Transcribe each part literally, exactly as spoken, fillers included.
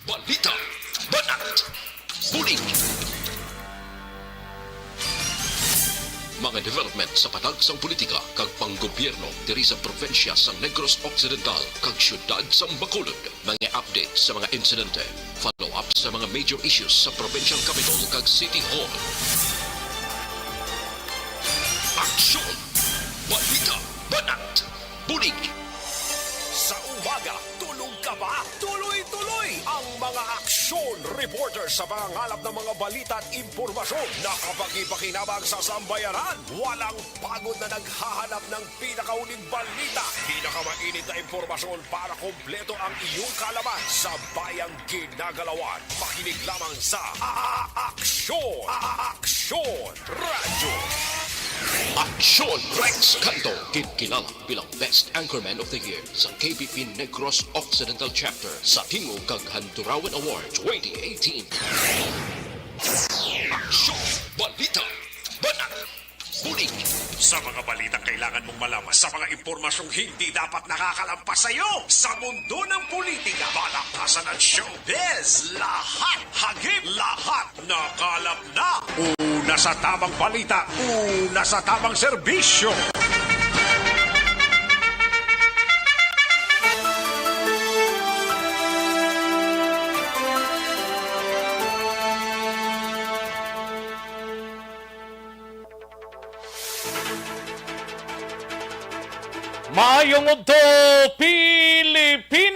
Balita, banat, bulig. Mga development sa patag sang politika kag panggobyerno diri sa probinsya sang Negros Occidental kag siyudad sang Bacolod. Mga update sa mga insidente, follow-up sa mga major issues sa provincial capital kag city hall. Aksyon! Balita, banat, bulig. Sa umaga, tulog ka ba? Tuloy-tuloy ang mga aksyon reporter sa pangangalap ng mga balita at impormasyon na kapakipakinabang sa sambayanan. Walang pagod na naghahanap ng pinakauling balita, pinakamainit na impormasyon para kompleto ang iyong kaalaman sa bayang ginagalawan. Makinig lamang sa A-, Aksyon! A-, Aksyon Radyo! Aksyon Rex Canto, ginkilala bilang Best Anchorman of the Year sa K B P Negros Occidental Chapter sa Tingog kag Handurawan Award twenty eighteen. Aksyon! Balita! Banat! Bulig! Sa mga balitang kailangan mong malaman, sa mga impormasyong hindi dapat nakakalampas sa iyo, sa mundo ng politika, balakasan at showbiz, lahat hagip, lahat nakalap na. Una sa tamang balita, una sa tamang serbisyo. Maayong udto, Pilipinas!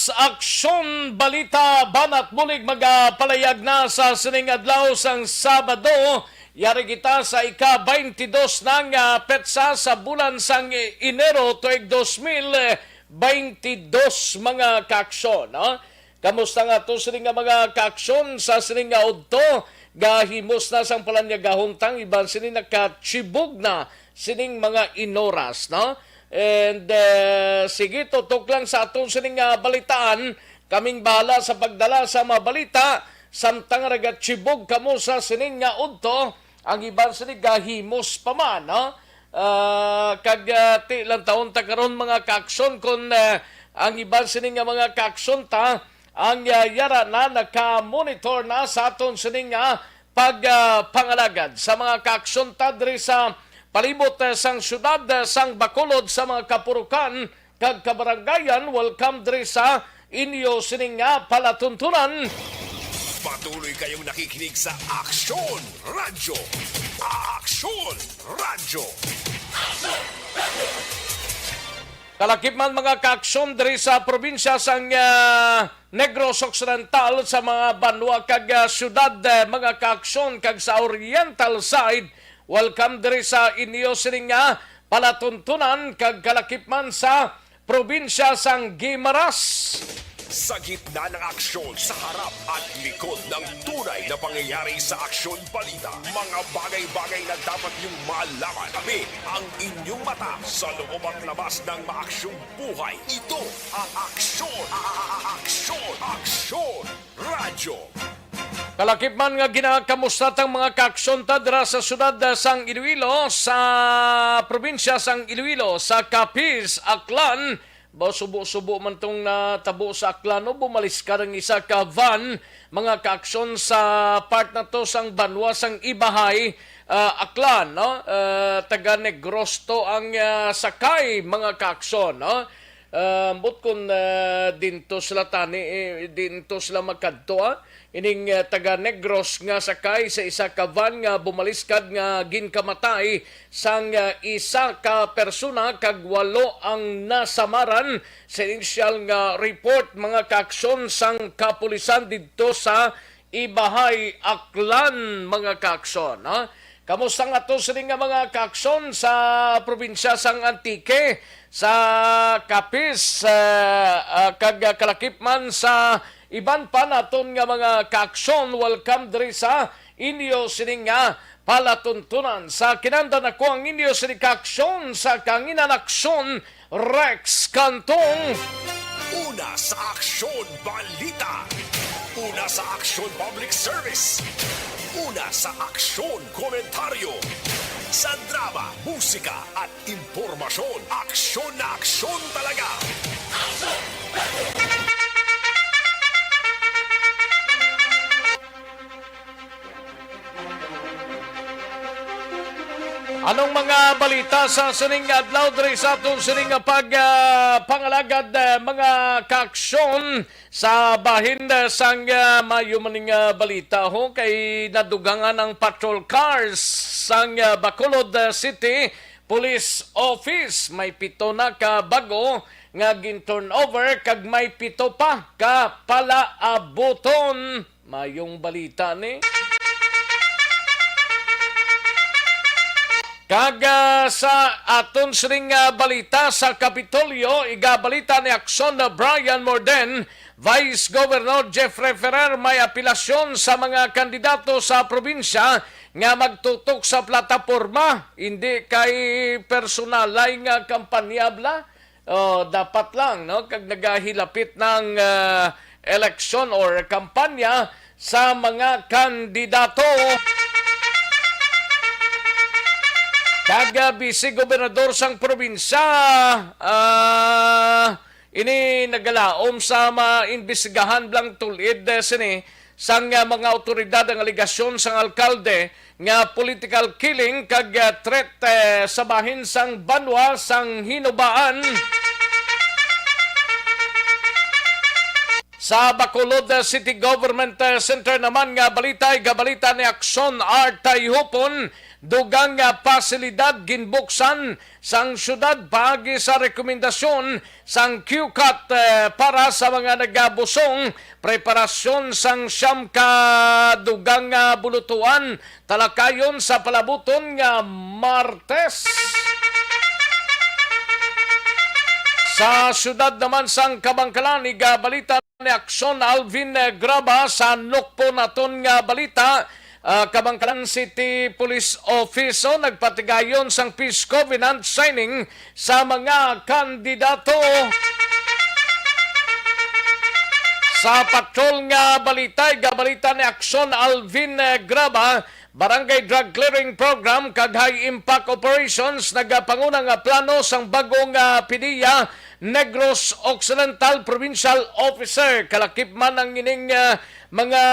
Aksyon, balita, banat, bulig magapalayag na sa sining adlaw sang Sabado. Yari kita sa ika-twenty-two na nga petsa sa bulan sang Enero tuig dos mil twenty-two, mga kaaksyon, no? Kamusta nga to sini nga mga kaaksyon sa sini nga udto? Gahimos na sang palanyagahon ta, iban sini nakachibog na sining mga inoras, no? And, eh, sige, tutok lang sa aton sini nga balitaan. Kaming bahala sa pagdala sa mga balita. Samtang nagachibog kamo sa sini nga udto, ang iban sini gahimos pa man, no? Ah, kag, ah, ti lang taon ta karon, mga kaaksyon, kon, ah, ang iban sini nga mga kaaksyon ta, ang, ah, yara na naka-monitor na sa aton sini nga pag, ah, pangalagad sa mga kaaksyon ta diri sa palibot, ah, sang siyudad, ah, sang Bacolod, sa mga kapurukan kag kabarangayan. Welcome diri sa inyo sini nga palatuntunan. Patuloy kayong nakikinig sa Aksyon Radyo. Aksyon Radyo. Kalakip man, mga kaaksyon, diri sa probinsya sang, ah, Negros Occidental, sa mga banwa kag, ah, siyudad, ah, mga kaaksyon, kag sa Oriental side. Welcome diri sa inyo sini nga palatuntunan kag kalakip man sa probinsya sang Guimaras. Sa gitna ng aksyon, sa harap at likod ng tunay na pangyayari sa Aksyon Balita, mga bagay-bagay na dapat niyong malaman. Kami ang inyong mata sa loob at labas ng maaksyong buhay. Ito ang Aksyon, a-, a-, a-, Aksyon, Aksyon Radyo. Kalakip man nga ginakamusta tang mga kaaksyon ta dira sa siyudad, ah, sang Iloilo, sa probinsya sang Iloilo, sa Capiz, Aklan. Ba, subo-subo man tong natabo sa Aklan, no? Bumaliskad ang isa ka van, mga kaaksyon, sa part na to sang banwa sang Ibahay, ah, Aklan, no? Ah, taga Negros to ang, ah, sakay, mga kaaksyon, no? Ah, ambot kon, ah, dinto sila tani, eh, dinto sila makadto, ah. Ining, ah, taga Negros nga sakay sa isa ka van nga bumaliskad nga ginkamatay sang, ah, isa ka persona kag walo ang nasamaran sa inisyal nga report, mga kaaksyon, sang kapulisan didto sa Ibahay, Aklan, mga kaaksyon, ha? Kamusta nga to sini nga mga kaaksyon sa probinsya sang Antique, sa Capiz, ah, ah, kag, ah, kalakip man sa iban pa naton nga mga kaaksyon? Welcome diri sa inyo sini nga palatuntunan. Sa kinahanglan, ako ang inyo sini kaaksyon sa kahanginan, Aksyon Rex Cantong. Una sa Aksyon Balita. Una sa Aksyon Public Service. Una sa Aksyon Komentaryo. Sa drama, musika, at impormasyon, aksyon na aksyon talaga. Ah, balita sa sining adlaw diri sa aton sining nga pag, ah, pangalagad, ah, mga kaaksyon sa bahin, ah, sang, ah, mayo maning, ah, balita ho kay nadugangan ang patrol cars sang, ah, Bacolod, ah, City Police Office. May pito na ka bago nga gin-turnover kag may pito pa ka palaabuton. Mayong balita ni. Kag, ah, sa aton sining, ah, balita sa Kapitolyo, igabalita ni Aksyon na Brian Morden, Vice Governor Jeffrey Ferrer may apelasyon sa mga kandidato sa probinsya nga magtutok sa plataporma, hindi kay personalay nga kampanya bala. Oh, dapat lang, no, kag nagahilapit ng, ah, eleksyon or kampanya sa mga kandidato. Kag, ah, Vice Gobernador sang probinsya, ah, ini nagalaom sa maimbestigahan blang tulid, eh, sini sang, ah, mga awtoridad ang alegasyon sang alkalde nga political killing kag, ah, threat, eh, sa bahin sang banwa sang Hinubaan. Sa Bacolod, ah, City Government, ah, Center naman nga balita, igabalita ni Aksyon Artay Hupon, dugang nga pasilidad ginbuksan sang syudad paagi sa rekomendasyon sang Q CAT, eh, para sa mga nagabusong, preparasyon sang siyam ka dugang nga bulutuan, talakayon sa palabuton nga Martes. Sa syudad naman sang Kabangkalan, igabalita ni Aksyon Alvin, eh, Graba sa nukpo naton nga balita. Ah, Kabangkalan City Police Office, oh, nagpatigayon sang peace covenant signing sa mga kandidato. Sa patrol nga balita, igabalita ni Aksyon Alvin, eh, Graba, Barangay Drug Clearing Program kag High Impact Operations nagapanguna nga plano sang bagong, ah, PDEA Negros Occidental Provincial Officer. Kalakip man ang ining, ah, mga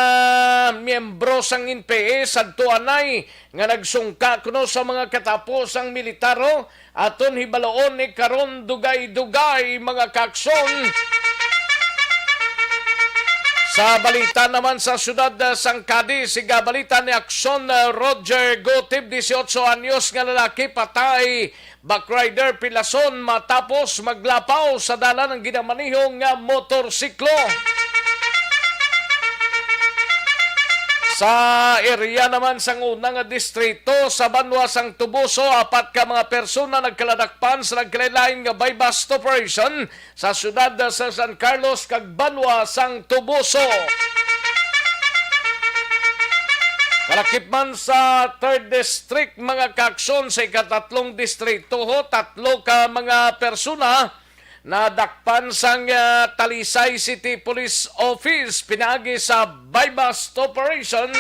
miyembro sang N P A sadto anay nga nagsungka kuno sa mga katapo sang militaro. Aton hibaluon ni karon dugay-dugay, mga kaaksyon. Sa balita naman sa siyudad, ah, sang Cadiz, igabalita ni Aksyon, ah, Roger Gutib, dieciocho anyos nga lalaki patay, backrider pilason matapos maglapaw sa dalan ang ginamaniho nga motorsiklo. Sa area naman sang una nga distrito sa banwa sang Toboso, apat ka mga persona nagkaladakpan sa nagkalain-lain nga buy-bust operation sa siyudad sa San Carlos kag banwa sang Toboso. Kalakip man sa Third District, mga kaaksyon, sa ikatatlong distrito ho, tatlo ka mga persona nadakpan sang, ah, Talisay City Police Office pinaagi sa buy-bust operations.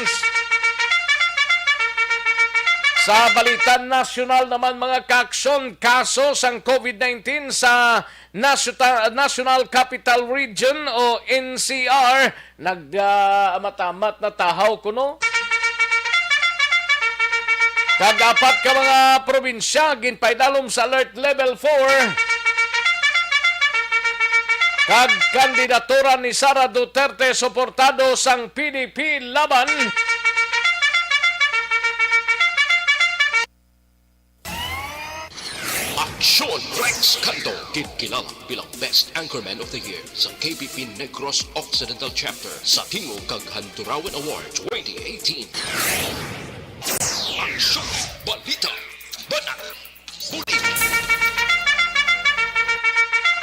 Sa balitan nasyonal naman, mga kaaksyon, kaso sang COVID nineteen sa Nasuta-, National Capital Region o N C R, nag, ah, amat-amat na tahaw kuno. Kag apat ka mga probinsya ginpaidalom sa Alert Level four. Kag kandidatura ni Sara Duterte suportado sang P D P laban. Aksyon Rex Canto, ginkilala bilang Best Anchorman of the Year sa K P P Negros Occidental Chapter sa Tingog kag Handurawan Award twenty eighteen. Aksyon, balita, banat, bulig.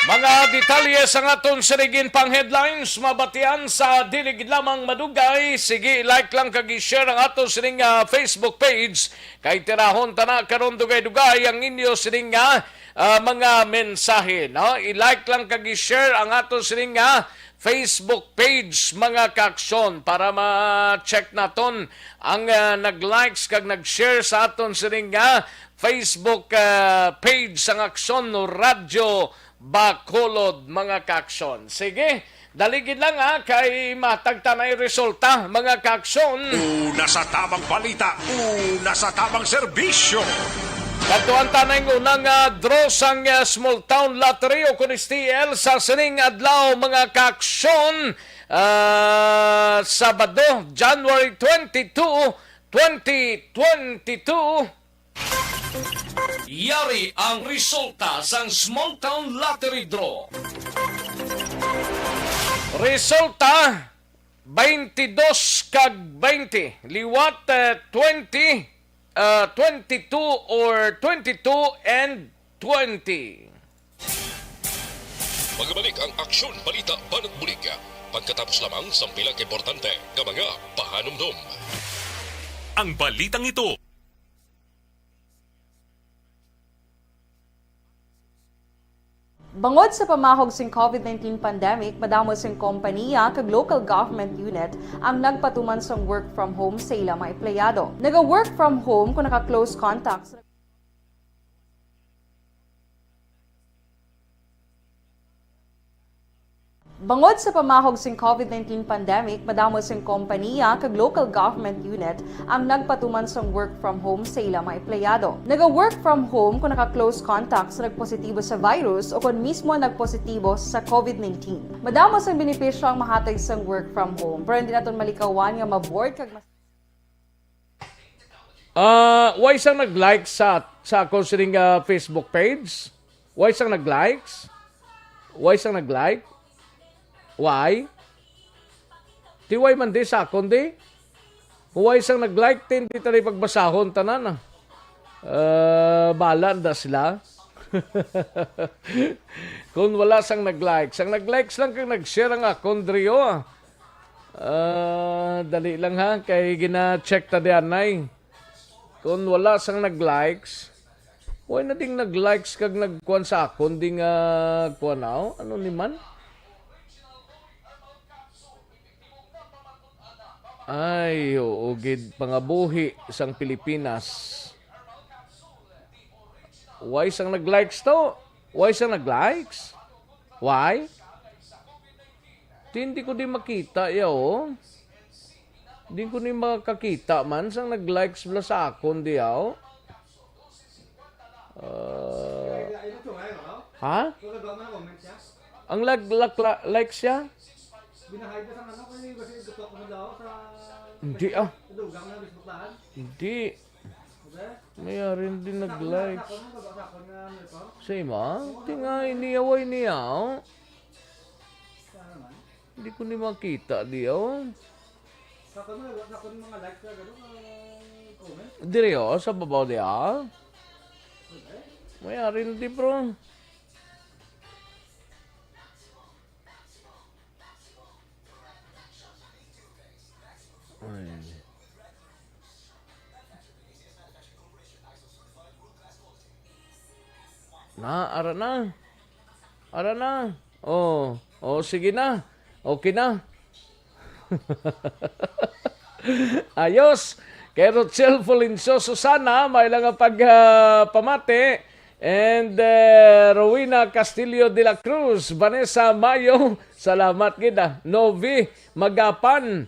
Mga detalye sang aton sining pang headlines mabatian sa dili gid lamang madugay. Sige, like lang kag i-share ang aton sining, ah, Facebook page. Kay tirahon ta na karon dugay-dugay ang inyo sining nga, ah, mga mensahe, no? I-like lang kag i-share ang ato sining nga Facebook page, mga kaaksyon, para ma-check naton ang, ah, nag-likes kag nag-share sa aton sining nga Facebook, ah, page sang Aksyon Radyo Bacolod, mga kaaksyon. Sige, dali gid lang, ha, kay matag ta na'y resulta, mga kaaksyon. Una sa tamang balita, una sa tamang serbisyo. Kadtuan ta na ang unang, ah, draw sang, ah, Small Town Lottery o kun S T L sa sining adlaw, mga kaaksyon. Ah, Sabado, January twenty-two, twenty twenty-two. Yari ang resulta sang Small Town Lottery Draw. Resulta, twenty-dos kag twenty. Liwat, eh, twenty, ah, twenty-two or twenty-two and twenty. Magbalik ang Aksyon Balita Banat Bulig pagkatapos lamang sang pila ka importante nga mga pahanumdom. Ang balitang ito. Bangod sa pamahog sing covid nineteen pandemic, madamo sing kompaniya kag local government unit ang nagpatuman sang work from home sa ila mga empleyado. Naga-work from home kung naka-close contacts. Bangod sa pamahog sing covid nineteen pandemic, madamo sing kompaniya kag local government unit ang nagpatuman sang work from home sa ila mga empleyado. Naga-work from home kung naka-close contact sa nagpositibo sa virus o kon mismo nagpositibo sa covid nineteen. Madamo sang benepisyo ang mahatag sang work from home, pero hindi naton malikawan nga ma-bored kag mas- Ah, why sang nag-like sa, sa akon sining, ah, Facebook page? Why sang nag-likes? Why sang nag-like? Why? Ti why man di sa akon di? Why sang nag-like, ti hindi ta di pagbasahon tanan, ah. Ah, bala na sila. Kung wala sang nag-like, sang nag-likes lang kag nag-share ang akon diri, oh. Ah, dali lang ha, kay gina-check ta di anay. Kung wala sang nag-likes, why na ding nag-likes kag nagkuan sa akon di nga kuan, aw? Ano ni man? Ay, oo gid, pangabuhi sang Pilipinas. Why sang nag-likes to? Why sang nag-likes? Why? Di, hindi ko di makita, yaw. Di ko ni makakita man sang nag-likes bala sa akon, di, yaw. Ah, ha? Ang lag-, lak-, la-, likes siya? Hindi, ah. Hindi. May ari na din nag-likes. Sa ima? Di nga, iniaway niya, oh. Hindi ko ni makita, di, oh. Diri, oh, sa babaw, di, ah. May ari na di, bro. Ay. Na, ara na. Ara na. Oh, oh, sige na. Okay na. Ayos. Kay Rochelle Fulencio Susana, may lang nga pag, ah, pamati. And, eh, Rowena Castillo de la Cruz, Vanessa Mayo, salamat gid, ah. Novi Magapan,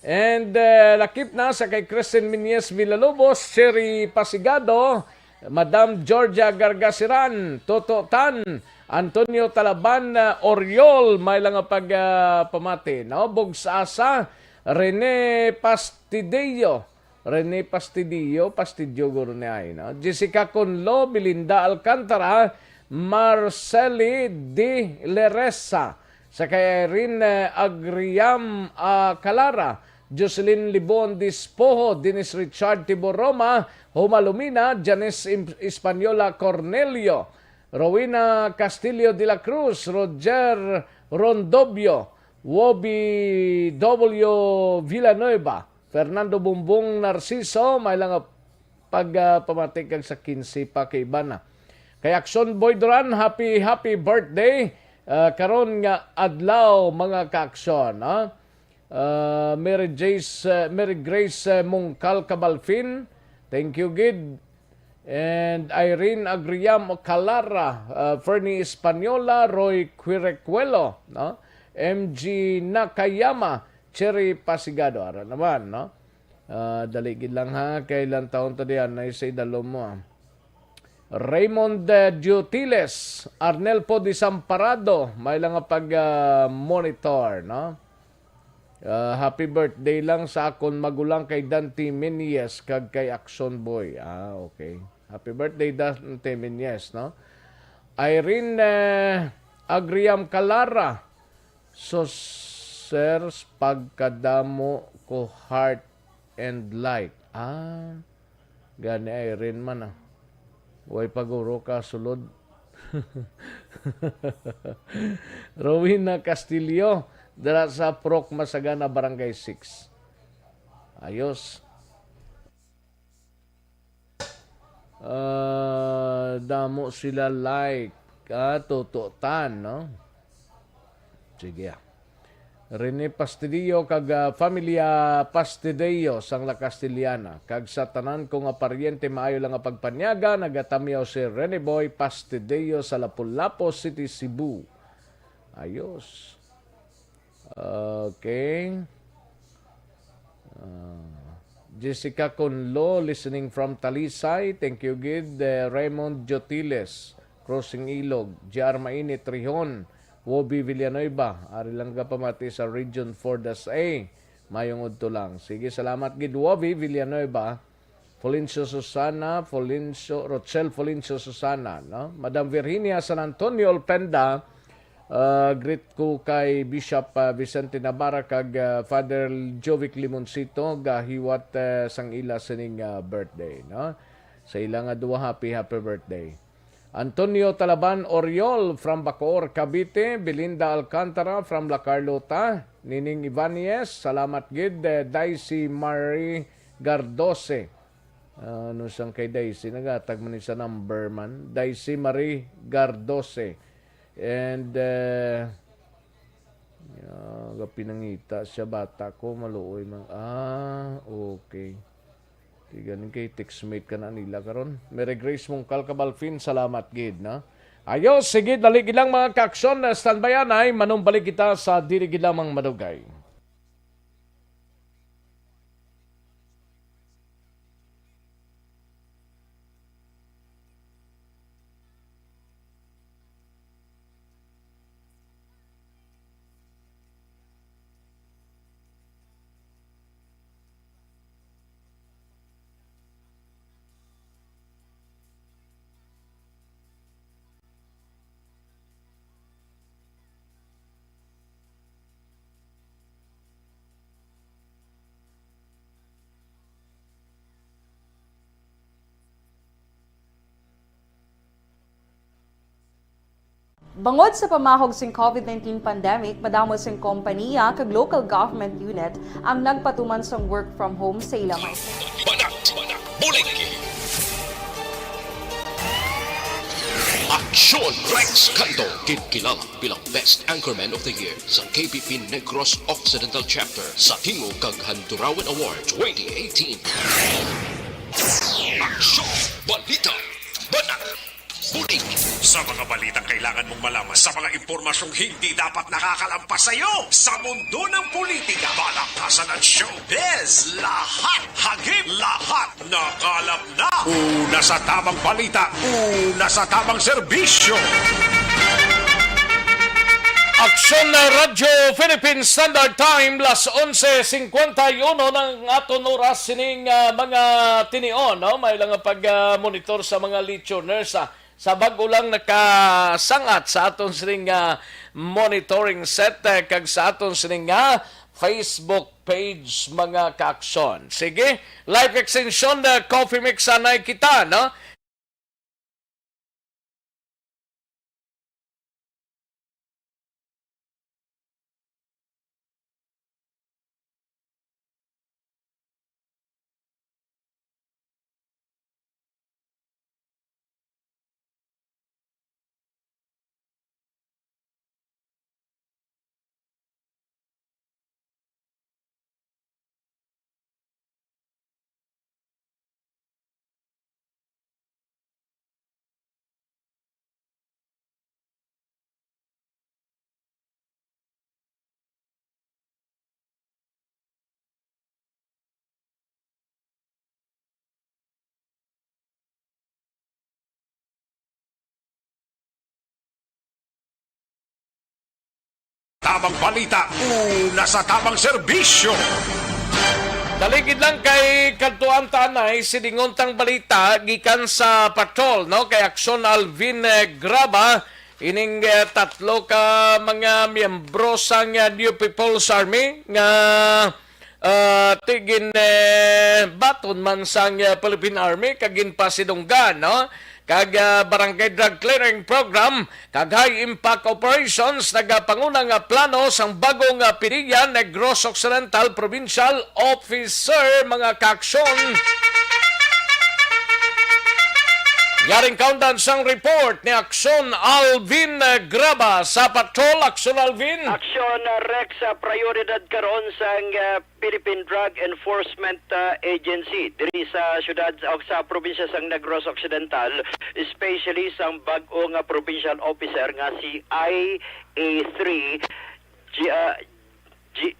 and, eh, lakip na sa kay Kristen Minyes Villalobos, Sherry Pasigado, Madam Georgia Gargasiran, Toto Tan, Antonio Talaban, eh, Oriol, may lang nga pag, ah, pamati, no? Bugsasa, Rene Pastidillo, Rene Pastidillo, Pastidillo guro ni ay, no? Jessica Conlo, Belinda Alcantara, Marceli de Leresa, sa kay Irene, eh, Agriam, ah, Calara, Jocelyn Libon Dispoho, Dennis Richard Tiboroma, Homa Lumina, Janice Im-, Española Cornelio, Rowena Castillo de la Cruz, Roger Rondobio, Wobi W Villanueva, Fernando Bumbong Narciso, may lang nga pag, ah, pamati kag sa kinse pa kay iban na. Kay Aksyon Boy Duran, happy, happy birthday, ah, karon nga adlaw, mga ka-Aksyon, ha? Ah, Mary Jace, ah, Mary Grace, ah, Mungkal Cabalfin, thank you gid. And Irene Agriam Calara, ah, Fernie Española, Roy Quirecuelo, no? M G Nakayama, Cherry Pasigado, ara naman, no? Ah, dali gid lang ha, kay ilang taon ta diyan na sa idalom mo, ah. Raymond, eh, Diotiles, Arnel po Desamparado, may lang nga pag, ah, monitor, no? Ah, happy birthday lang sa akon magulang kay Dante Menyes kag kay Action Boy. Ah, okay. Happy birthday, Dante Menyes, no? Irene, eh, Agriam Calara, so, sir, pagkadamo ko heart and like. Ah, gani Irene man, ah. Way pa guro ka sulod. Rowena Castillo, dira sa Purok Masagana, Barangay six. Ayos. Ah, damo sila like. Ah, tututan, no? Sige, ah. Rene Pastidillo kag, ah, familia Pastidillo sang La Castellana, kag sa tanan ko nga paryente, maayo lang nga pagpanyaga, nagatamyaw si Rene Boy Pastidillo sa Lapu-Lapu City, Cebu. Ayos. Okay. Ah, Jessica Conlo, listening from Talisay. Thank you, gid. Eh, Raymond Jotiles, Crossing Ilog. J R Mainit Rihon, Wobi Villanueva. Ari lang ka pamati sa Region four das A. Mayong udto lang. Sige, salamat, gid, Wobi Villanueva. Fulgencio Susana, Fulgencio, Rochelle Fulgencio Susana, no? Madam Virginia San Antonio Olpenda, ah, greet ko kay Bishop, ah, Vicente Navarra kag, ah, Father Jovic Limoncito, gahiwat, ah, sang ila sining, ah, birthday, no? Sa ila nga duwa, happy, happy birthday. Antonio Talaban Oriol from Bacoor, Cavite, Belinda Alcantara from La Carlota, Nining Ibanez, salamat gid, eh, Daisy Marie Gardose. Ah, ano sang kay Daisy? Nagatag man ni sa number man. Daisy Marie Gardose. And, eh, ah, gapinangita siya, bata ko, maluoy man. Ah, okay. Di ganin kay textmate ka na nila karon. Mary Grace Mungkal Cabalfin, salamat gid, no? Ayo, sige, dali gid lang, mga kaaksyon, na standby anay, manumbalik kita sa dili gid lamang madugay. Bangod sa pamahog sing covid nineteen pandemic, madamo sing kompaniya kag local government unit ang nagpatuman sang work from home sa ila mga Banat, Buligi. Aksyon Rex Cando, ginkilala bilang Best Anchorman of the Year sa K B P Negros Occidental Chapter sa Tingog kag Handurawan Award twenty eighteen. Aksyon, balita, banat, bulig. Sa mga balitang kailangan mong malaman, sa mga impormasyong hindi dapat nakakalampas sa iyo, sa mundo ng politika, balakasan at showbiz, lahat, hagip, lahat, nakalap na. Una sa tamang balita, una sa tamang serbisyo. Aksyon na Radyo Philippine Standard Time, las onse cincuenta y uno ng aton oras sining, ah, mga tinion, no? May lang pag, ah, monitor sa mga listeners, ah, sa bag-o lang nakasangat sa aton sining, ah, monitoring set, eh, kag sa aton sining, ah, Facebook page, mga kaaksyon. Sige, live extension, ah, Coffee Mix, anay kita, no? Tamang balita, una sa tamang serbisyo. Daligid lang kay kadtuan ta anay, sidingon tang balita gikan sa patrol, no? Kay Aksyon Alvin, eh, Graba, ining, eh, tatlo ka mga miyembro sang, eh, New People's Army nga, ah, tigin, eh, baton man sang, eh, Philippine Army kag ginpasidunggan, no? Kag, ah, Barangay Drug Clearing Program kag High Impact Operations nagapanguna nga plano sang bagong, ah, PDEA Negros Occidental Provincial Officer, mga kaaksyon. Yaring kaundan sang report ni Aksyon Alvin, ah, Graba sa Patrol. Aksyon Alvin. Aksyon, ah, Rex, ah, prioridad karon sang, ah, Philippine Drug Enforcement, ah, Agency diri sa siyudad o sa probinsya sang Negros Occidental, especially sang bag-o nga provincial officer nga si I A three, G-, ah, G-,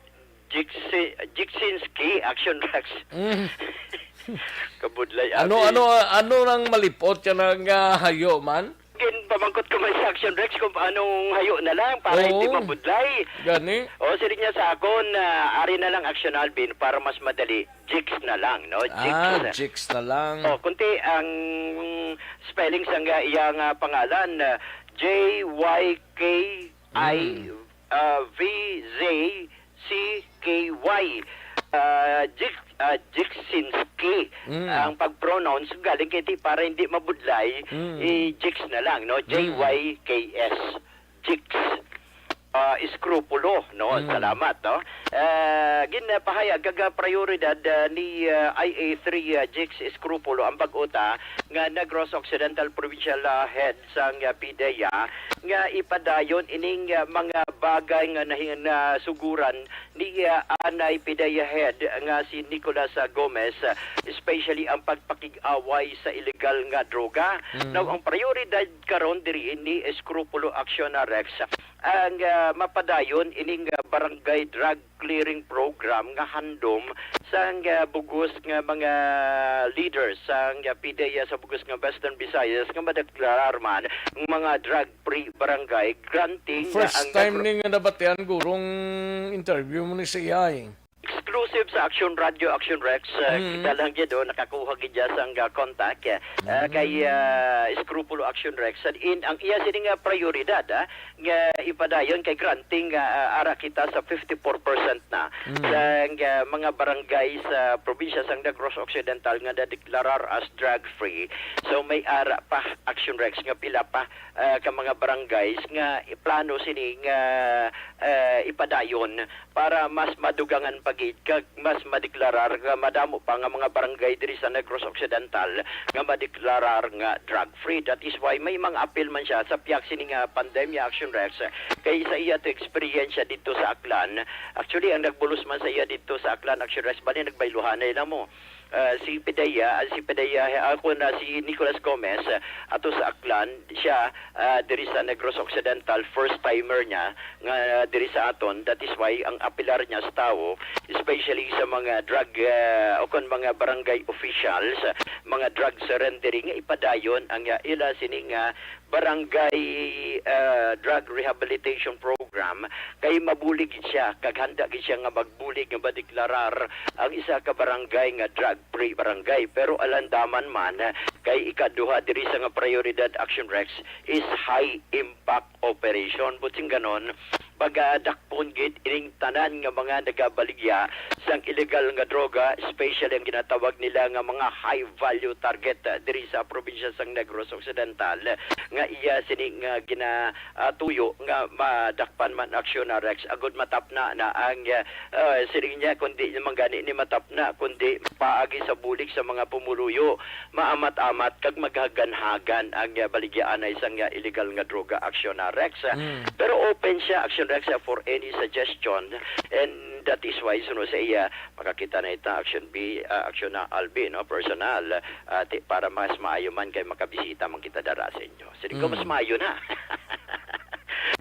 Jiksi-, Jiksinski, Action Rex. Mm. Kabudlay, Ano, abi. ano, ano nang malipot ka nang, ah, hayo man? Ginpamangkot ko man sa Action Rex kung anong hayo na lang para Oo. hindi mabudlay. Gani? O, siling niya sa akon, ah, ari na lang, Action Alvin, para mas madali, Jiks na lang, no? Jiks. Ah, Jiks na lang. O, kunti ang spelling sang, ah, iyang, ah, pangalan, ah, J Y K I, Mm. ah, V Z C K Y. Ah, Jik-, ah, Jiksinski Mm. ang pag-pronounce, galing kay ti para hindi mabudlay, Mm. i-Jiks na lang, no? Mm. J Y K S. Jiks. Ah, eskrupulo, no? Mm. Salamat, no? Ah, ginpahayag kag, ah, prioridad, ah, ni, ah, I A three, ah, Jiks Eskrupulo ang bag-o ta nga Negros Occidental Provincial, ah, Head sang, ah, PDEA nga ipadayon ining, ah, mga bagay nga nahin-, nasuguran ni, ah, anay PDEA Head nga si Nicolas, ah, Gomez, ah, especially ang pagpakig-away sa illegal nga droga. Mm. Now, ang prioridad karon diri ni Eskrupulo Action, ah, Rex, ang, ah, mapadayon ining, ah, barangay drug clearing program nga handom sang, ah, bugos nga mga leaders sang, ah, PDEA sa bugos nga Western Visayas nga madeklarar man ang mga drug-free barangay, granting nga First ang time nagro- ni nga nabatian, gurong interview mo ni sa iya, eh. Exclusive sa Action Radio, Action Rex. Ah, Mm. kita lang gid, oh, nakakuha gid siya sang, ah, contact, eh. Ah, Mm. kay, ah, Eskrupulo Action Rex. Sa diin, ang iya sini nga prioridad, ah, nga ipadayon kay granting nga, ah, ara kita sa fifty-four percent na Mm. sa, ah, mga barangay sa probinsya sang Negros Occidental nga nadeklarar as drug-free. So, may ara pa, Action Rex, nga pila pa, ah, ka mga barangays nga plano sini nga, ah, ipadayon para mas madugangan pa gid kag mas madeklarar nga madamo pa nga mga barangay diri sa Negros Occidental nga madeklarar nga drug-free. That is why may mga apil man siya sa pihak sini nga pandemya, Action Rex, kay sa iya to eksperyensya dito sa Aklan. Actually, ang nagbulos man sa iya dito sa Aklan, Action Rex, bali nagbayluhanay lang mo. Ah, si PDEA, ah, si PDEA, ah, ako na si Nicolas Gomez, ah, ato sa Aklan, siya, ah, diri sa Negros Occidental, first timer niya nga, ah, diri sa aton. That is why ang apelar niya sa tawo, especially sa mga drug, ah, o kon mga barangay officials, ah, mga drug surrendering, nga ipadayon ang, ah, ila sini nga barangay, ah, drug rehabilitation program, kay mabulig gid siya, kag handa gid siya nga magbulig nga madeklarar ang isa ka barangay nga drug-free barangay. Pero alandaman man, kay ikaduha diri sa nga prioridad, Action Rex, is high impact operation. Buot silingon, pagadakpon gid ining tanan nga mga nagabaligya sang illegal nga droga, especially ang ginatawag nila nga mga high value target, ah, diri sa probinsya sang Negros Occidental, nga iya sini nga gina-, ah, tuyo nga madakpan man, Action Rex, agud matapna na ang, ah, ah, siling niya, kundi naman gani ni matapna, kundi paagi sa bulig sa mga pumuluyo, maamat-amat kag maghaganhagan ang, ah, baligyaanay sang, ah, illegal nga droga, Action, ah, Rex. Mm. Pero open siya, Action Rex, ah, for any suggestion, and that is why suno sa iya makakita na ita, Action B, ah, Action na Albi, no, personal, ah, ti-, para mas maayo man kay makabisita man kita dara sa inyo. Sige ko, mas Mm. maayo na.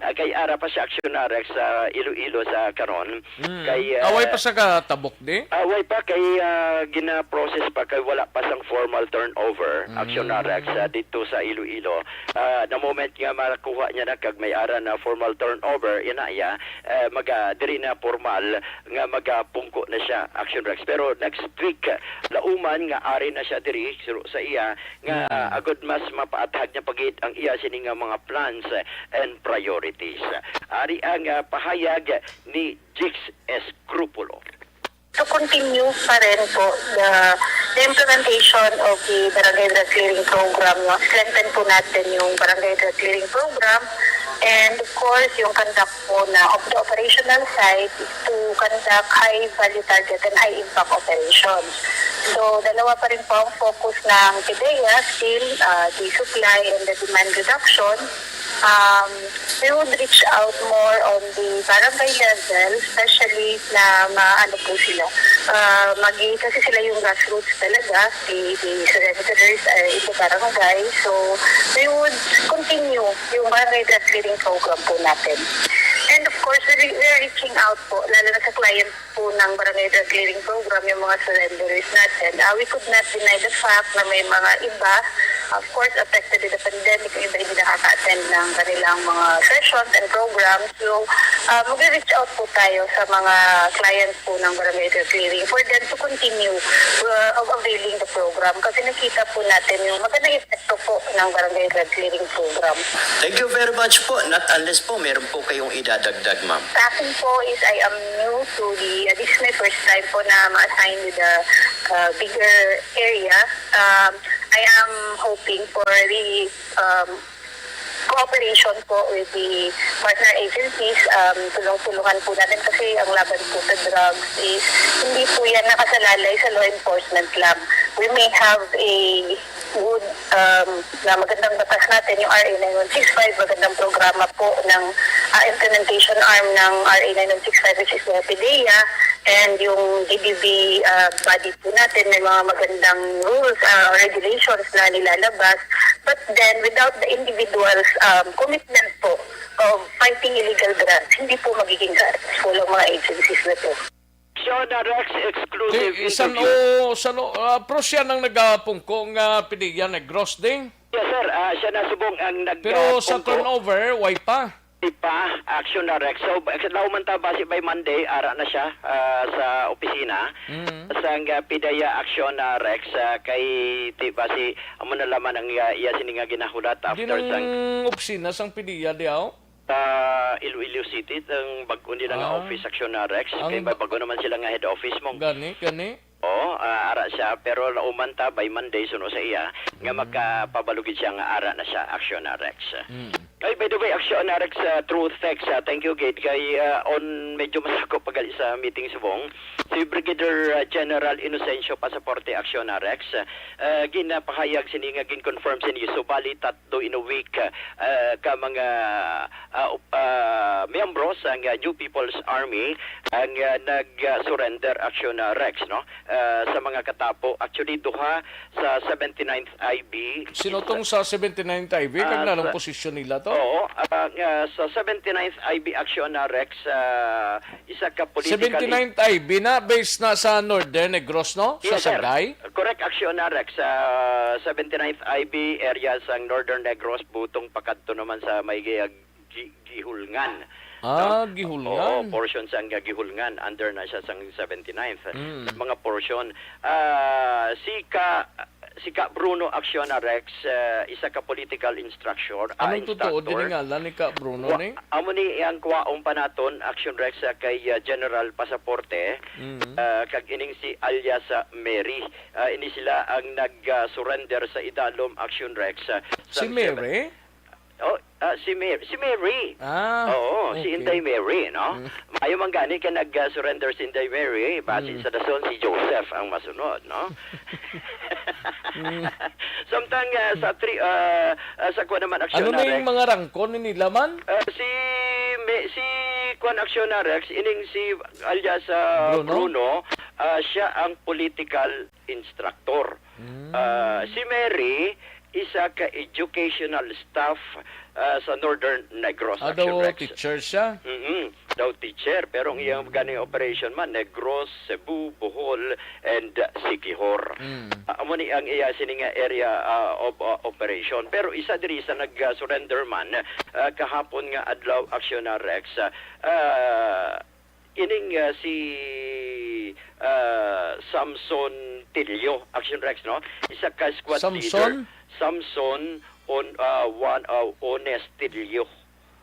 Ah, kay ara pa siya, Action Rex, sa Iloilo sa karon. Mm. Kay, ah, Away pa sa katabok, di? Away pa kay, ah, gina-process pa kay wala pa sang formal turnover, Action Mm. Rex, ah, dito sa Iloilo. Ah, the moment nga makuha niya na kag may ara na formal turnover, ina iya, eh, maga, diri na formal nga magapungko na siya, Action Rex. Pero next week, lauman nga ari na siya diri, suro sa iya, nga, Mm. ah, agud mas mapaathag niya pa gid ang iya sini nga mga plans, eh, and priorities. Ari ang, ah, pahayag ni Jix Escrupulo. To continue pa rin po the, the implementation of the Barangay Drug Clearing Program, no? Strengthen po natin yung Barangay Drug Clearing Program. And of course, yung conduct po na of the operational side is to conduct high value target and high impact operations. So, dalawa pa rin po ang focus ng PDEA, still, uh, the supply and the demand reduction. Um, we would reach out more on the barangay level, especially na maano po sila. Uh, magi-, kasi sila yung grassroots talaga, the, the surrenderers, uh, in the barangay. So, we would continue yung barangay drug clearing program po natin. And of course, we, we are reaching out po, lalo na sa client po ng Barangay Drug Clearing Program, yung mga surrenderers natin. Uh, we could not deny the fact na may mga iba, of course, affected with the pandemic, yung iba hindi nakaka-attend ng kanilang mga sessions and programs. So, uh, mag-reach out po tayo sa mga clients po ng Barangay Drug Clearing for them to continue, uh, of availing the program kasi nakita po natin yung magandang epekto po ng Barangay Drug Clearing Program. Thank you very much po. Not unless po, meron po kayong idadagdag, ma'am. Sa akin po is I am new to the, uh, this is my first time po na ma-assign with a, uh, bigger area. Um, I am hoping for the, um, cooperation po with the partner agencies. Um, tulong-tulungan po natin kasi ang laban po sa drugs is hindi po yan nakasalalay sa law enforcement lang. We may have a good, um, na magandang batas natin, yung R A nine one six five, magandang programa po ng, ah, implementation arm ng R A nine one six five, which is the PDEA, and yung D B B, ah, body po natin, may mga magandang rules, ah, regulations na nilalabas. But then, without the individual's, um, commitment po of fighting illegal drugs, hindi po magiging successful ang mga agencies na to. Action Rex exclusive Di, san-o, interview. San-o, ah, pero siya nang nagapungko nga PDEA Negros, ding? Yes, sir. Ah, siya na subong ang nag-, Pero ah, sa pungko. Turnover, way pa. Di pa, Action Rex. So, ba-, law man ta, basi by Monday, ara na siya, ah, sa opisina. Mm. Sang, ah, PDEA Action Rex, ah, kay ti-, basi, amo na lamang ang, ah, iya sini nga ginahulat after Di nang sang opisina sang PDEA, di aw? Sa Iloilo City, ang bag-o nila nga Ah. office, Action Rex. Ang Kay may bag-o naman sila nga head office mo. Gani, gani. Oo, ah, ara siya, pero lauman ta by Monday suno sa iya nga Mm. magkapabalo gid siya nga ara na siya, Action Rex. Mm. Ay, by the way, Action Rex, ah, through text, ah, thank you gid kay, ah, on medyo masako pa gali sa meeting subong si Brigadier, ah, General Inocencio Pasaporte, Action Rex, ah, ginapahayag sini nga gin-confirm sini subali tat-, do in a week, ah, ka mga, ah, op-, ah, miyembro sang, ah, New People's Army ang, ah, nag, ah, surrender, Action, ah, Rex, no? Ah, sa mga katapo, actually, duha sa seventy-ninth I B. Sino tong sa seventy-ninth I B? Ah, Kag nanong sa posisyon nila to? Oo, ah, nga sa seventy-ninth I B, Action, ah, Rex, ah, isa ka political Seventy-ninth I B na, based na sa Northern Negros, no? Sa Yes, sir. Sagay? Correct, Action, ah, Rex. Sa seventy-ninth I B area sa Northern Negros, butong pakadto naman sa may gi-, gi-, Gihulngan. Ah, No? Gihulngan. Oo, portion sa nga Gihulngan. Under na siya sa seventy-ninth. Mm. Mga portion. Ah, si ka, si ka Bruno Acciona Rex, ah, isa ka political instructor, ah, Anong totoo instructor. Din ngalan ni ka Bruno Wa-, ni? Amo ni ang kuwaon pa naton, Action Rex, ah, kay, ah, General Pasaporte, Mm. ah, kag ining si alias, ah, Mary. Ah, ini sila ang nag, ah, surrender sa idalom, Action Rex, ah, Si sa Mary? Oh, ah, si Mary. Si Mary. Ah, Oo, si okay. Inday Mary, no? Mm. Maayo man gani kay nag-surrender si Inday Mary, basi Mm. sa dason si Joseph ang masunod, no? Mm. Samtang, ah, sa tri-, ah, ah, sa kuwan naman, Action Ano na Rex. Yung mga rangko ni nila man? Ah, si, may, si kuwan Action na Rex, ining si alias, ah, Bruno? Bruno, ah, siya ang political instructor. Mm. Ah, si Mary, isa ka educational staff, ah, sa Northern Negros, Action Rex. Teacher siya? Mm-mm. Daw teacher, pero ang iyang gani operation man, Negros, Cebu, Bohol, and Siquijor. Mm. Ah, amo ni ang iya sini nga area, ah, of, ah, operation. Pero isa diri sa nag-surrender man, ah, kahapon nga adlaw, Action Rex, ah, ah, ining, ah, si, ah, Samson Tilio, Action Rex, no? Isa ka squad leader. Samson? Samson on, ah, one, ah, Ones Tilio.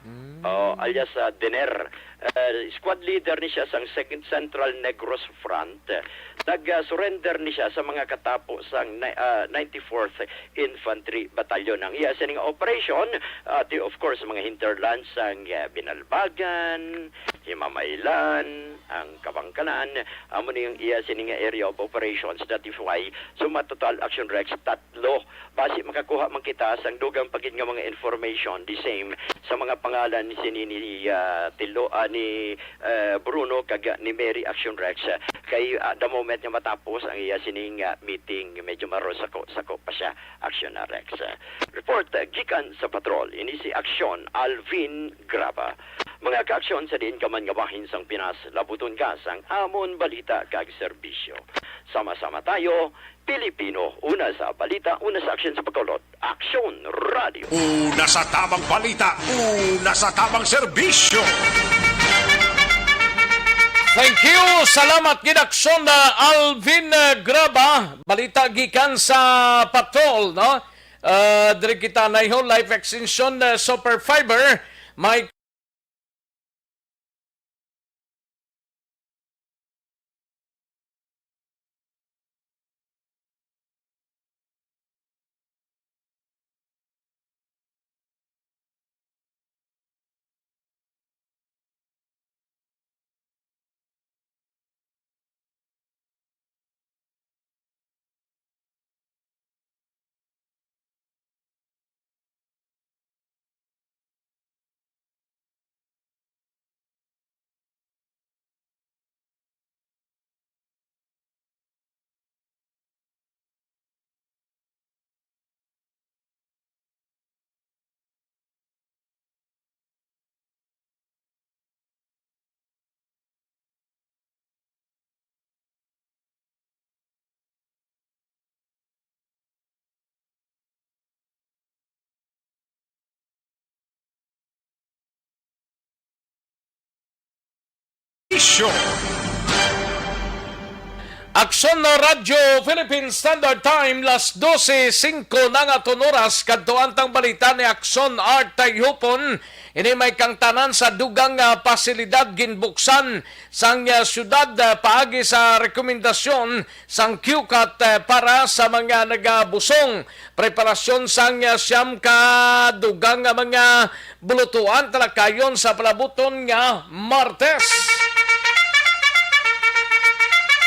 Mm. Oh, alias, ah, Dener. Ah, squad leader ni siya sang Second Central Negros Front. Nag-surrender ni siya sa mga katapo sang ni-, ah, ninety-fourth Infantry Battalion. Ang iya sining operation, ah, ti-, of course, mga hinterlands sang, ah, Binalbagan, Himamaylan, ang Kabangkalan, amo ni ang iya sini nga area of operations, that is why, suma total, Action Rex, tatlo. Basi makakuha man kita sang dugang pa gid nga mga information, the same sa mga pangalan ni sini ni, ah, Tilo, ah, ni, eh, Bruno kag ni Mary, Action Rex, kay, ah, the moment nga matapos ang iya sining, ah, meeting, medyo marosako-sako pa siya. Action Rex. Report, uh, gikan sa patrol. Ini si Aksyon Alvin Graba. Mga kaaksyon sa diin ka man nga bahin sang Pinas, labuton ka sang amon balita kag serbisyo. Sama-sama tayo, Pilipino. Una sa balita, una sa aksyon sa Bacolod. Aksyon Radio. Una sa tabang balita, una sa tabang serbisyo. Thank you. Salamat gid, Aksyon, uh, Alvin, uh, Graba. Balita gikan sa patrol, no? Ah, diri kita naiho, life extension, ah, super fiber. May Isyu. Aksyon na Radyo Philippine Standard Time, las dose singko na nga aton oras, kadto ang tang balita ni Aksyon Art Tayhupon. Ini may kangtanan sa dugang nga pasilidad ginbuksan sang, ah, siyudad, ah, paagi sa rekomendasyon sang Q CAT, ah, para sa mga nagabusong. Preparasyon sang, ah, siyam ka dugang nga mga bulutuan talakayon sa palabuton nga Martes.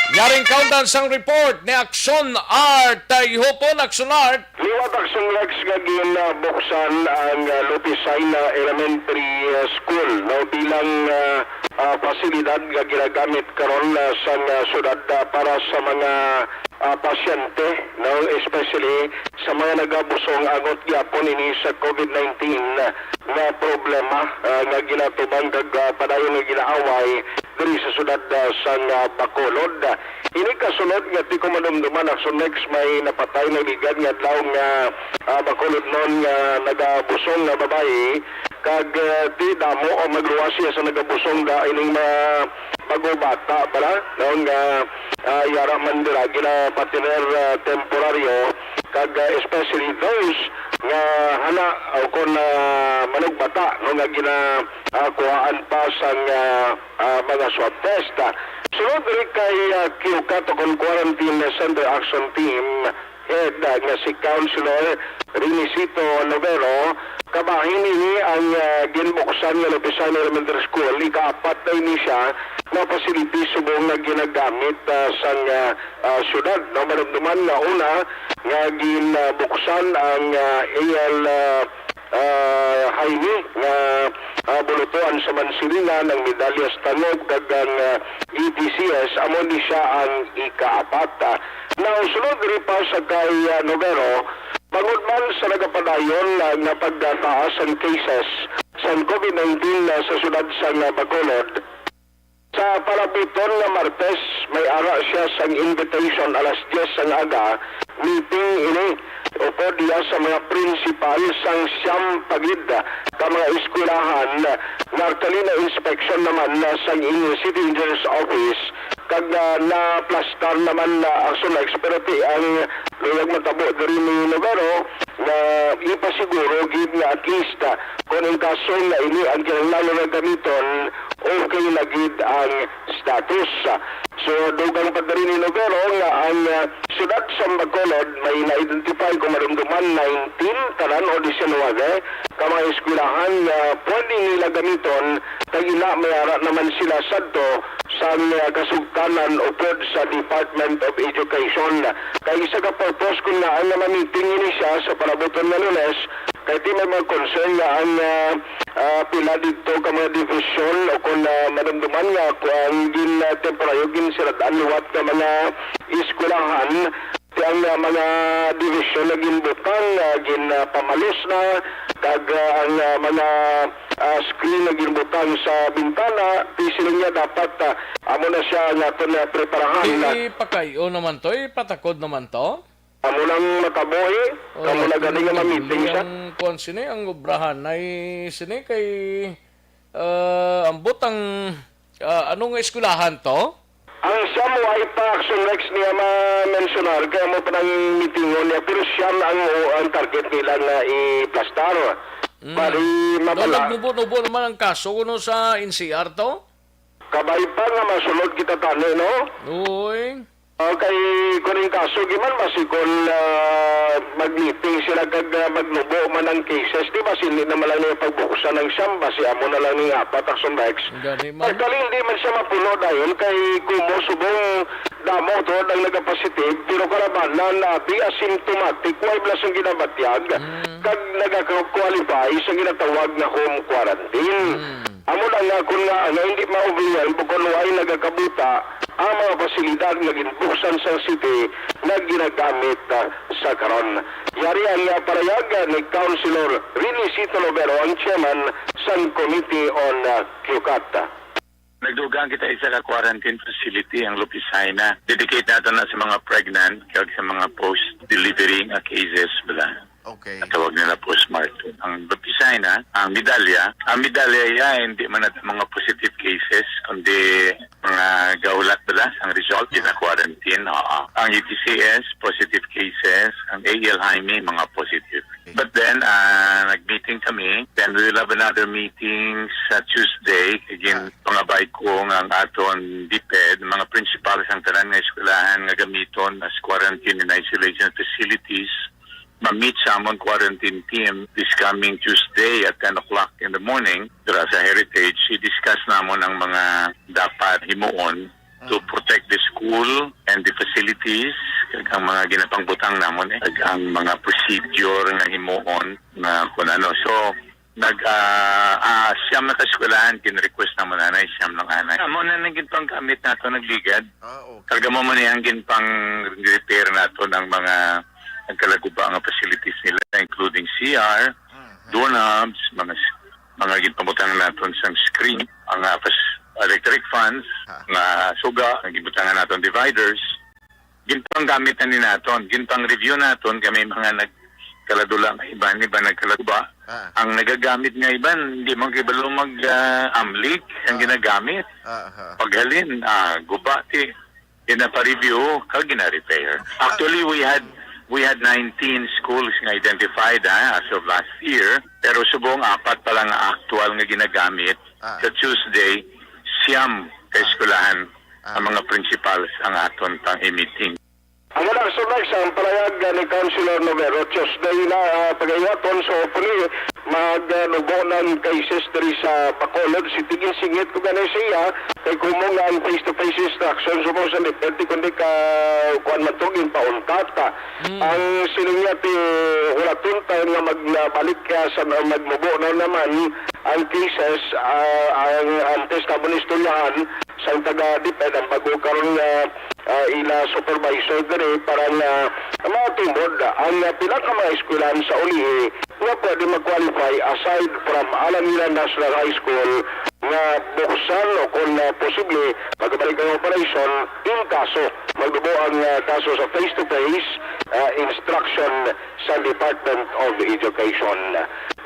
Yaring kaundan sang report ni Aksyon Art. Tayhupon, Aksyon Art. Liwat, Aksyon Rex, nga ginbuksan ang, ah, Lupicina Elementary, ah, School, no, bilang, ah, ah, pasilidad nga ginagamit karon, ah, sang, ah, syudad, ah, para sa mga, ah, pasyente, no, especially sa mga nagabusong angot gyapon ini sa COVID nineteen nga problema, ah, nga ginatubang kag, ah, padayon nga ginaaway diri sa syudad, ah, sang, ah, Bacolod. Ini kasunod nga, ti ko madumduman, Aksyon Rex, may napatay na ligad nga adlaw nga, ah, Bacolodnon nga nagabusong nga babayi, kag, ah, ti damo ang magluwas siya sa nagabusong da ining mga bag-o bata, bala, no, nga, ah, yara man dira ginapatiner, ah, temporaryo, kag, ah, especially those nga hala o kon, ah, manugbata, no, nga gina, ah, kuhaan pa sang, ah, ah, mga swab test. Sulod diri kay, ah, Q CAT o kon Quarantine Center Action Team Head, ah, nga si Councilor Renisito Novero, kabahin ini ang, ah, ginbuksan nga Lopezano Elementary School. Ikaapat na ini siya nga facility subong nga ginagamit, ah, sang, ah, ah, syudad. No, madumduman nga una nga ginbuksan ang, ah, A L, ah, ah, Jaime nga, ah, bulutuan sa Mansilingan, ang medalya sa tangob, kag ang, ah, E T C S, amo ni siya ang ikaapat. Ah, now, sulod diri pa sa kay, ah, Novero, Tungod man sa nagapadayon nga pagtaas sang cases sang COVID nineteen sa siyudad sang Bacolod, sa palabuton nga Martes, may ara siya sang invitation alas diyes sang aga, meeting ini upod diya sa mga prinsipal sang siyam pa gid ka mga eskwelahan nga actually na-inspection naman sang in-, City Engineers Office, kag, ah, naplastar naman na ang SONECS, pero ti ang luyag matabo diri ni Novero nga ipasiguro gid nga at least, ah, kung ang kaso nga ini ang kinahanglan nga gamiton, okay na gid ang status. So, dugang pa diri ni Novero nga ang, ah, siyudad sa Bacolod may na-identify kung madumduman nineteen tanan o diecinuebe ka mga eskwelahan nga pwede nila gamiton, kay ina may ara naman sila sadto sa, ah, kasugtanan upod sa Department of Education. Kay isa ka purpose kun ngaa nga ma-meeting ini siya sa palabuton nga Lunes, kay ti may mga concern nga ang, ah, ah, pila didto ka mga division o kun, ah, madumduman nga kuan gin, ah, temporaryo ginsirad-an liwat nga mga eskwelahan, ti ang, ah, mga division nga ginbutang, ah, gin, ah, pamalos na, kag, ah, ang, ah, mga, ah, screen nga ginbutang sa bintana, ti sila niya dapat, ah, amo na siya nga aton, ah, preparahan. Ipakay-o naman to, ipatakod naman to? Amo nang matabuhi, kamo na gani nga mamiting siya. Ang kuwan sini, ang obrahan ay sini kay, ah, ambot ang, ah, ano nga eskwelahan to? Ang siyam wa pa action next niya ma-mensionar, kaya mo pa nang mitingon niya, pero siyam ang, ang target nila nga iplastar. Mm. Bali, mabala. Nubo-nubo naman ang kaso kuno sa N C R to? Kabay pa nga masulod kita tani, no? Uy. Ah, kay kun ang kaso, giman basi kun, ah, mag-meeting sila kag, ah, magnubo man ang cases, di ba, hindi naman lang niya pagbuksan ang siyam, basi amo na lang ning apat ang sumrex. Gani man. Actually, hindi man siya mapuno dayon kay kumo subong damo to ang nagapositive, pero kalabanan na abi asymptomatic, way bala sang ginabatyag, Mm. kag nagaqualify sa ginatawag nga home quarantine. Mm. Amo na nga kun nga, nga hindi ma-overwhelm bukon way nagakabuta ang mga pasilidad nga ginbuksan sa city nga ginagamit, ah, sa karon. Yari ang, ah, parayag, ah, ni Councilor Renisito Lovero, ang chairman sang Committee on, ah, Q CAT. Nagdugang kita isa ka quarantine facility, ang Lupicina. Dedicate nato na sa mga pregnant kag sa mga post-delivery nga cases bala. Okay. Tawag nila postpartum. Ang Lupicina, ang Medalla, ang Medalla iya, hindi man nato mga positive cases, kundi mga gahulat bala ang result, gina-quarantine. Oo. Ang E T C S, positive cases, ang A L Jaime, mga positive. Okay. But then, ah, nag-meeting kami. Then we will have another meeting sa Tuesday. Again, Ah. mga baiko nga ang aton DepEd, mga principal sang tanan nga eskwelahan nga gamiton as quarantine and isolation facilities. Ma-meet sa amon quarantine team this coming Tuesday at ten o'clock in the morning dira sa Heritage. I-discuss namon ang mga dapat himuon to Mm. protect the school and the facilities, kag ang mga ginapangbutang namon, eh, kag ang mga procedure nga himuon nga kun ano. So, nag, ah, ah, siyam na ka eskwelahan, gin-request namon anay, siyam lang anay. Amo na nang ginpanggamit nato, nagligad. Ah, okay. Kag amo man ang ginpang-repair nato ng mga nagkalaguba nga facilities nila, including C R, Mhm. doorknobs, mga s-, mga ginpabutang naton sang screen, mga fas-, electric fans, Ha. nga suga, ang gibutangan naton dividers. Ginpanggamit na ni naton, ginpang-review naton kay may mga nagkaladula nga iban, iban nagkalaguba. Ah. Ang nagagamit nga iban, hindi man kibalo mag, ah, amlig ang Ah. ginagamit. Ah, ha. Paghalin, ah, guba ti ginapareview kag gina-repair. Actually, we had, we had nineteen schools nga identified, ha, as of last year, pero subong apat pa lang nga actual nga ginagamit. Ah. Sa Tuesday, siyam ka Ah. eskwelahan Ah. ang mga principals ang aton pang-meeting. Ang wala sa next, ang palayag ni Councilor Novero, Tuesday na, ah, pagayaton, so hopefully, magnubo ng cases diri sa Bacolod. Si tigin singit ko gani siya, kay kumong nga ang face-to-face instruction, supposed to be thirty, kundi ka, kuwan man to, ginpauntat. Mm. Ang siling niya, ti, wala tun time nga magbalik ka sa magmubo na naman ang cases, ah, ang antes na mo istoryahan sa taga DepEd, ang bago karon nga, ah, ila supervisor diri para nga Matumod ang pila ka mga eskwelahan sa ulihi nga pwede mag-qualify aside from Alan National High School nga buksan o kon, ah, posible magabalik ang operasyon in kaso magdubo ang, ah, kaso sa face-to-face, ah, instruction sa Department of Education.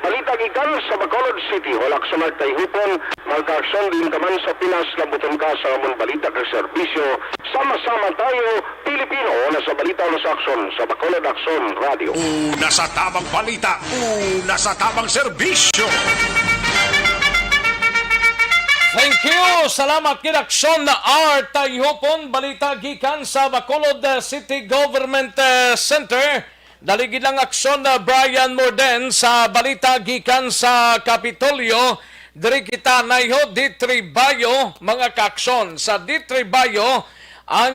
Balita gikan sa Bacolod City Hall, Aksyon Art Tayhupon, magkaaksyon din ka man sa Pinas, lambuton ka sa amon balita kag serbisyo. Sama-sama tayo, Pilipino, una sa balita, una sa aksyon, sa Bacolod Aksyon Radio. Una sa tamang balita, una sa tamang serbisyo. Thank you. Salamat kay Aksyon Art Tayhupon. Balita gikan sa Bacolod, uh, City Government, uh, Center. Dali gid lang Aksyon, uh, Brian Morden sa balita gikan sa Kapitolyo. Diri kita naiho, Ditribayo, mga kaaksyon. Sa Ditribayo, ang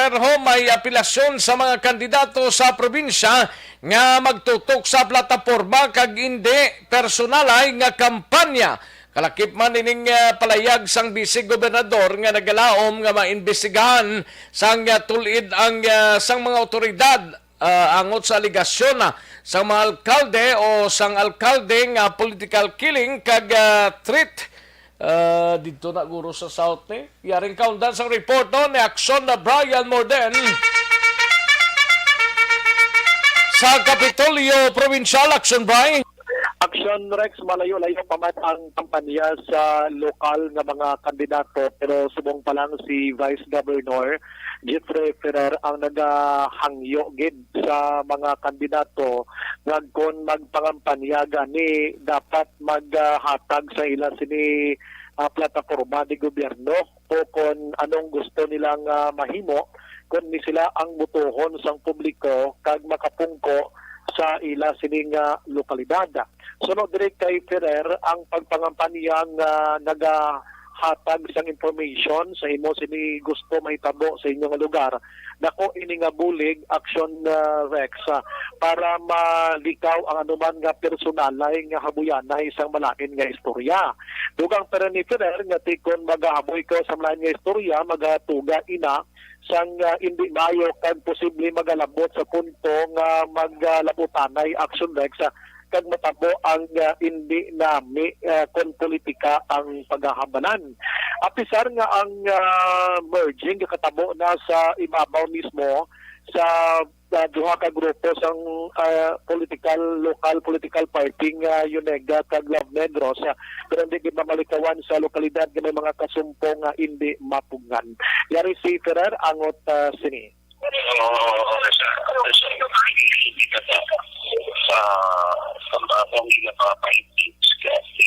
Pero may apilasyon sa mga kandidato sa probinsya nga magtutok sa plataporma kag indi personalay nga kampanya. Kalakip man ining, ah, palayag sang bise gobernador nga nagalaom nga maimbestigahan sang, ah, tul-id ang, ah, sang mga awtoridad, ah, angot sa alegasyon, ah, sang mga alkalde o sang alkalde nga political killing kag, ah, threat. Ah, didto na guro sa South ni. Yaring kaundan sang report, no, ni Aksyon na Brian Morden. Sa Kapitolyo Provincial, Aksyon, Bri. Aksyon, Rex, malayo-layo pa man ang kampanya sa lokal nga mga kandidato, pero subong pa lang si Vice Governor Jeffrey Ferrer ang nagahangyo gid sa mga kandidato nga kon magpangampanya gani dapat maghatag sa ila sini, ah, plataporma ni gobyerno o kon anong gusto nilang, ah, mahimo kon ni sila ang botohon sang publiko kag makapungko sa ila sini nga lokalidad. Suno diri kay Ferrer, ang pagpangampanya nga nagahatag sang information sa imo sini gusto mahitabo sa inyo nga lugar, dako ini nga bulig, Aksyon, ah, Rex, ah, para malikaw ang anuman nga personalay nga habuyanay sang malain nga istorya. Dugang pa ni Ferrer nga ti kon magahaboy ka sa malain nga istorya, magatuga ina sang, ah, indi maayo kag posible magalabot sa punto nga magalabutanay, Aksyon, Rex, ah, kag matabo ang, ah, indi nami, ah, kon politika ang paghahabanan. Apisar nga ang, ah, merging gatabo na sa ibabaw mismo sa, ah, duha ka grupo sang, ah, political, lokal political party nga Unega kag Love Negros, ah, pero hindi gid mamalikawan sa lokalidad nga may mga kasumpo nga indi mapugngan. Yari si Ferrer angot, ah, sini. Oo, oo, oo, sir. Sir, hindi ka ba, ah, sa mga, kung hindi ka pa paintings, kasi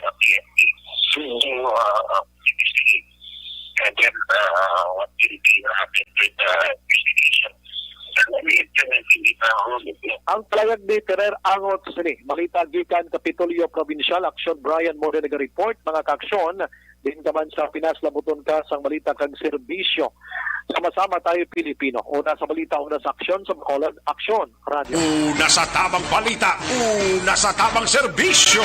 uh, P N P to, uh, investigate. And then, uh, what will be happening with the investigation? And then we implement it, uh, Ang palayag ni Terer Angot sini. Balita gikan Kapitolyo Provincial, Aksyon Brian Mode nag-report, mga kaaksyon. Din ka man sa Pinas, labuton ka sang balita kag serbisyo. Sama-sama tayo, Pilipino. Una sa balita, una sa aksyon, sa Bacolod Aksyon Radio. Una sa tamang balita, una sa tamang serbisyo.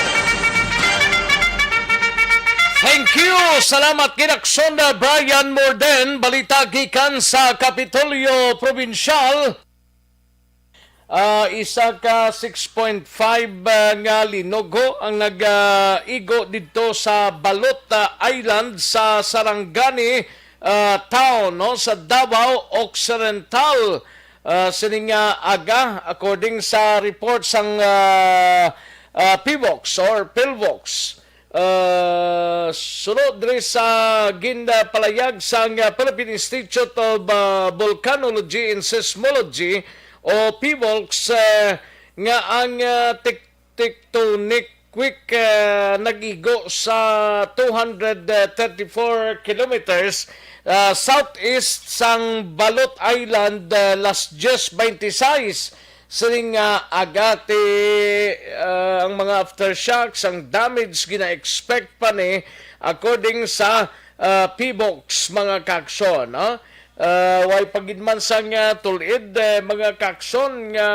Thank you. Salamat kay Aksyon Brian Morden. Balita gikan sa Kapitolyo Provincial. Ah, isa ka six point five, ah, nga linog ang nag-igo didto sa Balot, ah, Island sa Sarangani, ah, Town, no, sa Davao Occidental, ah, sining, ah, aga, according sa report sang, ah, ah, PHIVOLCS or PhilVolcS. Ah, suno diri sa ginpalayag sang, ah, Philippine Institute of, ah, Volcanology and Seismology o PHIVOLCS, ah, nga ang, ah, tek-, tectonic quake, ah, nag-igo sa two hundred thirty-four kilometers, ah, southeast sang Balot Island, ah, las diez veintiseis sining, ah, aga. Ti, ah, ang mga aftershocks, ang damage, gina-expect pa ni, according sa, ah, PHIVOLCS, mga kaaksyon, no? Ah, way pa gid man sang, ah, tul-id, eh, mga kaaksyon, nga,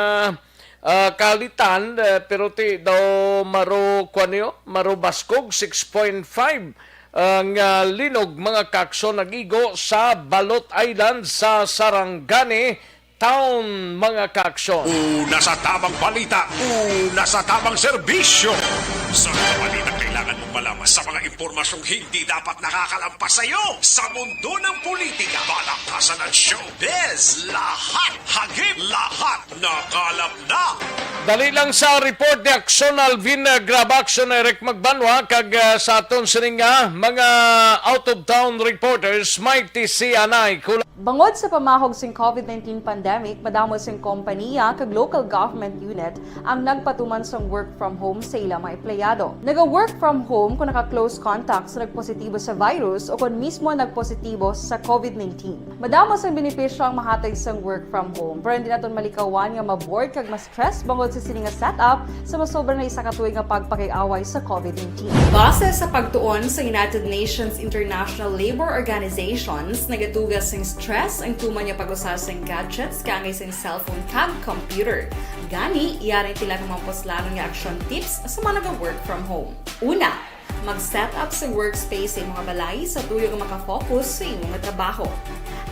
ah, kalitan, eh, pero ti daw maro, kuwan niyo, maro baskog, six point five ang, ah, linog, mga kaaksyon, nag-igo sa Balot Island sa Sarangani Town, mga kaaksyon. Una sa tamang balita, una sa tamang serbisyo. Sa mga balitang kailangan mong malaman, sa mga impormasyong hindi dapat nakakalampas sa iyo, sa mundo ng politika, palakasan at showbiz, lahat, hagip lahat, nakalap na. Dali lang sa report ni Aksyon Alvin, uh, Graba, Aksyon Eric Magbanwa, kag, uh, sa aton sining, uh, mga out-of-town reporters, Mighty Sianay. Kula- Bangod sa pamahog sing covid nineteen pandemic, madamo sing kompaniya kag local government unit ang nagpatuman sang work from home sa ila mga empleyado. Naga-work from home kon naka-close contact sa nagpositibo sa virus o kon mismo nagpositibo sa covid nineteen. Madamo sang benepisyo ang mahatag sang work from home, pero hindi naton malikawan nga ma-bored kag ma-stress bangod sa sini nga setup sa masobra na isa ka tuig nga pagpakig-away sa covid nineteen. Base sa pagtuon sa United Nations International Labour Organizations, nagatuga sing stress ang tuman nga pag-usa sing gadgets kaangay sing cellphone kag computer. Gani, yari ang pila ka mga puslanon nga action tips sa mga naga-work from home. Una, mag-set up sa workspace sa imo nga balay sa tuyo nga makafocus sa imo nga trabaho.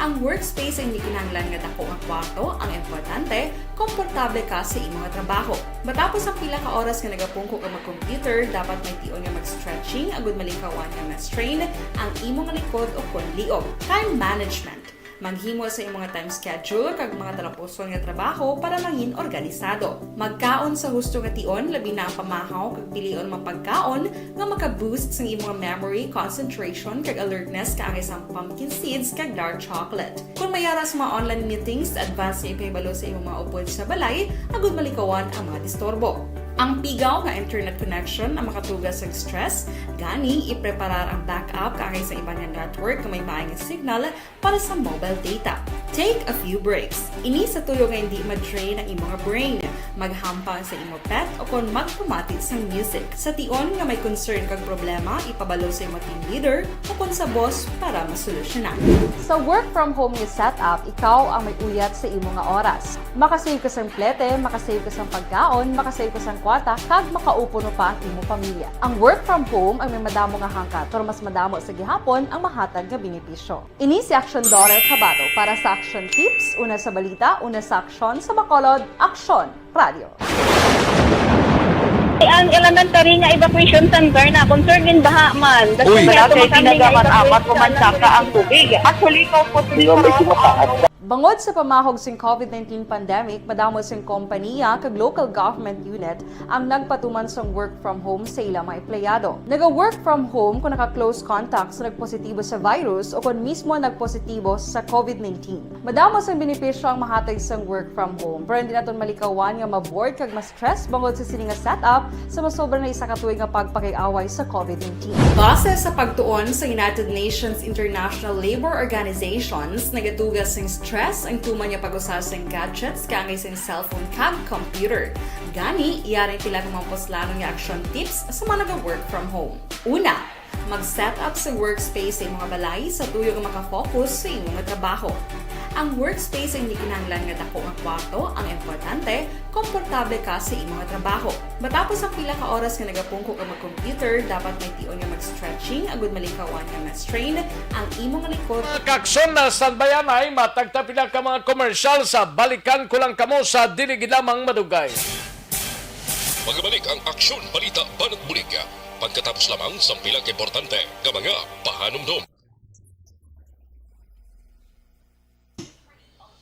Ang workspace ay hindi kinahanglan nga dako nga kwarto. Ang importante, komportable ka sa imo nga trabaho. Matapos ang pila ka oras nga nagapungko ka mag-computer, dapat may tion nga mag-stretching agud malikawan nga ma-strain ang imo nga likod o kon liog. Time management. Maghimo sa imong time schedule kag mga talapuson nga trabaho para mangin organisado. Magkaon sa husto nga tion, labi na ang pamahaw kag pilion mga pagkaon nga maka-boost sang imong memory, concentration, kag alertness kaangay sang pumpkin seeds kag dark chocolate. Kung may ara sa mga online meetings, advance nga ipahibalo sa imong mga upod sa balay agud malikawan ang mga disturbo. Ang pigaw nga internet connection ang makatuga sa stress, gani ipreparar ang backup kaangay sa iban nga network nga may maayong signal para sa mobile data. Take a few breaks. Ini sa tuyo nga hindi ma-drain ang imong brain. Maghampang sa imo pet o kon magpamati sang music. Sa tion nga may concern kag problema, ipabalo sa imo team leader o kon sa boss para masolusyonan. Sa work from home nga setup, ikaw ang may uyat sa imo nga oras. Makasave ka sang plete, makasave ka sang pagkaon, makasave ka sang kwarta, kag makaupo no pa ang imo pamilya. Ang work from home ang may madamo nga hangkat, pero mas madamo sa gihapon ang mahatag nga benepisyo. Ini si Action Daughter Tabato para sa Action Tips, una sa balita, una sa aksyon, sa Bacolod, Aksyon Radio. Ang elementary nga evacuation center na concern in baha man. Uy. Wala kay ginagamat-amat, kumansaka ang tubig. Actually, ikaw po, Bangod sa pamahog sing COVID nineteen pandemic, madamo sing kompanya kag local government unit ang nagpatuman sang work from home sa ila mga empleyado. Naga-work from home kung naka-close contact sa nagpositibo sa virus o kung mismo nagpositibo sa COVID nineteen. Madamo sang benepisyo ang mahatag sang work from home, pero hindi naton malikawan nga ma-bored kag ma-stress bangod sa sini nga setup sa masobra na isa ka tuig nga pagpakig-away sa COVID nineteen. Base sa pagtuon sa United Nations International Labor Organizations, nagatuga sing stress ang tuman nga pag-usa sing gadgets kaangay sing cellphone kag computer. Gani, yari ang pila ka mga puslanon nga action tips sa mga naga-work from home. Una, mag-set up sa workspace sa imong balay sa tuyo nga makafocus sa imong trabaho. Ang workspace ang hindi kinahanglan nga dako nga kwarto, ang importante, komportable ka sa imong trabaho. Matapos ang pila ka oras nga nagapungko ka mag-computer, dapat may tion nga mag-stretching agud malikawan nga ma-strain ang imong likod. Mga kakson, na standby anay, matagta pila ka mga komersyal sa balikan ko lang kamo sa dili gid lamang madugay. Magabalik ang Aksyon Balita Banat Bulig pagkatapos lamang sang pila ka importante nga mga pahanumdom.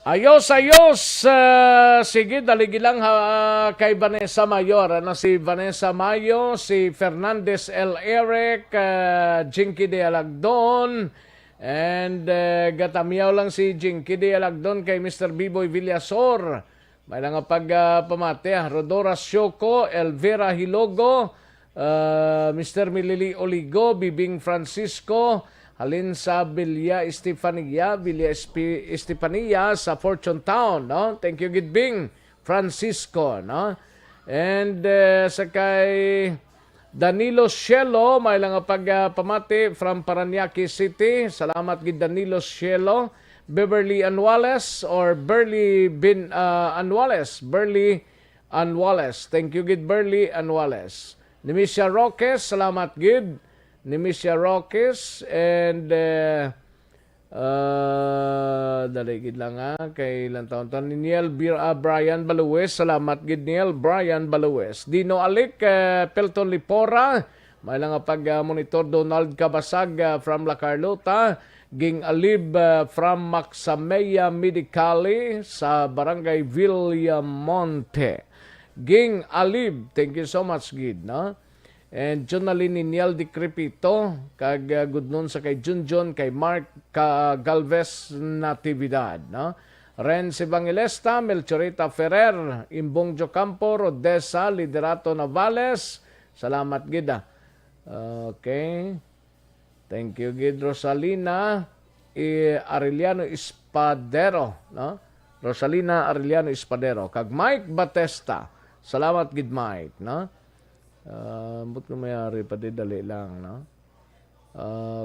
Ayos, ayos. Ah, sige, daligi lang ha, kay Vanessa Mayor. Ano, si Vanessa Mayo, si Fernandez L. Eric, ah, Jinky de Alagdon, and, ah, gatamiyaw lang si Jinky de Alagdon kay Mister Biboy Villasor. May lang nga pag, ah, pamati, ah. Rodora Sioco, Elvira Hilogo, ah, Mister Milili Oligo, Bibing Francisco, halin sa Villa Estefania, Villa Espe-, Estefania sa Fortune Town, no? Thank you gid, Bing Francisco, no? And, eh, sa kay Danilo Shelo, may lang nga pag, ah, pamati from Parañaque City. Salamat gid, Danilo Shelo. Beverly Anuales or Burley Bin, ah, Anuales? Burley Anuales. Thank you gid, Burley Anuales. Nimisia Roques, salamat gid. Nimisia Roques and, eh, ah, dali gid lang, ha, kay ilang taon to. Ni Niel Bir-, ah, Brian Balues, salamat gid, Niel Brian Balues. Dino Alik, eh, Pelton Lipora, may lang nga pag, ah, monitor. Donald Cabasag, ah, from La Carlota. Ging Alib, ah, from Maxamea Medicali sa Barangay Villamonte. Ging Alib, thank you so much gid, no? And Jonalyn Niniel Decrepito, kag, ah, good noon sa kay Junjun, kay Mark, ka Galvez Natividad, no? Renz Evangelista, Melchorita Ferrer, Imbong Jocampo, Rodessa Liderato Navales, salamat gid, ah. Okay. Thank you gid, Rosalina, eh, Arellano Espadero, no? Rosalina Arellano Espadero. Kag Mike Batesta. Salamat gid, Mike, no? Ah, ambot ko may ari pa di, dali lang, no?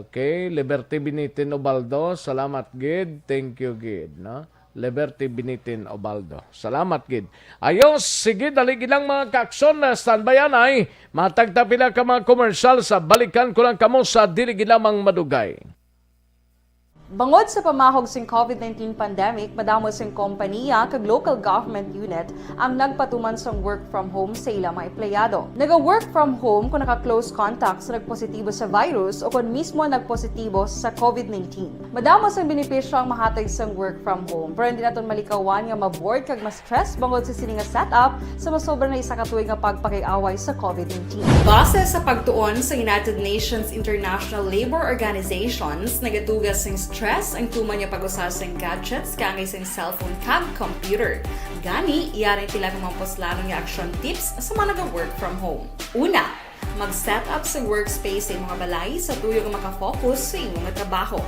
Okay, Liberty Binitin Obaldo, salamat gid. Thank you gid, no? Liberty Binitin Obaldo. Salamat gid. Ayos, sige, dali gid lang, mga kakson, na standby anay. Matagta pila ka mga komersyal sa balikan ko lang kamo sa dili gid lamang madugay. Bangod sa pamahog sing COVID nineteen pandemic, madamo sing kompaniya kag local government unit ang nagpatuman sang work from home sa ila mga empleyado. Naga-work from home kung naka-close contact sa nagpositibo sa virus o kon mismo nagpositibo sa COVID nineteen. Madamo sang benepisyo ang mahatag sang work from home, pero hindi naton malikawan nga ma-bored kag ma-stress bangod sa sini nga setup sa masobra na isa ka tuig nga pagpakig-away sa COVID nineteen. Base sa pagtuon sa United Nations International Labour Organizations, nagatugas sing stress ang tuman nga pag-usa sing gadgets kaangay sing cellphone kag computer. Gani, yari pila ka mga puslanon nga action tips sa mga naga-work from home. Una, mag-set up sa workspace sa imo nga balay sa tuyo nga makafocus sa imo nga trabaho.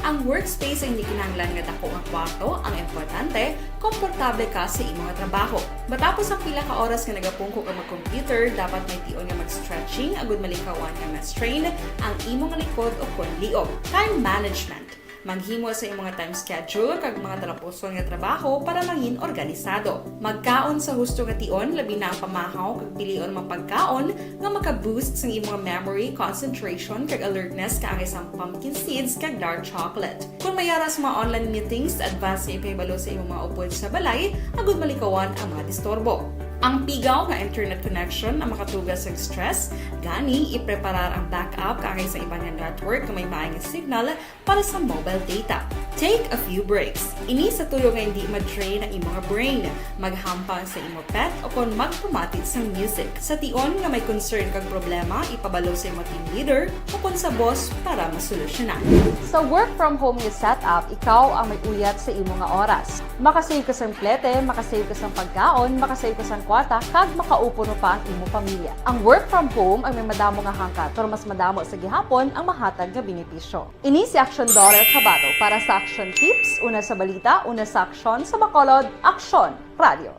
Ang workspace ang hindi kinahanglan nga dako nga kwarto, ang importante, komportable ka sa imo nga trabaho. Matapos ang pila ka oras nga nagapungko ka mag-computer, dapat may tion nga mag-stretching agud malikawan nga ma-strain ang imo nga likod o kon liog. Time management. Maghimo sa imo nga time schedule kag mga talapuson nga trabaho para mangin organisado. Magkaon sa husto nga tion, labi na ang pamahaw kag pilion mga pagkaon nga maka-boost sang imo nga memory, concentration, kag alertness kaangay sang pumpkin seeds kag dark chocolate. Kung may ara sa mga online meetings, advance nga ipahibalo sa imo mga upod sa balay agud malikawan ang mga disturbo. Ang pigaw nga internet connection ang makatugas sa stress, gani ipreparar ang backup kaangay sa iban nga network nga may maay nga signal para sa mobile data. Take a few breaks. Ini sa tuyo nga hindi ma-drain ang imo nga brain. Maghampang sa imo pet o kon magpamati sang music. Sa tion nga may concern kag problema, ipabalo sa imo team leader o kon sa boss para masolusyonan. Sa work from home nga setup, ikaw ang may uyat sa imo nga oras. Makasave ka sang plete, makasave ka sang pagkaon, makasave ka sang kwarta, kag makaupo pa ang imo pamilya. Ang work from home ang may madamo nga hangkat, pero mas madamo sa gihapon ang mahatag nga benepisyo. Ini si Action Daughter Kabato para sa Action Tips, una sa balita, una sa aksyon, sa Bacolod, Aksyon Radio.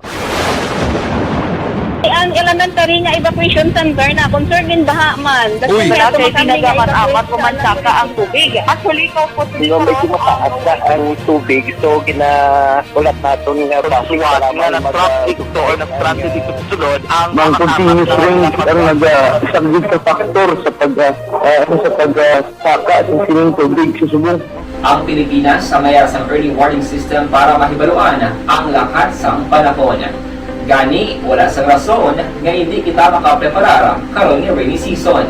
Ang elementary nga evacuation center na concerned in baha man. Uy! Wala kay ginagamat-amat ko man saka ang tubig. Actually, ko po. Medyo mataas na ang tubig, so gina-, ulat naton nga traffic, kailangan na mag-, traffic to or traffic ito sulod ang mga continuous rain ang nag-, ah, isang big factor sa pag, ah, ah, sa pag, ah, saka sa sining tubig sa subong. Ang Pilipinas ang may sang early warning system para mahibaluan ang lakat sang panahon. Gani, wala sang rason nga hindi kita makapreparar karon nga rainy season.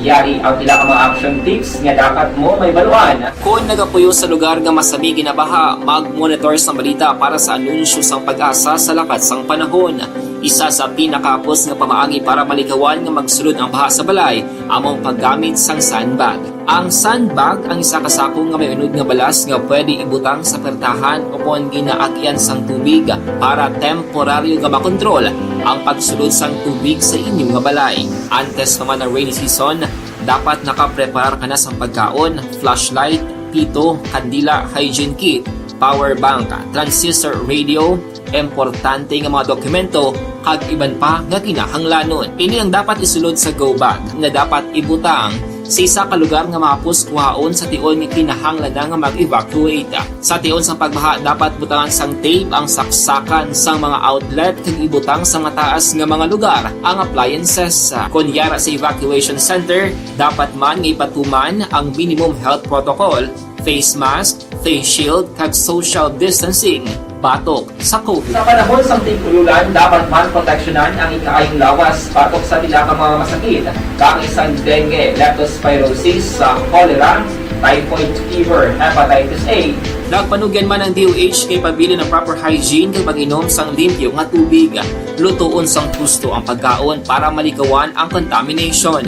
Yari ang pila ka mga action tips nga dapat mo mahibaluan. Kon nagapuyo sa lugar nga masami ginabaha, mag-monitor sang balita para sa anunsyo sang PAGASA sa lakat sang panahon. Isa sa pinakahapos nga pamaagi para malikawan nga magsulod ang baha sa balay amo ang paggamit sang sandbag. Ang sandbag ang isa ka sako nga may unod nga balas nga pwede ibutang sa pertahan o kon ginaagyan sang tubig para temporaryo nga makontrol ang pagsulod sang tubig sa inyo nga balay. Antes pa man ang rainy season, dapat nakapreparar ka na sang pagkaon, flashlight, pito, kandila, hygiene kit, power bank, transistor radio, importante nga mga dokumento, kag iban pa nga kinahanglanon. Ini ang dapat isulod sa go bag nga dapat ibutang sa isa ka lugar nga mahapos kuhaon sa tion nga kinahanglan na nga mag-evacuate. Sa tion sang pagbaha, dapat butangan sang tape ang saksakan sang mga outlet kag ibutang sa mataas nga mga lugar ang appliances. Kon yara sa evacuation center, dapat man nga ipatuman ang minimum health protocol, face mask, face shield, kag social distancing batok sa COVID. Sa panahon sang tig-ululan, dapat man proteksyonan ang ikaayong lawas batok sa pila ka mga masakit, kaangay sang dengue, leptospirosis, sa cholera, typhoid fever, hepatitis A. Nagpanugyan man ang D O H nga ipabilin ang proper hygiene kag pag-inom sang limpyo nga tubig. Lutoon sang husto ang pagkaon para malikawan ang contamination.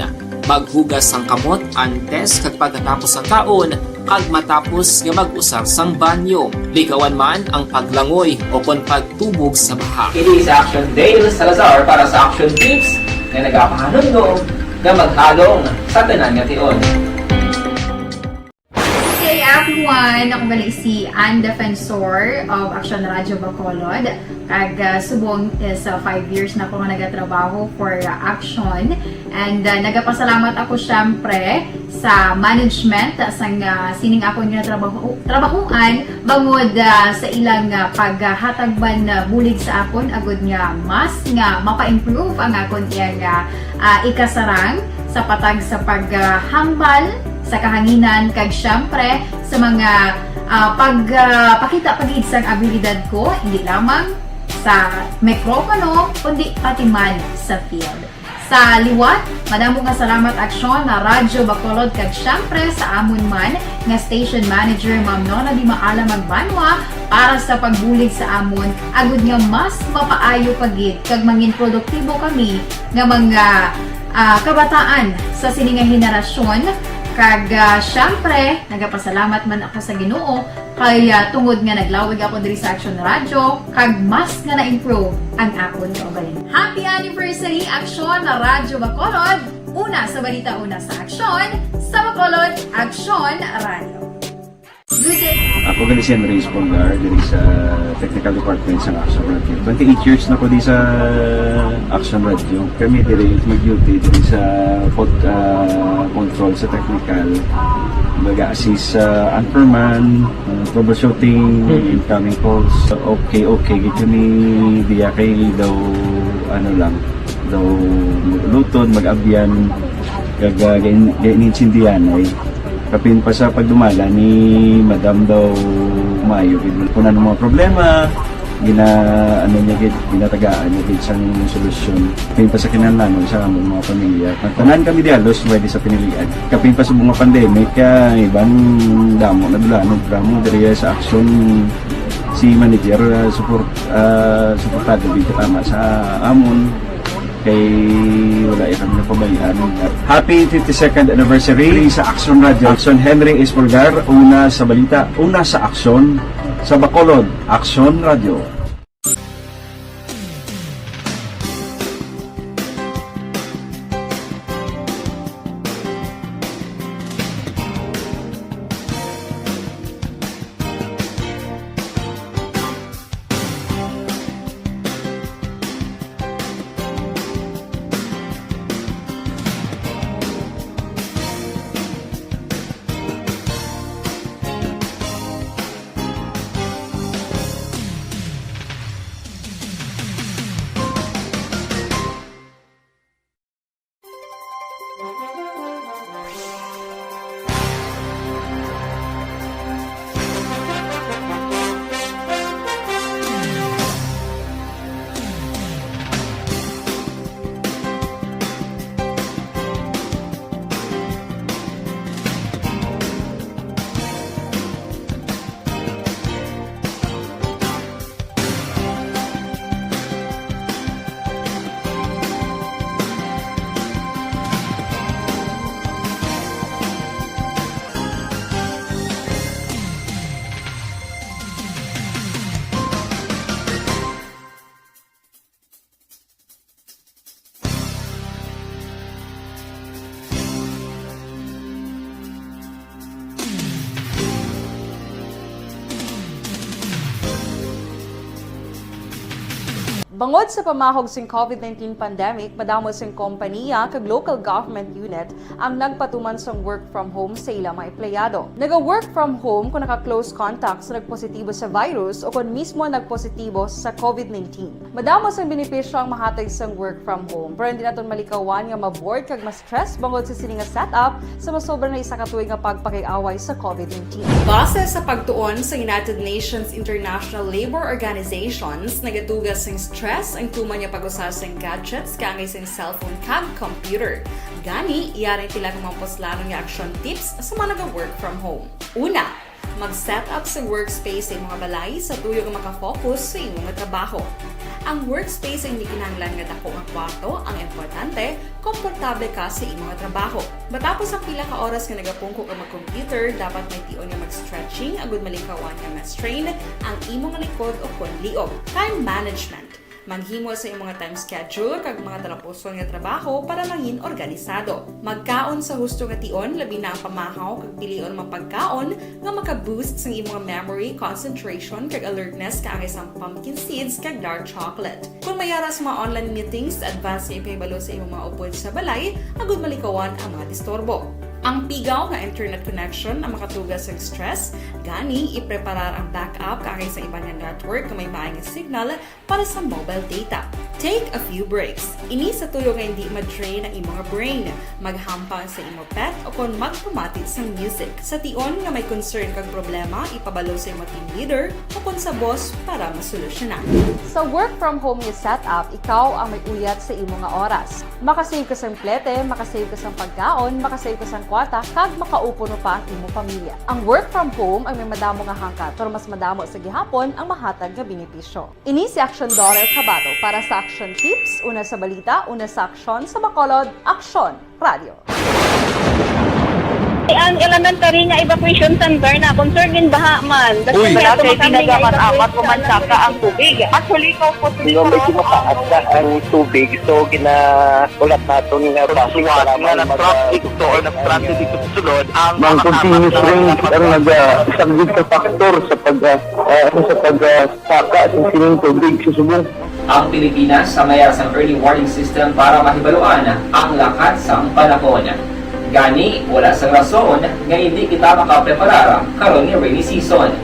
Maghugas sang kamot antes kag pagkatapos sang kaon, kag matapos nga mag-usar sang banyo. Likawan man ang paglangoy o kon pagtubog sa baha. Ini si Action Dale Salazar para sa Action Tips nga nagapahanumdom nga maghalong sa tanan nga tion. Okay, ako man, ako gali si Ann Defensor of Action Radio Bacolod. Kag, ah, subong is, ah, five years na ako nga nagatrabaho for, ah, Action. And, ah, nagapasalamat ako, syempre, sa management, ah, sang, ah, sining akon nga trabaho, trabahoan, bangod, ah, sa ilang, ah, paghatag man, ah, bulig sa akon, agud nga mas nga mapa-improve ang akon iyang, ah, ah, ikasarang sa patag sa paghambal sa kahanginan, kag siyempre sa mga, ah, pag, ah, pakita pa gid sang abilidad ko, hindi lamang sa mikropono, kundi pati man sa field. Sa liwat, madamo nga salamat, Aksyon na Radyo Bacolod, kag siyempre sa amon man nga station manager, Ma'am Nona Di Maala Magbanwa, para sa pagbulig sa amon, agud nga mas mapaayo pa gid kag mangin produktibo kami nga mga, ah, kabataan sa sini nga henerasyon. Kag, ah, siyempre, nagapasalamat man ako sa Ginoo kay, ah, tungod nga naglawig ako diri sa Aksyon Radyo, kag mas nga na-improve ang akon kaugalingon. Happy anniversary, Aksyon na Radyo Bacolod! Una sa balita, una sa aksyon, sa Bacolod, Aksyon Radyo. Good day. Ako gali si Andres Polgar diri sa technical department sa Aksyon Radyo. Twenty-eight years na ko di sa Aksyon Radyo. Kami diri mag-duty diri sa pod, ah, control sa technical. Baga assist sa anchorman, ah, troubleshooting, incoming calls. Okay, okay. Gid kami diya kay daw ano lang, daw luton, mag-abyan, kag, ah, gain-, gain-insindihan ay. Kapin pa sa pagdumala ni Madam daw maayo gid. Kung ano mga problema, gina, ano niya gid, ginatagaan niya gid sang solusyon. Kapin pa sa kinahanglanon sa among mga pamilya. Ang tanan kami di halos pwede sa pinilian. Kapin pa sa mga pandemic, kay iban damo na dulanon, damo diri sa aksyon si manager, ah, support, ah, suportado gid tama sa amon. Kay wala ya kami napabayaan. Happy fifty-second anniversary sa Aksyon Radyo. Aksyon, Henry Espolgar, una sa balita, una sa aksyon, sa Bacolod, Aksyon Radyo. Bangod sa pamahog sing COVID nineteen pandemic, madamo sing kompaniya kag local government unit ang nagpatuman sang work from home sa ila mga empleyado. Naga-work from home kon naka-close contact sa nagpositibo sa virus o kon mismo nagpositibo sa COVID nineteen. Madamo sang benepisyo ang mahatag sang work from home, pero hindi naton malikawan nga ma-bored kag ma-stress bangod sa sini nga setup sa masobra na isa ka tuig nga pagpakig-away sa COVID nineteen. Base sa pagtuon sa United Nations International Labor Organizations, nagatuga sing stress ang tuman nga pag-usa sing gadgets kaangay sing cellphone kag computer. Gani, yari ang pila ka mga puslanon nga action tips sa mga naga-work from home. Una, mag-set up sa workspace sa imong balay sa tuyo nga maka-focus sa imong trabaho. Ang workspace ay hindi kinahanglan nga dako nga kwarto, ang importante, komportable ka sa imong trabaho. Matapos ang pila ka oras nga nagapungko ka mag-computer, dapat may tion nga mag-stretching agud malikawan nga ma-strain ang imong likod o kon liog. Time management. Maghimo sa imong time schedule kag mga talapuson nga trabaho para mangin organisado. Magkaon sa husto nga tion, labi na ang pamahaw, kag pilion ang mga pagkaon nga maka-boost sang imong memory, concentration, kag alertness, kaangay sang pumpkin seeds kag dark chocolate. Kon may ara sa mga online meetings, advance nga ipahibalo sa imong mga upod sa balay agud malikawan ang mga disturbo. Ang pigaw nga internet connection ang makatuga sang stress, gani ipreparar ang backup kaangay sa iban nga network nga may maay nga signal para sa mobile data. Take a few breaks. Ini sa tulo nga hindi ma-drain ang imo nga brain. Maghampang sa imo pet o kon magpamati sang music. Sa tion nga may concern kag problema, ipabalo sa imo team leader o kon sa boss para masolusyonan. Sa work from home nga setup, ikaw ang may uyat sa imo nga oras. Makasave ka sang plete, makasave ka sang pagkaon, makasave ka sang kwarta, kag makaupo no pa ang imo pamilya. Ang work from home ang may madamo nga hangkat, pero mas madamo sa gihapon ang mahatag nga benepisyo. Ini si Action Daughter Kabato para sa Action Tips, una sa balita, una sa aksyon, sa Bacolod, Aksyon Radio. Ang elementary nga evacuation center na concern gin baha man. Uy, wala kay pinagamat-amat o mansaka ang tubig. Actually, ko po Medyo mataas na ang tubig, so ginaulat naton nga basi nga nag-traffic to or nag-transit dito sa sulod ang mga continuous rain ang nag-, ah, isang big factor sa pag, ah, ah, sa pag, ah, saka sa sining tubig sa subong. Ang Pilipinas ang may sang early warning system para mahibaluan ang lakat sang panahon. Gani, wala sang rason nga hindi kita makapreparar karon nga rainy season.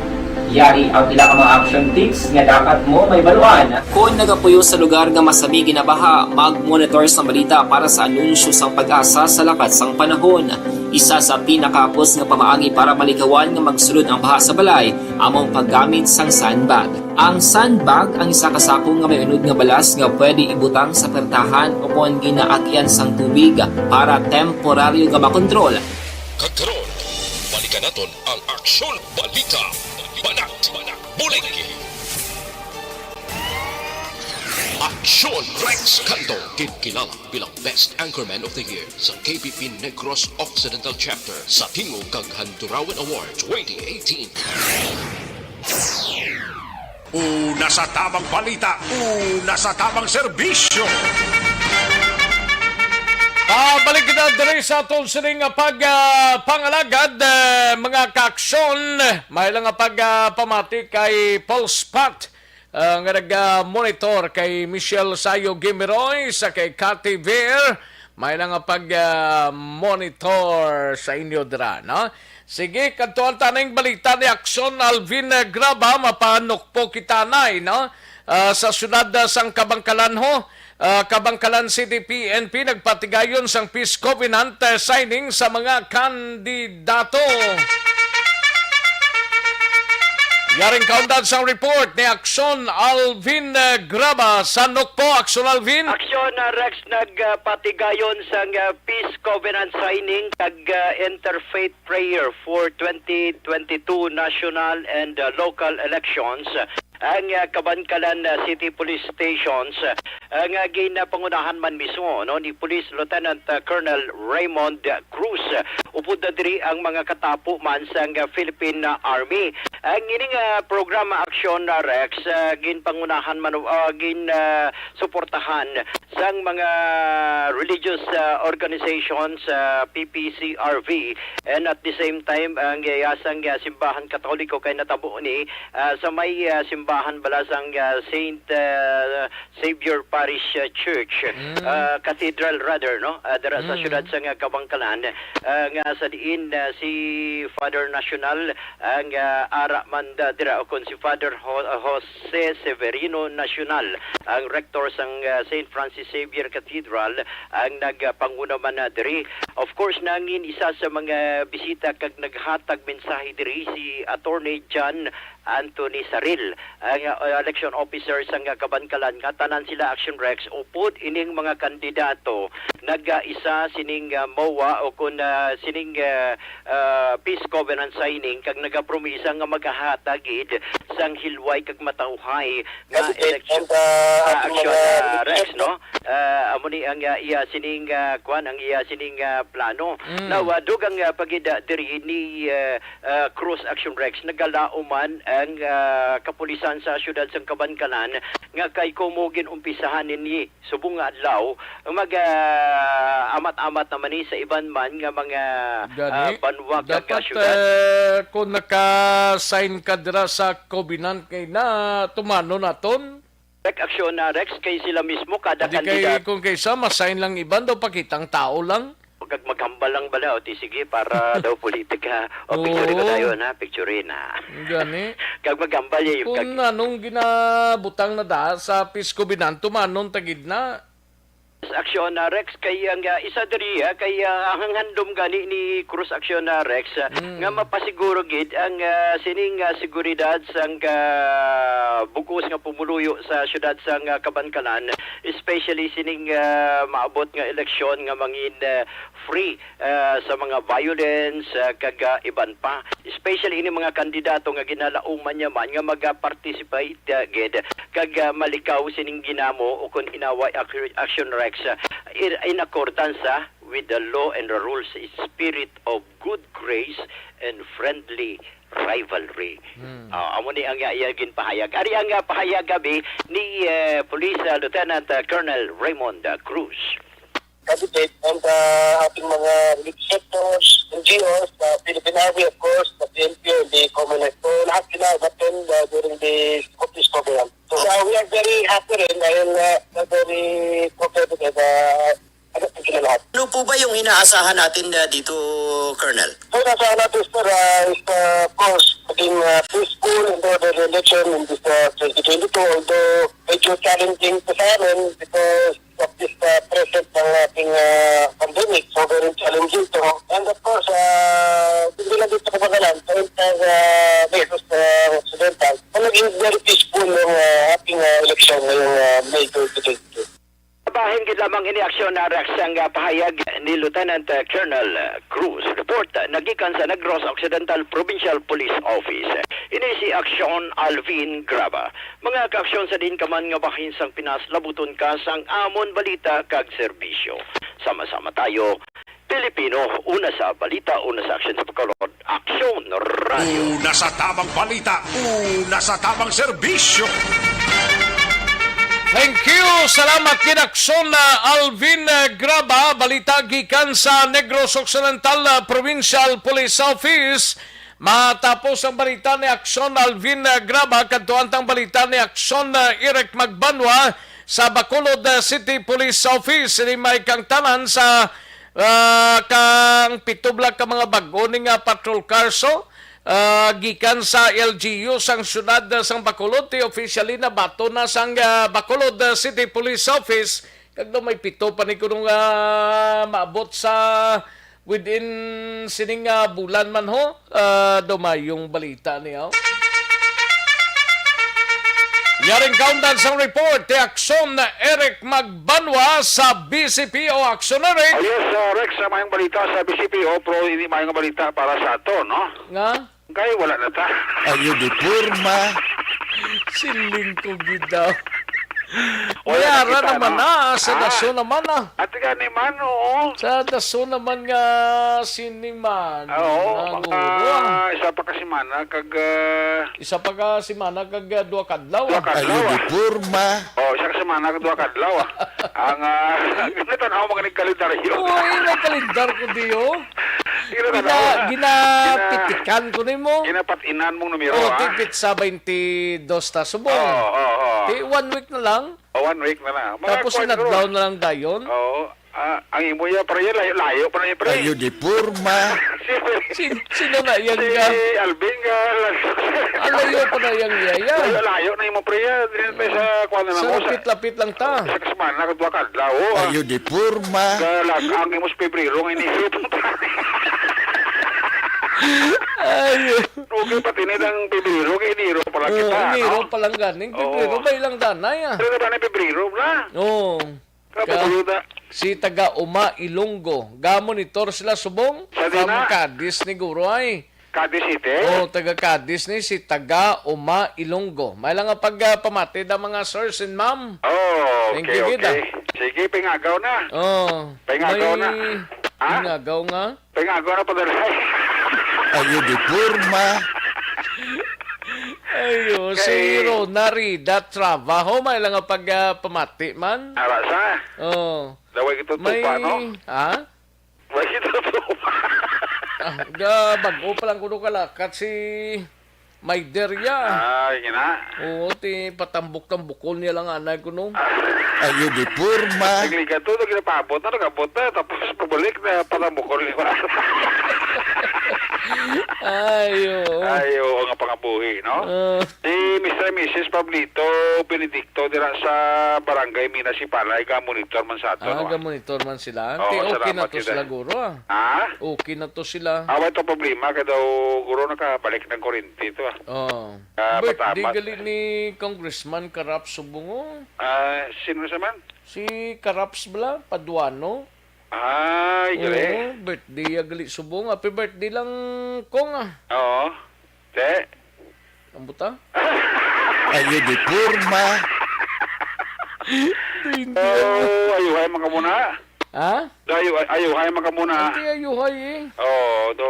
Yari ang pila ka mga action tips nga dapat mo mahibaluan. Kon nagapuyo sa lugar nga masami ginabaha, mag-monitor sang balita para sa anunsyo sang PAGASA sa lakat sang panahon. Isa sa pinakahapos nga pamaagi para malikawan nga magsulod ang baha sa balay amo ang paggamit sang sandbag. Ang sandbag ang isa ka sako nga may unod nga balas nga pwede ibutang sa pertahan o kon ginaagyan sang tubig para temporaryo nga makontrol. Kag karon, balikan naton ang Aksyon Balita. Banat, Bulig. Aksyon Rex Canto, ginkilala bilang Best Anchorman of the Year sa K P P Negros Occidental Chapter sa Tingog kag Handurawan Award twenty eighteen. Una sa tamang balita, una sa tamang serbisyo. Pabalik kita diri sa aton sining nga pag, ah, pangalagad, eh, mga kaaksyon. May lang nga pag, ah, pamati kay Paul Spot, ah, nga nag-, ah, monitor kay Michelle Sayo Gimiroy sa kay Cathy Ver. May lang nga pag, ah, monitor sa inyo dira, no? Sige, kadtuan ta ning balita ni Aksyon Alvin, eh, Graba, mapanukpo kita, nay, no? Ah, sa siyudad, ah, sang Kabangkalan, ho. Ah, Kabangkalan City P N P nagpatigayon sang peace covenant, eh, signing sa mga kandidato. Yaring kaundad sang report ni Aksyon Alvin, eh, Graba sa Nukpo. Aksyon Alvin. Aksyon, ah, Rex, nagpatigayon sang, ah, peace covenant signing kag, ah, interfaith prayer for twenty twenty-two national and, uh, local elections, ang, uh, Kabankalan, uh, City Police Stations, uh, nga ginapangunahan man mismo, no, ni Police Lieutenant, uh, Colonel Raymond, uh, Cruz. Uh, upod na diri ang mga katapo man sang, uh, Philippine, uh, Army. Ang ining, uh, programa aksyon, uh, Rex, uh, ginpangunahan man, uh, gin, uh, suportahan sang mga religious, ah, organizations, ah, P P C R V, and at the same time, ang iya sang, ah, simbahan Katoliko kay natabo ni, ah, sa may, ah, simbahan bala sang, ah, Saint, ah, Xavier Parish, ah, Church, Mm. ah, Cathedral rather, no? Ah, dira sa Mm. siyudad sang, ah, Kabangkalan, ah, nga sa diin, ah, si Father Nacional ang, ah, ara man, ah, dira, o kon si Father Ho-, Jose Severino Nacional, ang rector sang, ah, Saint Francis Xavier Cathedral, ang nagpanguna man, ah, diri. Of course, nangin isa sa mga bisita kag naghatag mensahe diri si Attorney John Anthony Saril, ang, ah, election officer sang, ah, Kabankalan, nga tanan sila, Action Rex, upod ining mga kandidato nagaisa sining, ah, MOA o kon, ah, sining, ah, ah, peace covenant signing kag nagapromisa nga magahatag gid sang hilway kag matawhay nga Educate election. and, ah, Ah, ating action, mga ah, Rex, no? Ah, amo ni ang, ah, iya sining, ah, kwan, ang iya sining, ah, plano. Mm. Now, ah, dugang, ah, pagida diri ni, ah, ah, Cruz, Action Rex, nagalaom man ang, ah, kapulisan sa siyudad sang Kabankalan nga kay kumo gin-umpisahan ni subong nga adlaw, mag, ah, amat-amat naman ni sa iban man nga mga, Gani, ah, banwa kag dapat, syudad. Eh, kung naka-sign ka dira sa covenant kay na tumano naton? Correct, aksyon na, Rex, kay sila mismo, kada Di kay, kandidato. Kung kaysa, ma-sign lang iban daw, pakitang tao lang. Kag maghambal lang bala, o ti sige, para daw politika. O, picture ko Oo. Dayon, ha? Picture na. Gani. Kag maghambal, ya, yung Kung kag- anong ginabutang na da sa Pisco Binanto, manon tagid na? Aksyon, ah, Rex, kay ang, ah, isa diri, ah, kay, ah, ang handom gani ni Cruz Aksyon, ah, Rex, ah, Mm. nga mapasiguro gid ang, ah, sining, ah, seguridad sang, ah, bug-os nga pumuluyo sa siyudad sang, ah, Kabankalan, especially sining, ah, maabot nga eleksyon nga mangin, ah, free, ah, sa mga violence, ah, kag, ah, iban pa. Especially ini mga kandidato nga ginalauman niya man nga maga-participate, ah, gid kag, ah, malikaw sining ginamo o kon inaway ac-, action, Rex, ah, in, in accordance, ah, with the law and the rules, spirit of good grace and friendly rivalry. Hmm. Ah, amo ni ang, ah, iya ginpahayag. Ari ang, ah, pahayag gani ni, eh, Police, ah, Lieutenant, ah, Colonel Raymond, ah, Cruz. Candidate and, uh, ating mga relief sectors, N G Os, uh, Philippine Army, of course, the P N P O, and the Comelec. So, lahat sila umattend, uh, during the office program. So, uh, we are very happy rin dahil, uh, very competitive, uh, ano po sila lahat. Ano po ba yung inaasahan natin, uh, dito, Colonel? So, inaasahan natin, sir, uh, is, uh, of course, maging, uh, peaceful and orderly election in this, uh, twenty twenty-two, although medyo challenging po sa amin because of this, uh, present ng ating, uh, pandemic. So, very challenging to. And of course, uh, hindi lang dito sa Kabankalan, sa entire, uh, Negros, uh, Occidental, na naging very peaceful yung, uh, ating, uh, election ngayong, uh, May twenty twenty-two. Bahin gid lamang ini, aksyon, na Rex, ang, uh, pahayag ni Lieutenant, uh, Colonel, uh, Cruz. Report, uh, nagikan sa Negros Occidental Provincial Police Office. Ini si Aksyon Alvin Graba. Mga kaaksyon, sa diin ka man nga bahin sang Pinas, labuton ka sang amon balita kag serbisyo. Sama-sama tayo, Pilipino, una sa balita, una sa aksyon sa pagkalod. Aksyon Radio. Una sa tamang balita, una sa tamang serbisyo. Thank you. Salamat gid, Aksyon, uh, Alvin, uh, Graba. Balita gikan sa Negros Occidental, uh, Provincial Police Office. Matapos ang balita ni Aksyon Alvin, uh, Graba, kadto ang balita ni Aksyon, uh, Eric Magbanwa sa Bacolod, uh, City Police Office. Ini may kang tanan sa, uh, kang pito bala ka mga bag-o ni nga patrol cars, oh, uh, gikan sa L G U sang siyudad, uh, sang Bacolod, ti officially nabaton na sang, uh, Bacolod, uh, City Police Office. Kag daw may pito pa ni kuno nga maabot sa within sining, ah, bulan man ho, ah, daw mayong balita niya. Yaring kaundan sang report ti Aksyon Eric Magbanwa sa B C P O Aksyon, Eric. Oh, yes, ah, Rex, ah, mayong balita sa B C P O, pero hindi mayong balita para sa ato, no? Nga? Kay wala na ta. Ayo di porma. Siling ko gid daw. Wala na. Yara kita, naman no? Na, sa Ah. daso naman, ah. Ate gani man, oo. Sa daso naman nga siniman. Ah, oo, Ang mga uro, ah. isa pa ka semana, kag, ah, Isa pa ka semana, kag, ah, duha ka adlaw, Duha ah. ka Ayo adlaw, di ah. porma. Oh, isa ka semana, kag duha ka adlaw, ah. Ang, ah, natan-aw mga nagkalendaryo. Oo, eh, may kalendar ko diyo. Gina-, Gina-, ginapitikan ko nimo. Ginapat-inan mong numero, Oh, ah. Ti pitsa twenty-dos ta subong. Oo, oo, oo. Ti one week na lang. Oh, one week na lang. Mga Tapos kuwan, inadlaw siguro. na lang dayon. Oo. Ah, ang imo ya, pre, layo, layo pa na yung pre. Ayo di porma. Si, Sin-, sino na yan si ka? Alvin ka. Alayo pa na yang yaya. Layo, layo na yung pre, ya. Dili pa sa kuwan na lang Sa ko, sa lapit-lapit lang ta. Sa kasmana, kadwa kadlaw, oh, ah. Ayo di porma. Galag ang imo sa Pebrero nga inisip. Ayo. Okay, pati na ang Pebrero, kay Enero pa lang Oh, kita, Enero no? pa lang ganing. Oo. Pebrero, may ilang danay, ah. Pero na ba na Pebrero na? Oo. Ka-, Kapatuluda. Si taga Uma, Ilonggo. Ga-monitor sila subong? Sa From dina? Cadiz ni Guro ay. Cadiz City? Oh, taga Cadiz ni si taga Uma, Ilonggo. May lang nga pagpamati da mga sirs and ma'am. Oh, Thank okay, you, gid, okay. ah. Sige, pingagaw na. Oh, Pingagaw may na. Ha? pingagaw nga. Pingagaw na pala. Ayo di porma. Ayo, si Kay Rona Rida Trabaho, may lang nga pagpamati man. Ara sa? Oh. Daway kito May, tupa, no? ha? Way kito tupa. Ah, ga, bago pa lang kuno kalakat si May Deria. Ah, yun na. Oo, ti patambok-tambokon niya lang anay kuno. Ah. Ayo di porma. Nagligato na, ginapaabot na, nag-abot na, tapos pabalik na, patambukon lima. Ayo. Ayo, nga pangabuhi, no? Ah. Si Mister and Missus Pablito Benedicto dira sa Barangay Minasipalay, ga-monitor man sa ato, Ah, no? Ga-monitor man sila. Oo, Ti okay na salamat to kita. Sila, guro, ah. Ha? Okay na to sila. Away to problema, kay daw, guro, nakabalik ng kuryente to, ah. Oh. Ah, Birthday matamat. Gali ni Congressman Karap Subong, oh. Ah, sino sa man? Si Karaps bala, Paduano. Ay, gali. Oo, birthday ya gali subong. Happy birthday lang, Kong, ah. Oo. Te. Ang buta? Ayo di porma. Hindi. Oh, ayuhay man ka muna. Ha? Ayo, ayuhay man ka muna. Hindi, ayuhay eh. Oh, do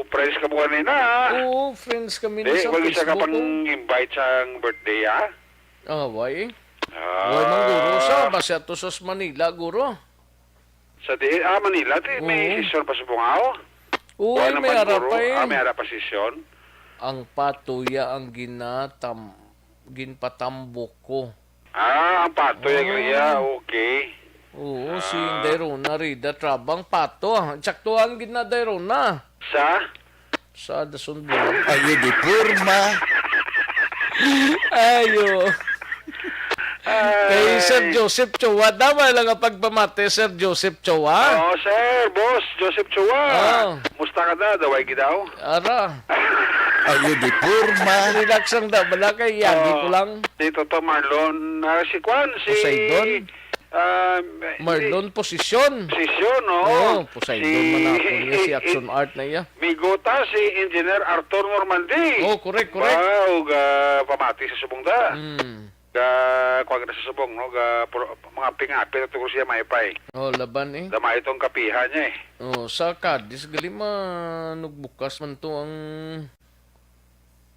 friends ka mo kanina, ah. Oo, friends kami na. Eh, sa wag isa ka Facebook, pang oh. Invite sa birthday, ah. Ah, why? Ah. Why man, guro, sa base ato sa Manila, guro? Sa diin? Ah, Manila, di may Oo. Session pa sa Bungao? Uy, wala may naman, ara guro. Pa eh. Ah, may ara pa session? Ang patoya ang ginatam-, ginpatambok ko. Ah, ang patoya, ah. Gliya, okay. Oo, si ah. Inday Rona Rida Trabang pato. Ah. Saktuhan gid na, Day Rona. Sa? Sa dason bulan. Ayo di porma. Ayo. Ay. Kay Sir Joseph Chua, tama lang ang pagpamati, Sir Joseph Chua? Oo, sir. Boss Joseph Chua. Oh. Musta ka na? Daway gidaw? Ara. Ayo di porma. Relax lang daw. Bala kay yagi ko lang. Si Toto Marlon. Ah, si Kwan, si Poseidon? Ah, Marlon Posisyon. Posisyon, oo. Oo, Poseidon si, man ako niya, si Action Art na iya. Migota, si Engineer Arthur Normandy. Oh, correct, correct. Wow, ga pamati sa subong da. Hmm. Ga, kuwan na sa subong, no? Ga, puro, mga pingapit at tungkol siya maipay. Oh, laban eh. Dama itong kapihan niya eh. Oh, sa Cadiz, gali manugbukas man to ang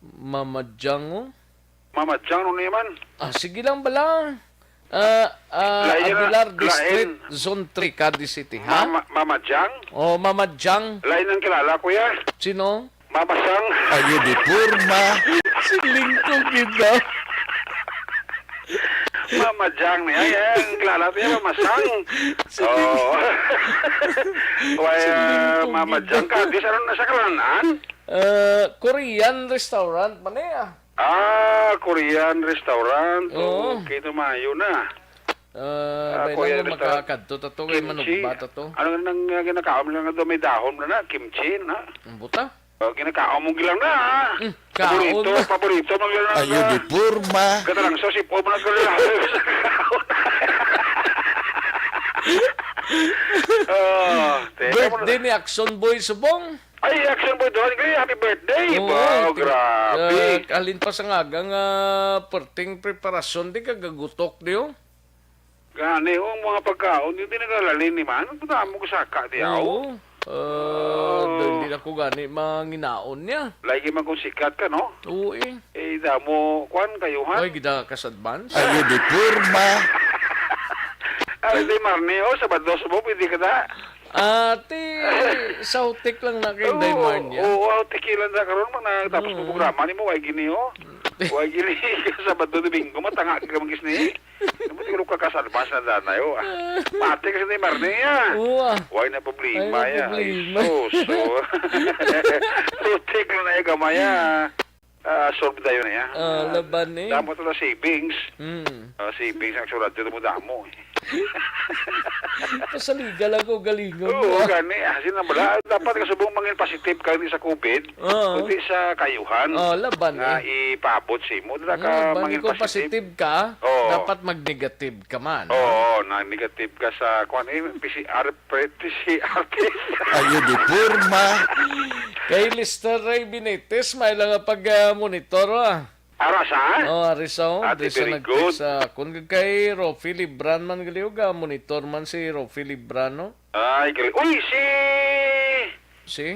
Mama Jang, oh. Mama Jang, no naman? Ah, sige lang bala. Ah, ah, lain na, Aguilar lain. District, Zone three, Cadiz City, ha? Mama, Mama Jang? Oh, Mama Jang. Lain ang kilala, kuya. Sino? Mama Sang. Ayo di porma. Si Lingkong gid daw. Mama Jang niya, yan. Kilala niya, Mama Sang. Si Ling-, oh. Why, si Lingkong Mama gid Jang daw. Ka? Di sa ano na sa kalanan? Ah, Korean restaurant man eh, ah. Ah, Korean restaurant. Oo. Okay, tumayo na. Ah, ah, may Korean lang restaurant. Makakadto, tato, kay kimchi. Manugba, tato. Ano nang, ah, ginakaon lang na may dahon na na? Kimchi na. Ang buta? Oh, ginakaon mo gilang na, ah. Mm, kaon. Paborito, na. Paborito mo gilang na. Ayo, di porma. Katarang sa sipon mo na gilang. Oh, teka mo na. Birthday ni Action Boy Subong. Ay, Action Boy Don, kay happy birthday. Oo, wow, ti-, grabe. Ah, halin pa sa nga nga perting preparasyon, di ka gagutok, di, oh? Gani, oh, ang mga pagkaon, hindi nagalalim ni man. Ang damo ko saka, di, oh. Oo. Ah, oh. Hindi na ko gani manginaon niya. Lagi man kung sikat ka, no? Oo, eh. Eh, damo, kwan, kayuhan. Ay, gida kas advance. Ayo, di porma. Ay, di, Marnie, oh, Sabado, Sabado, pwede ka na. Ati, sa hutik lang na kay Inday Marnia. Oo, oo, hutik lang na karon, mga tapos mo programa nimo, ay gini, oh. Way gini, Sabado, Domingo, matanga ka magis ni. Naman siguro ka kasalbas na danay, oh. Pati kasi ni Marnia. Oo, ah. Way na problema, ay, na problema. Ay, sus, oh. Hutik lang na yung gamay, ah. Ah, solve tayo na yan. Ah, laban eh. Damo to na savings. Mm. Ah, savings ang sulat dito mo damo eh. Pasaliga lang ko, galingon mo. Oo, gani. Ah, sino bala? Dapat kasubong mangin positive ka ni sa COVID, oo, kundi sa kayuhan. Oh, laban eh. Nga ipaabot sa imo. Dala ka mangin positive. Positive ka, oo, dapat mag-negative ka man. Oo, na negative ka sa, kuwan eh, P C R Pretty si artist. Ayo di porma. Kay Lester Ray Benitez, may lang nga pag, ah, monitor, ah. Ara sa? Oh, ari sa, oh, Ate, di sa very nag-text good. Sa, kung kay Rofi Libran man gali, oh, ga monitor man si Rofi Libran, no? Ay, gali. Uy, si Si?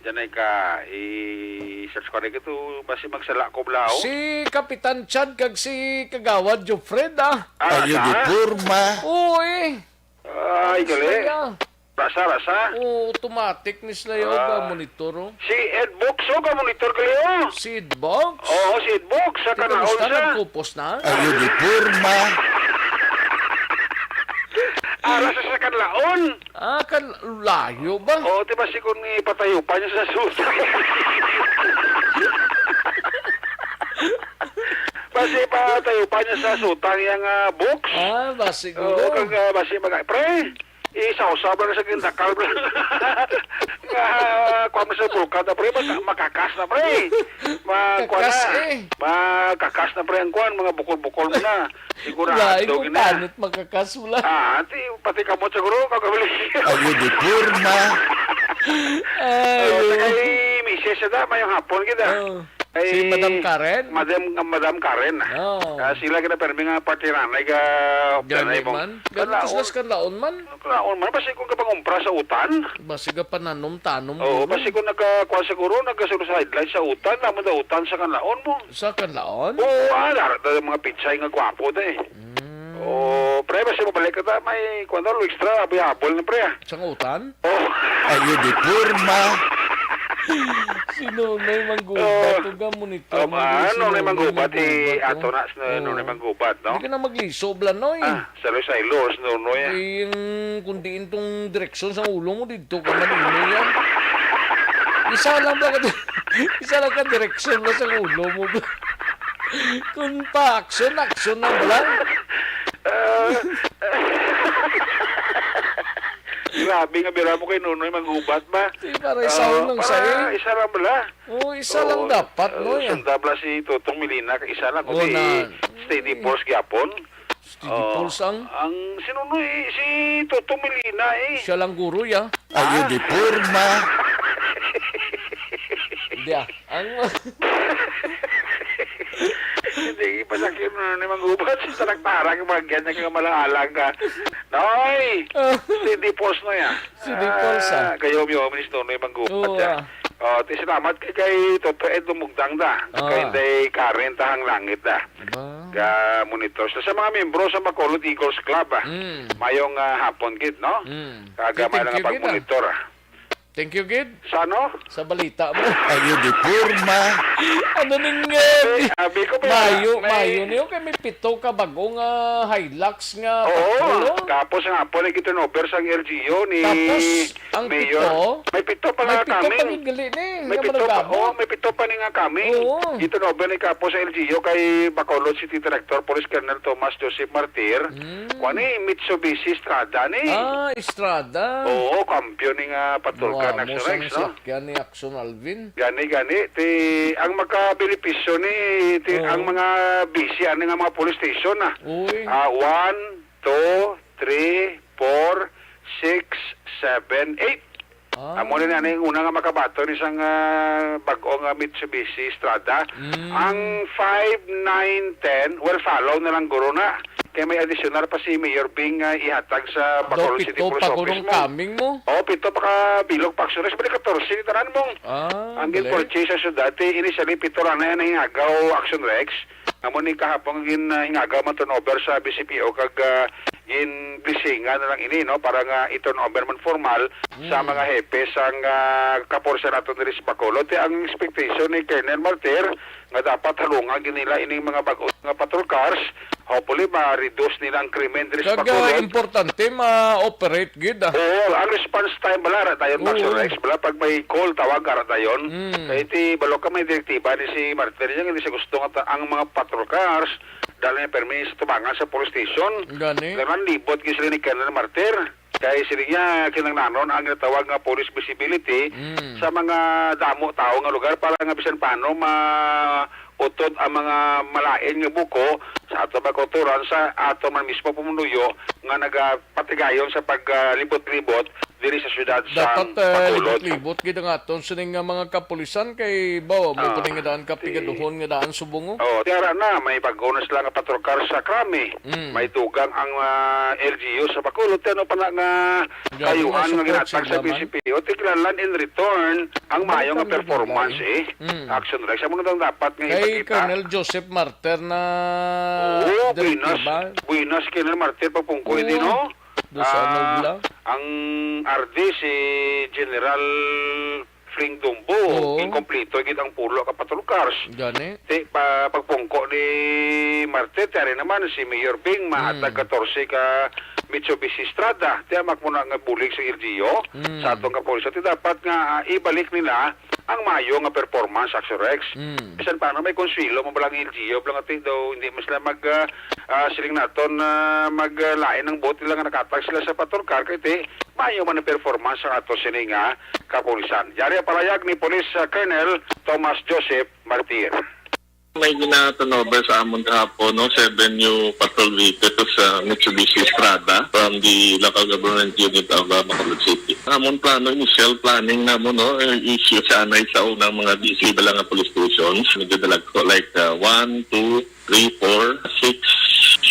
Diyan ay ka, i-search ko rin ito, basi magsala ko, bla, oh. Si Kapitan Chad kag si Kagawad Jofred, ah. Ara sa? Ayo di porma. Oo, eh. Ay, gali. Kaya, rasa, rasa. Oo, automatic ni sila yung, ah, monitor, oh. Si Ed Box, oh, ka monitor kayo. Si Ed Box? Oo, si Ed Box, sa Kanaon sa. Nagkupos na? Ayo di porma. Ara sa, sa Kanlaon. Ah, kan layo ba? Oo, di ba si kun ipatayo pa niya sa suta? Basi ipatayo pa niya sa suta ang iyang, ah, books. Ah, basi Oo, siguro. kag, ah, basi mag-, pre, isaw-saw ba na sa gindakal, pre? Nga, ah, kuwan mo sa bulkan na, pre, maka-, makakas na, pre. Ma-, kuwan Kakas na. eh. Makakas na, pre, ang kuwan, mga bukol-bukol mo na. Sigurado Lain mo gina. panit makakas mo lang. Ah, ti, pati kamot siguro, kagabali. Ayo di porma. Ay, Oh, oh. Kay misis na, mayong hapon kita. Oh. Kay Si Madam Karen? Madam, Madam Karen. Oh. Ah, sila kita permi nga partiranay ka Gani tanay mo. man. Gani Kalaon. tuslas kalaon man. Kalaon man, basi kung kapangumpra sa utan. Basi ka pananom-tanom Oo, duro. basi kung nagkakuha siguro, nagkasuro sa headlight sa utan, naman daw utan sa Kanlaon mo. Sa Kanlaon? Oo, ah, darat na yung mga pichay nga gwapo na eh. Mm. Oh, pre, basi mabalik ka ta, may kuwan daw, extra, abol-abol na, pre, ah. Sa utan? Oh. Ayo di porma. Si Nonoy Manggubat, Oh. ug ang monitor, Um, ah, Nonoy Manggubat, eh, ato na, si Nonoy Manggubat, no? Hindi ka na maglisob lang, Noy. Ah, sa Los Ailos, Nonoy, ah. Eh, yung, kung diin tong direksyon sa ulo mo, dito ka man, Nonoy, ah. Isa lang ba ka, isa lang ka direksyon ba sa ulo mo? Kung pa action, action na ba lang? Ah. Grabe nga bira mo kay Nonoy Manggubat ba? Di, para isa Oo, lang para sa, eh. isa lang bala. Oo, isa lang Oo, dapat, uh, no, eh. Sundab lang si Totong Melina, kay isa lang, Oo, kundi na. steady force gyapon. Steady Oo. force ang Ang si Nonoy, si Totong Melina, eh. Siya lang guro, ya. Ayo Ah. di porma. Hindi, ah. Ang Hindi, ipasakit mo na ni Manggubat sa taraktarak, yung mga ganyan ka malalang ka. Noy! Ah. Si Dipos, Noy, ah. Si Dipos, ah. Ah, kayo, mi, oh, Minis Nonoy Manggubat, Oo, ah. ah. Oh, ti salamat kay, kay Toto Ed Lumugdang da. Ah. Kay Inday Karen Tahang Langit, ah. Ba? Ga monitor sa, sa mga miyembro sa Bacolod Eagles Club, ah. Mm. Mayong, ah, hapon, gid, no? Mm. Kaga Thank may you, lang gid, ah. pag-monitor, ah. Thank you, gid. Sa ano? Sa balita mo. Ayo di porma. Ano ning, eh, Abi, abi ko, may, mayo, may mayo niyo kay may pito ka bagong, ah, Hilux nga Oo, patrol, oh. Tapos nga po, nag-turnover sa L G U ni Tapos, ang Mayor. pito, May pito pa may nga pito pa coming. ni gali ni, May nga pito pa, barangay. oh, may pito pa ni nga coming. Oo. Ito na, ni kapo sa L G U kay Bacolod City Director Police Colonel Thomas Joseph Martir. Mm. Kuwan ni, Mitsubishi Strada ni. Ah, Estrada. Oo, kampiyon ni nga patrol ka Wow, na mo sa sang Rex, no? sakyan ni Action Alvin. Gani, gani. Ti, ang makabenepisyo ni, ti, Oo. ang mga busy, ano nga mga police station, ah. Uy. Ah, one, two, three, four, six, seven, eight. Ah. Amo na ni una nga makabaton isang, ah, bag-o nga Mitsubishi Strada. Mm. Ang five, nine, ten, well, follow na lang guro na. Kay may additional pa si Mayor Bing nga ihatag sa Daw Bacolod City pito Police pa Office gurong mo. coming mo. Oh, pito pa ka bilog pa, actually. Sa bali, katorse ni tanan mong Ah, ang galing. gin-purchase sa syudad. Ti, initially, pito lang na yan ang hingagaw, Action Rex. Amo ni kahapon gin, ah, hingagaw man turnover sa B C P O kag, ah, gin-blessingan na lang ini, no, para nga i-turnover man formal sa Mm. mga hepe sang, ah, kapulisan nato diri sa Bacolod. Ti ang expectation ni Colonel Martir nga dapat halungan gid nila ining mga bag-o nga patrol cars. Hopefully, ma-reduce nila ang krimen diri sa Kag, ah, Bacolod. importante, ma-operate gid, ah. Oo, ang response time bala, ara dayon, Max Oo. Rex, bala, pag may call, tawag, ara dayon. Mm. Kay ti, balo ka, may direktiba ni si Martir, niya, hindi siya gusto nga ta-, ang mga patrol cars, dali na permi sa tubangan sa police station. Gani. Kaya man, libot gid sila ni Colonel Martir. Kay sila niya, kinahanglanon ang ginatawag nga police visibility Mm. sa mga damo tao nga lugar para nga bisan paano ma-, utod ang mga malain nga buko sa ato pagkulturan sa ato man mismo pumunuyo nga nagapatigayon sa pag, ah, libot-libot diri sa siyudad sa Dapat, ah, Bacolod. libot-libot gid ang aton sining nga mga kapulisan kay bawa mo Ah, pa ning nga daan si kapigaduhon nga daan subong, oh. Oh, tiara na, may bag-o na sila nga patrol car sa Krami. Mm. May dugang ang, ah, L G U sa Bacolod. Ti ano pa na nga Grabe kayuhan nga nga support ginatag sa sila man. B C P O, ti kinahanglan in return ang Ang mayo nga balikan mo performance, gani. eh. Mm. Action Rex. Amo na dapat nga Kay ipakita. Colonel Joseph Martir na Oo, buenas. direktiba. Buenas, Colonel Martir, pagpungko, Oo. hindi, no? Doon sa Ah, Nobla. ang R D si General Fring Dumbo, Oo. inkompleto gid ang pulo ka patrol cars. Gani. Ti, pa, pagpungko ni Martir, ti ari naman si Mayor Bing, mahatag Mm. katorse ka Mitsubishi Estrada, ti amak mo na nga bulig sa L G U, Mm. sa aton kapulisan, ti dapat nga, ah, ibalik nila ang maayo nga performance, Action Rex. Mm. Bisan pa na may konsuelo mo ba lang L G U, lang ati daw, hindi man sila mag, ah, ah, siling naton, ah, mag, ah, lain ang bote lang nga nakatag sila sa patrol car, kay ti, maayo man ang performance sa ato sini nga kapulisan. Yari ang palayag ni Police, ah, Colonel Thomas Joseph Martir. May gina-turnover sa amon kahapon, no, seven new patrol vehicles sa Mitsubishi Estrada from the local government unit of, uh, Bacolod City. Amon plano, initial planning namon, no, eh, issue sa anay sa unang mga D C ba lang nga police stations. Medyo dalag ko, like, uh, one, two, three, four, six,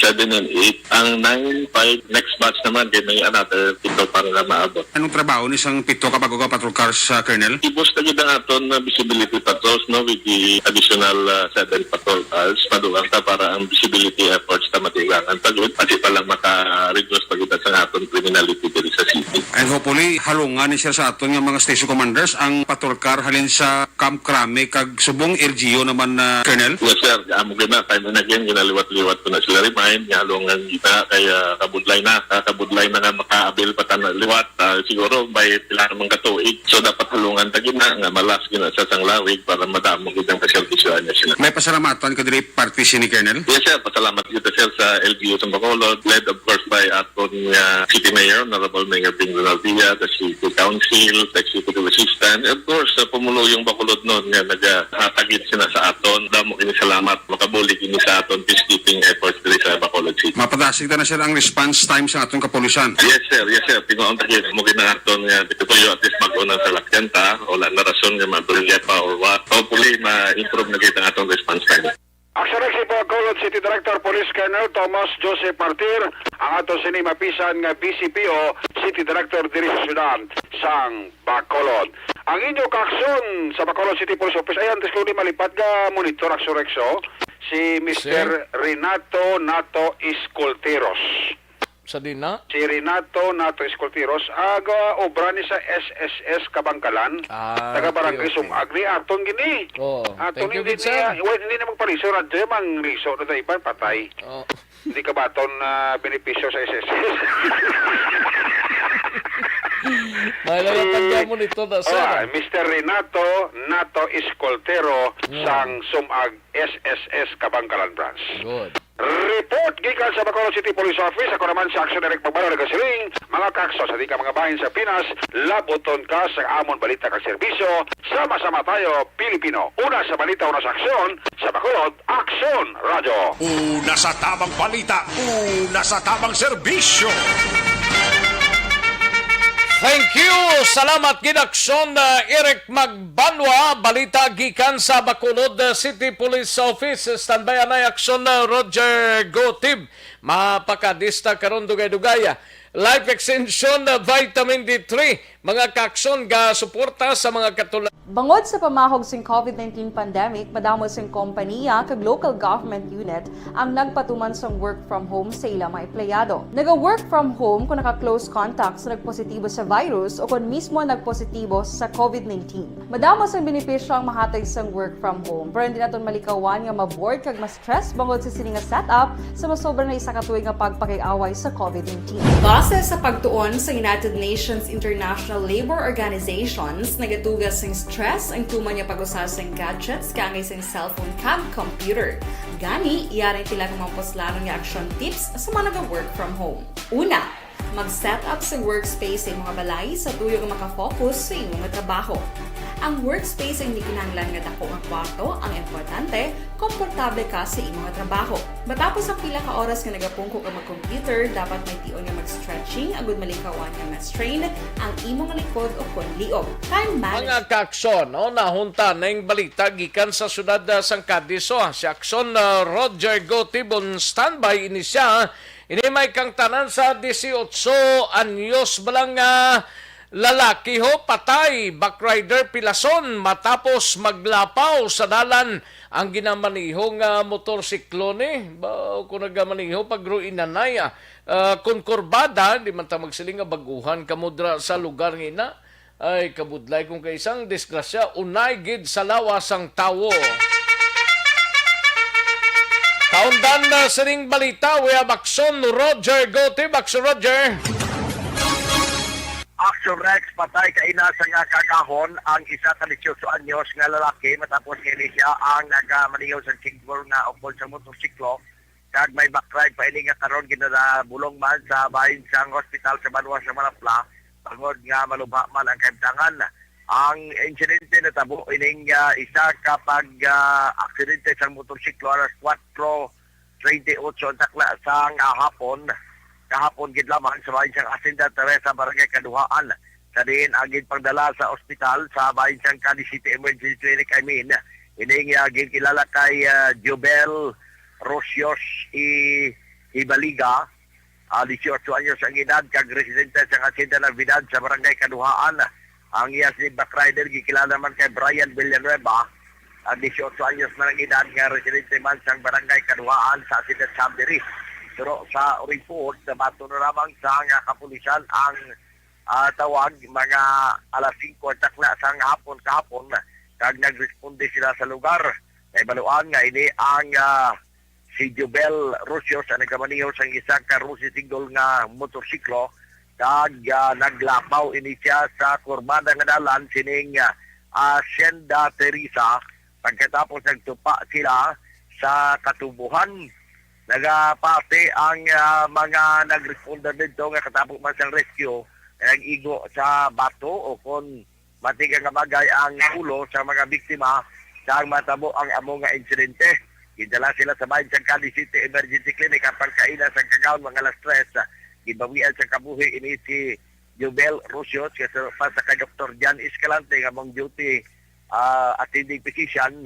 seven, and eight. Ang nine, five, next batch naman, kay may another pito pa nga maabot. Anong trabaho ni sang pito ka bago ka patrol cars, ah, Colonel? Ibus na gid ang aton na visibility patrols, no, with the additional, ah, seven patrol cars. Padugang ta para ang visibility efforts ta matiwangan pa gud. Pati pa lang maka-reduce pa gid sa aton criminality diri sa city. And hopefully, halungan ni siya sa aton nga mga station commanders ang patrol car halin sa Camp Crame kag subong L G U naman, ah, Colonel? Yes, sir. Amo gid na, time and again, ginaliwat-liwat ko na sila remind, nga halungan kita, kay, ah, kabudlay na, ah, kabudlay na nga maka-avail pa ta na liwat. Ah, siguro, may pila naman ka tuig. So, dapat halungan ta gid na, nga malas gid na sa sanglawig para madamo gid ang kaservisyohan niya sila. May pasalamatan ka diri, parte sini, Colonel? Yes, sir. Pasalamat kita, sir, sa L G U sa Bacolod, led, of course, by aton nga City Mayor, Honorable Mayor Ping Ronaldilla, the City Council, the Executive Assistant, of course, sa pumuluyong Bacolod nun nga nagahatag gid sila sa aton. Damo kini salamat, makabulig ini sa aton peacekeeping efforts diri sa Bacolod City. Mapadasig ta na, sir, ang response time sa aton kapulisan. Yes, sir. Yes, sir. Tinuon ta gid mo gid na aton nga dito tuyo, at least bag-o na sa lakyan ta. Wala na rason nga ma-delay pa or what. Hopefully, ma-improve na gid ang aton response time. Action Rex, Bacolod City Director Police Colonel Thomas Joseph Martir, ang ato sini mapisan nga V C P O City Director diri sa syudad sang Bacolod. Ang inyo kaaksyon sa Bacolod City Police Office, ay, antes ko di malipat, ga monitor, Action Rex, oh, si Mister Sir? Renato Nato Escolteros. Sa dina? Si Renato Nato Escolteros, aga obra ni sa S S S Kabangkalan. Ah, taga okay, Barangay okay. Sumag ni aton gini. Oo. Aton Thank you, hindi good sir. Niya, well, hindi na magpariso, radyo, mang riso na sa iban, patay. Oh. Hindi ka ba aton, ah, benepisyo sa S S S? May Si- lalatag mo nito na, sir. Oh, ah, Mister Renato Nato Escoltero Yeah. sang Sumag S S S Kabangkalan Branch. Good. Report gikan sa Bacolod City Police Office. Ako naman sa Action Eric Magbalo nagasiling, mga kakso sa di ka mga bahin sa Pinas, labuton ka sa amon balita kag serbisyo. Sama-sama tayo, Pilipino. Una sa balita, una sa aksyon, sa Bacolod, Aksyon Radyo. Una sa tamang balita, una sa tamang serbisyo. Thank you. Salamat gid, Aksyon, uh, Eric Magbanwa. Balita gikan sa Bacolod, uh, City Police Office. Standby anay, Aksyon, uh, Roger Gotib. Mapakadista karon dugay-dugay. Life Extension, uh, Vitamin D three. Mga kaaksyon, gasuporta sa mga katulad. Bangod sa pamahog sing covid nineteen pandemic, madamo sing kompaniya kag local government unit ang nagpatuman sang work from home sa ila mga empleyado. Naga-work from home kon naka-close contact sa nagpositibo sa virus o kon mismo nagpositibo sa covid nineteen. Madamo sang benepisyo ang mahatag sang work from home, pero hindi naton malikawan nga ma-bored kag ma-stress bangod sa sini nga setup sa masobra na isa ka tuig nga pagpakig-away sa covid nineteen. Base sa pagtuon sa United Nations International Labour Organizations, nagatuga sing stress ang tuman nga pag-usa sing gadgets kaangay sing cellphone kag computer. Gani, yari sila nga mga puslanon nga action tips sa mga naga-work from home. Una, mag-set up sa workspace sa imong balay sa tuyo nga makafocus sa imong trabaho. Ang workspace ay hindi kinahanglan nga dako nga kwarto, ang importante, komportable ka sa imong trabaho. Matapos ang pila ka oras nga nagapungko ka mag-computer, dapat may tion nga mag-stretching agud malikawan nga ma-strain ang imong likod o kon liog. Time management. Mga kaaksyon, no, nahunta na yung balita gikan sa siyudad, ah, sang Cadiz. So, si Aksyon, ah, Roger Gotib on standby ini siya. Ini may kangtanan sa dieciocho anyos ba lang nga lalaki ho, patay, backrider, pilason matapos maglapaw sa dalan ang ginamaniho nga motorsiklo ni. Ba, kung nagamaniho pag ruinanay, ah, ah, kung kurbada, di man ta magsiling nga baguhan kamo dira sa lugar nga ina. Ay, kabudlay kung kaisang disgrasya, unay gid sa lawas ang tawo. Kaundan na sining balita, we have Aksyon Roger Gotib. Aksyon Roger. Action Rex, patay kaina sa nga kagahon ang isa ka dieciocho anyos nga lalaki matapos nga ini siya ang nagamaneho sa single nga ukol sa motorsiklo kag may backdrive pa ini nga karon ginadabulong man sa bahin sang hospital sa banwa sa Manapla bangod nga malubha man ang kahimtangan. Ang insidente natabo ining ah, isa ka pag ah, aksidente sang motorsiklo alas kuwatro treinta y ocho ang takna sang ah, hapon. Kahapon gid lamang sa bahin sang Hacienda Teresa, Barangay Kaduhaan, sa diin ang ginpangdala sa ospital sa bahin sang Cadiz City Emergency Clinic, I mean, ining ah, ginkilala kay ah, Jubel Rocios I Hibaliga, ah, dieciocho anyos ang edad, kag residente sa Hacienda Navidad sa Barangay Kaduhaan. Ang iya si backrider gikilala man kay Brian Villanueva, ah, dieciocho anyos man ang edad, nga residente man sang Barangay Kaduhaan sa Hacienda Chambery. Pero sa report, nabaton na lamang sa nga kapulisan ang ah, tawag, mga alas singko ang takna sang hapon kahapon, kag nagresponde sila sa lugar. Nahibaluan nga ini ang ah, si Jubel Rocios ang nagamaneho sang isa ka Rosy Single nga motorsiklo, kag ah, naglapaw ini siya sa kurbada nga dalan sining ah, Hacienda Teresa. Pagkatapos nagtupa sila sa katubohan, nagapati ang ah, mga nag-responder didto nga katapos man sang rescue, nag-igo sa bato o kon matiga nga bagay ang ulo sa mga biktima sa matabo ang amo nga insidente. Gidala sila sa bahin sang Cadiz City Emergency Clinic ang pagkaina sa kagahon mga alas tres. Gibawian sa kabuhi ini si Jubel Rocios, kasama pa sa kay Doktor John Escalante nga mong duty ah, attending physician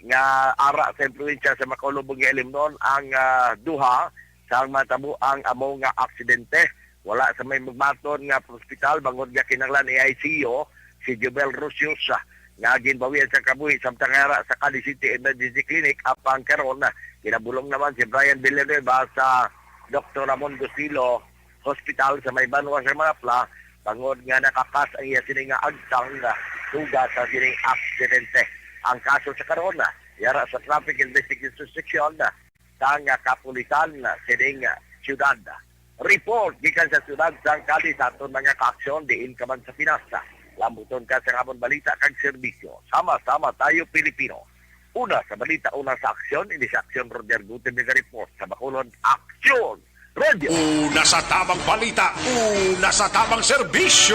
nga ara sa impluwensya sa Macolobong nga ilimnon ang ah, duha sa matabo ang amo nga aksidente. Wala sa may magmaton nga ospital bangod nga kinahanglan i-I C U si Jubel Rocios, ah, nga ginbawian sa kabuhi samtang ara sa Cadiz City Emergency Clinic. Apang karon, ah, ginabulong naman si Brian Villanueva sa Doktor Ramon Gusilo Hospital sa may banwa sa Manapla bangod nga nakakas ang iya sini nga agtang, ah, tuga sa sining aksidente. Ang kaso sa karon, ah, yara sa Traffic Investigation Section, ah, sang, ah, kapulisan, ah, sining, ah, siyudad. Report gikan sa siyudad sang Cadiz sa aton mga kaaksyon diin ka man sa Pinas. Lambuton ka sa amon balita kag serbisyo. Sama-sama tayo, Pilipino. Una sa balita, una sa aksyon, ini sa aksyon, Roger Gutierrez nga report sa Bacolod Aksyon Radio. Una sa tamang balita, una sa tamang serbisyo.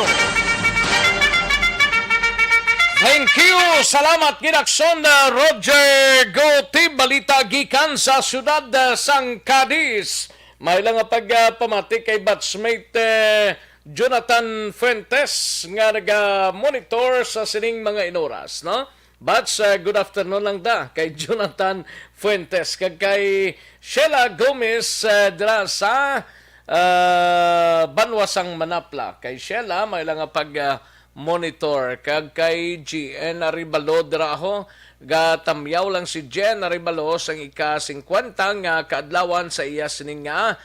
Thank you. Salamat gid, Aksyon, uh, Roger Gutib. Balita gikan sa siyudad, uh, sang Cadiz. May lang nga pagpamati kay batchmate, uh, Jonathan Fuentes nga naga-monitor sa sining mga inuras, no? Batch, uh, good afternoon lang ta kay Jonathan Fuentes kag kay Sheila Gomez, uh, dira sa, uh, banwa sang Manapla. Kay Sheila, may lang nga pag, uh, monitor. Kag kay G N Arevalo dira ho, gatamyaw lang si G N Arevalo sang ika singkwenta nga kaadlawan sa iya sining nga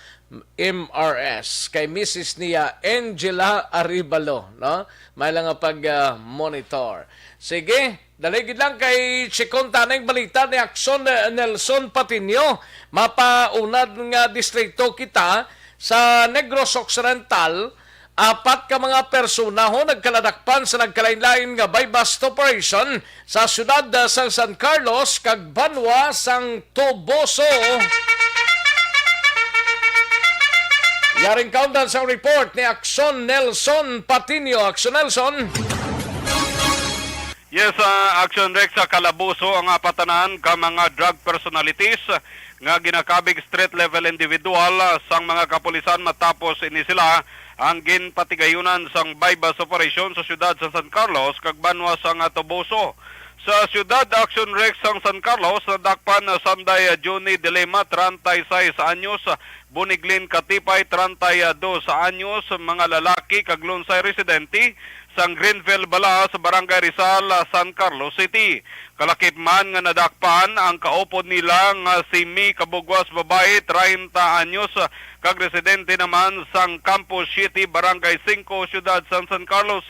M R S. Kay misis niya, Angela Arevalo, no? May lang nga pag, ah, monitor. Sige, dali gid lang kay Chikon Tanay balita ni Aksyon, eh, Nelson Patiño. Mapaunad nga distrito kita sa Negros Occidental. Apat ka mga persona ho nagkaladakpan sa nagkalain-lain nga buy-bust operation sa siyudad, ah, sang San Carlos kag banwa sang Toboso. Yaring kaundan sang report ni Aksyon Nelson Patiño. Aksyon Nelson. Yes, ah, Action Rex, sa kalabuso ang apatanan ka mga drug personalities nga ginakabig street level individual, ah, sang mga kapulisan matapos ini sila ang ginpatigayunan sang buy-bust operation sa siyudad sa San Carlos kag banwa sang Toboso. Sa siyudad, Action Rex, sang San Carlos, nadakpan na Sunday, ah, June de Lima, treinta y seis anyos, Buniglin Katipay, treinta y dos anyos, mga lalaki kag lunsay residente sang Greenville Bala sa Barangay Rizal, San Carlos City. Kalakip man nga nadakpan ang kaupod nila nga si Mi Kabugwas, babayi, treinta anyos, kag residente naman sang Campo Siete, Barangay Cinco, Siyudad sang San Carlos.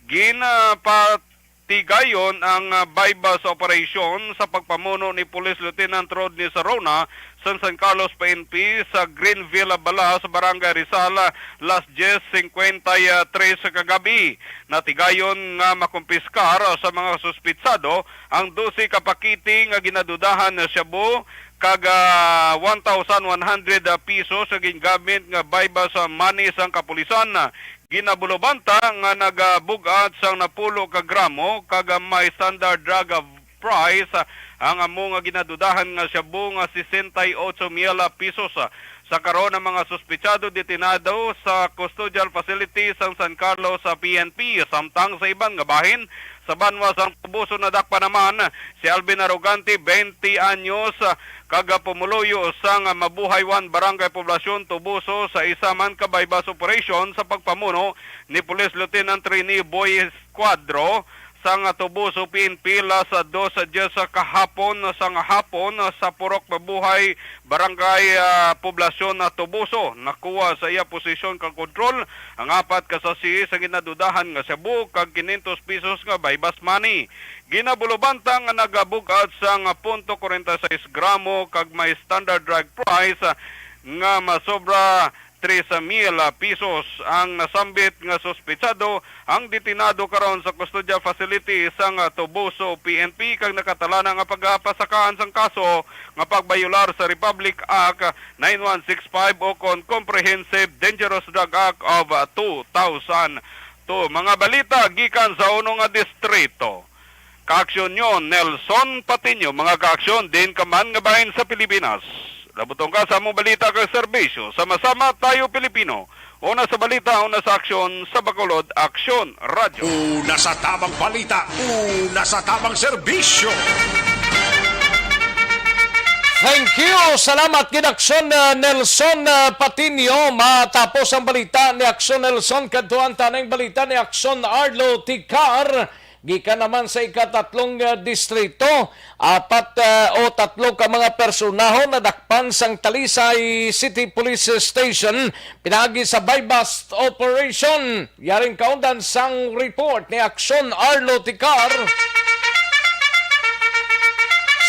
Ginapa- tigayon ang, ah, buy-bust operation sa pagpamuno ni Police Lieutenant Rodney Sarona sang San Carlos P N P sa Greenville, Balas, Barangay Rizal, las diez cincuenta y tres kagabi. Natigayon nga makumpiskar sa mga suspitsado ang dose ka pakete nga ginadudahan nga shabu kag, ah, one thousand one hundred pesos nga gingamit nga buy-bust money sang kapulisan. Ginabulobanta nga nagabug-at sang napulo ka gramo kag may standard drug price ang amo nga ginadudahan nga shabu nga sesenta y ocho mil pesos. Sa karon, ang mga suspitsado detenado sa custodial facility sang San Carlos sa P N P, samtang sa iban nga bahin sa banwa sang Toboso nadakpan naman si Alvin Arrogante, twenty anyos, kag pumuluyo sang Mabuhay One Barangay Poblacion, Toboso, sa isa man ka buy-bust operation sa pagpamuno ni Police Lieutenant Rene Boy Cuadro sang Toboso P N P, las dos diez sa kahapon sang hapon sa Purok Mabuhay, Barangay, ah, Poblacion, ah, Toboso. Nakuha sa iya posisyon kag kontrol ang apat ka sachet sa ginadudahan nga shabu kag quinientos pesos nga buy-bust money. Ginabulobanta nga nagabug-at sang punto kwarenta y seis gramo kag may standard drug price nga masobra trese mil pesos. Ang nasambit nga suspitsado ang detenado karon sa custodial facility sang Toboso P N P kag nakatala na nga pagapasakaan sang kaso nga pagbayolar sa Republic Act nine one six five o kon Comprehensive Dangerous Drug Act of two thousand two. Mga balita gikan sa uno nga distrito. Kaaksyon nyo, Nelson Patiño, mga kaaksyon, din ka man nga bahin sa Pilipinas. Labutong ka sa among balita kag serbisyo. Sama-sama tayo, Pilipino. Una sa balita, una sa aksyon, sa Bacolod Aksyon Radyo. Una sa tamang balita, una sa tamang serbisyo. Thank you. Salamat gid, Aksyon, uh, Nelson, uh, Patiño. Matapos ang balita ni Aksyon Nelson, kadtuan ta ning balita ni Aksyon Arlo Ticar. Gikan naman sa ikatatlong, uh, distrito, apat, uh, o tatlo ka mga personaho nadakpan sang Talisay City Police Station pinaagi sa buy-bust operation. Yaring kaundan sang report ni Aksyon Arlo Ticar.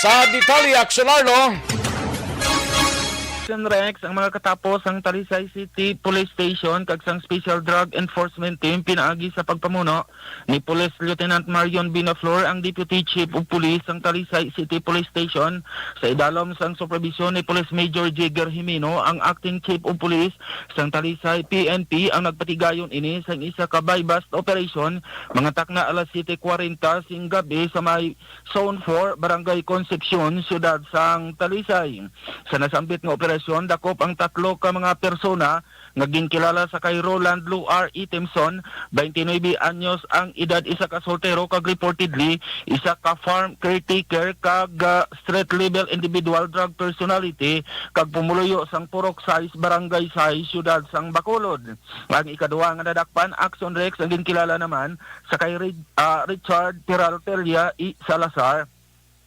Sa detalye, Aksyon Arlo. Aksyon Rex, ang mga katapo sang Talisay City Police Station kag sang Special Drug Enforcement Team pinaagi sa pagpamuno ni Police Lieutenant Marion Binaflor, ang Deputy Chief of Police sang Talisay City Police Station, sa idalom sang superbisyon ni Police Major Jigger Jimeno, ang Acting Chief of Police sang Talisay P N P, ang nagpatigayon ini sang isa ka buy-bust operation, mga takna alas siyete kwarenta sing gab-i sa may Zone four, Barangay Concepcion, Siyudad sang Talisay. Sa nasambit nga operasyon, dakop ang tatlo ka mga persona nga ginkilala sa kay Roland Luar Itemson, twenty-nuebe anyos ang edad, isa ka soltero kag reportedly isa ka farm caretaker kag, ah, street level individual, drug personality, kag pumuluyo sang Purok sais, Barangay sais, Siyudad sang Bacolod. Ang ikaduha nga nadakpan, Action Rex, ang ginkilala naman sa kay Rid-, ah, Richard Peralteria I. Salazar,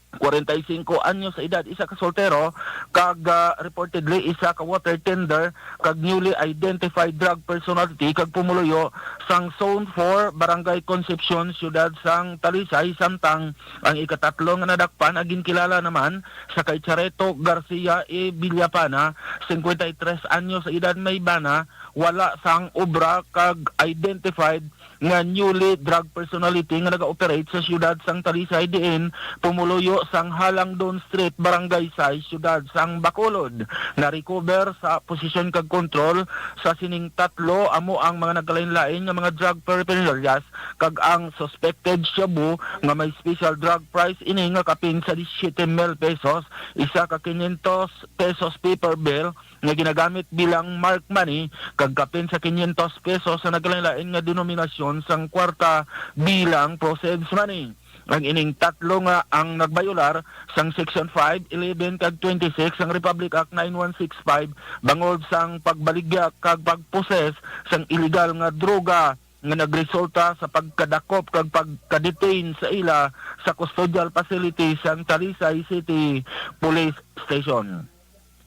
kwarenta y singko anyos sa edad, isa ka soltero, kag, ah, reportedly isa ka water tender, kag newly identified drug personality, kag pumuluyo sang Zone four, Barangay Concepcion, Siyudad sang Talisay, samtang ang ikatatlo nga nadakpan, ang ginkilala naman sa kay Chareto Garcia E. Villapana, singkwenta y tres anyos sa edad, may bana, wala sang obra, kag identified nga newly drug personality nga naga-operate sa siyudad sang Talisay, diin pumuluyo sang Halangdon Street, Barangay sais, siyudad sang Bacolod. Na-recover sa posisyon kag kontrol sa sining tatlo amo ang mga nagkalain-lain nga mga drug paraphernalias kag ang suspected shabu nga may special drug price ini nga kapin sa disisyete mil pesos, isa ka kinyentos pesos paper bill, nga ginagamit bilang mark money, kag kapin sa kinyentos pesos sa naglain-lain nga denominasyon sang kwarta bilang proceeds money. Ang ining tatlo nga ang nagbayolar sang Section five, eleven, kag twenty-six sang Republic Act nine one six five, bangod sang pagbaligya kag pagposes sang iligal nga droga nga nagresulta sa pagkadakop kag pagka-detain sa ila sa custodial facility sang Talisay City Police Station.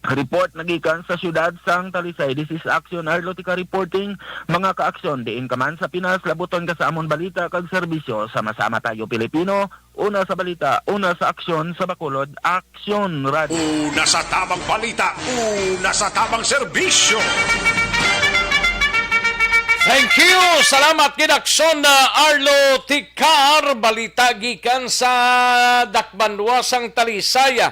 Report nagikan sa siyudad sang Talisay. This is Action Arlotica reporting. Mga ka-aksyon, diin ka man sa Pinas, labuton ka sa amon balita kag serbisyo. Sama-sama tayo, Pilipino. Una sa balita, una sa aksyon, sa Bacolod, Aksyon Radio. Una sa tamang balita, una sa tamang serbisyo. Thank you. Salamat gid, Aksyon, uh, Arlo Ticar. Balita gikan sa Dakbanwa sang Talisay.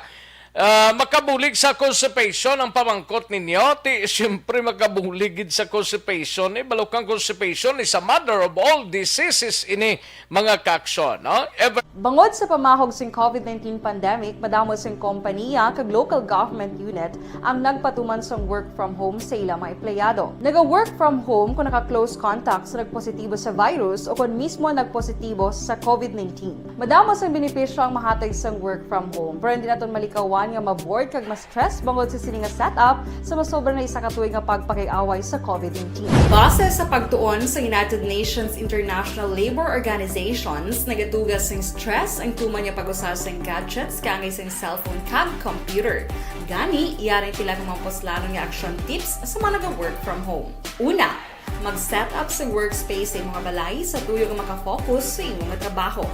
Ah, makabulig sa constipation ang pamangkot ninyo? Ti, siyempre, makabulig gid sa constipation. Eh, balukang constipation is a mother of all diseases ini, mga ka-aksyon, no? Ever- Bangod sa pamahog sing covid nineteen pandemic, madamo sing kompaniya kag local government unit ang nagpatuman sang work from home sa ila mga empleyado. Naga-work from home kung naka-close contact sa nagpositibo sa virus o kon mismo nagpositibo sa covid nineteen. Madamo sang benepisyo ang mahatag sang work from home, pero hindi naton malikawan nga ma-bored kag ma-stress bangod sa sini nga setup sa masobra na isa ka tuig nga pagpakig-away sa covid nineteen. Base sa pagtuon sa United Nations International Labour Organizations, nagatuga sing stress ang tuman nga pag-usa sing gadgets kaangay sing cellphone kag computer. Gani, yari ang pila ka mga puslanon nga action tips sa mga naga-work from home. Una, mag-set up sa workspace sa imo nga balay sa tuyo nga makafocus sa imo nga trabaho.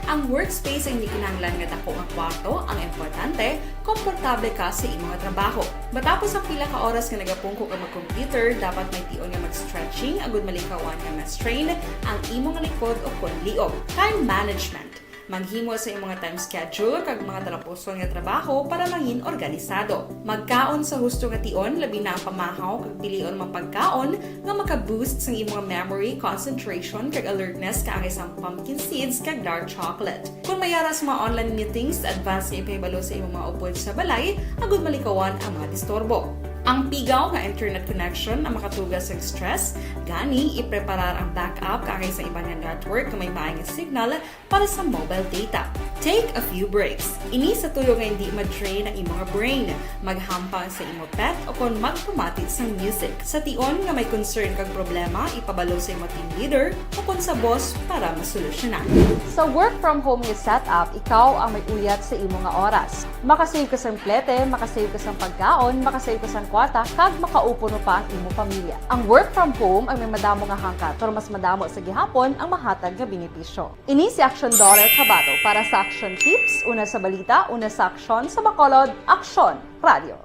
Ang workspace ay hindi kinahanglan nga dako nga kwarto. Ang importante, komportable ka sa imo nga trabaho. Matapos ang pila ka oras nga nagapungko ka mag-computer, dapat may tion nga mag-stretching agud malikawan nga ma-strain ang imo nga likod o kon liog. Time management. Maghimo sa imo nga time schedule kag mga talapuson nga trabaho para mangin organisado. Magkaon sa husto nga tion, labi na ang pamahaw, kag pilion ang mga pagkaon nga maka-boost sang imo nga memory, concentration, kag alertness, kaangay sang pumpkin seeds kag dark chocolate. Kon may ara sa mga online meetings, advance nga ipahibalo sa imo mga upod sa balay agud malikawan ang mga disturbo. Ang pigaw nga internet connection ang makatuga sa stress, gani ipreparar ang backup kaangay sa iban nga network nga may maay nga signal para sa mobile data. Take a few breaks. Ini sa tuyo nga hindi ma-drain ang imo nga brain. Maghampang sa imo pet o kon magpamati sang music. Sa tion nga may concern kag problema, ipabalo sa imo team leader o kon sa boss para masolusyonan. Sa work from home nga setup, ikaw ang may uyat sa imo nga oras. Makasave ka sang plete, makasave ka sang pagkaon, makasave ka sang kwarta, kag makaupo pa ang imo pamilya. Ang work from home ang may madamo nga hangkat, pero mas madamo sa gihapon ang mahatag nga benepisyo. Ini si Action Daughter Kabato para sa Action Tips, una sa balita, una sa aksyon, sa Bacolod, Aksyon Radio.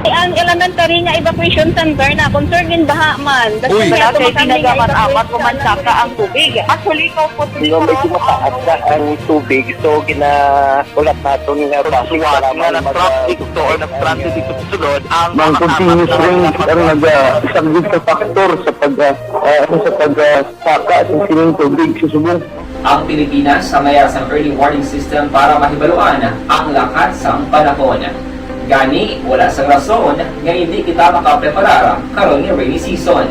Ang elementary nga evacuation center na concern in baha man. Uy. Wala kay ginagamat-amat, kumansaka ang tubig. Actually, ikaw po, medyo mataas na ang tubig, so gina-, ulat naton nga traffic para nga mag-, nag-traffic to or nag-transit dito sa sulod ang mga continuous rain ang nag-, ah, isang big factor sa pag, ah, ah, sa pag, ah, saka sa sining tubig sa subong. Ang Pilipinas ang may sang early warning system para mahibaluan ang lakat sang panahon. Gani, wala sang rason nga hindi kita makapreparar karon nga rainy season.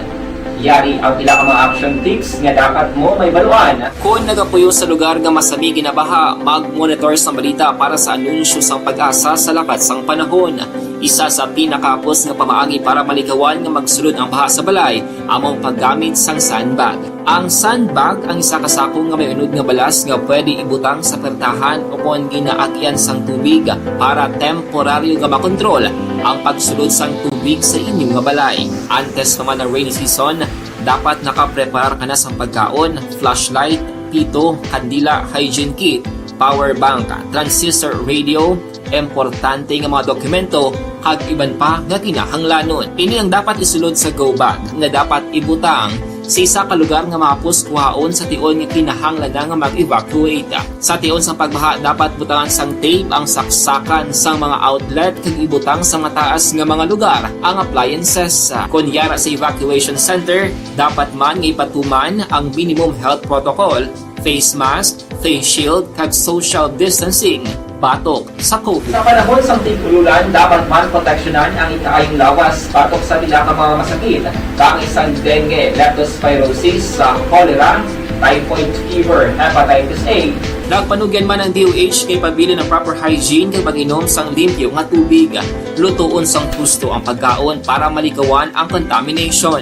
Yari ang pila ka mga action tips nga dapat mo mahibaluan. Kon nagapuyo sa lugar nga masami ginabaha, mag-monitor sang balita para sa anunsyo sang PAGASA sa lakat sang panahon. Isa sa pinakahapos nga pamaagi para malikawan nga magsulod ang baha sa balay amo ang paggamit sang sandbag. Ang sandbag ang isa ka sako nga may unod nga balas nga pwede ibutang sa pertahan o kon ginaagyan sang tubig para temporaryo nga makontrol ang pagsulod sang tubig sa inyo nga balay. Antes pa man ang rainy season, dapat nakapreparar ka na sang pagkaon, flashlight, pito, kandila, hygiene kit, power bank, transistor radio, importante nga mga dokumento, kag iban pa nga kinahanglanon. Ini ang dapat isulod sa go bag nga dapat ibutang sa isa ka lugar nga mahapos kuhaon sa tion nga kinahanglan na nga mag-evacuate. Sa tion sang pagbaha, dapat butangan sang tape ang saksakan sang mga outlet kag ibutang sa mataas nga mga lugar ang appliances. Kon yara sa evacuation center, dapat man nga ipatuman ang minimum health protocol, face mask, face shield, kag social distancing batok sa covid. Sa panahon sang tig-ululan, dapat man proteksyonan ang ikaayong lawas batok sa pila ka mga masakit, kaangay sang dengue, leptospirosis, sa cholera, typhoid fever, hepatitis A. Nagpanugyan man ang D O H nga ipabilin ang proper hygiene kag pag-inom sang limpyo nga tubig. Lutoon sang husto ang pagkaon para malikawan ang contamination.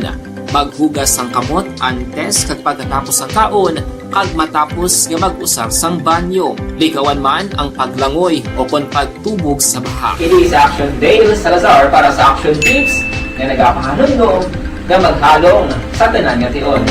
Maghugas sang kamot antes kag pagkatapos sang kaon, Kag matapos nga mag-usar sang banyo, likawan man ang paglangoy o kon pagtubog sa baha. Kini si Action Dale Salazar para sa Action Tips nga nagapahanumdom nga maghalong sa tanan nga tion.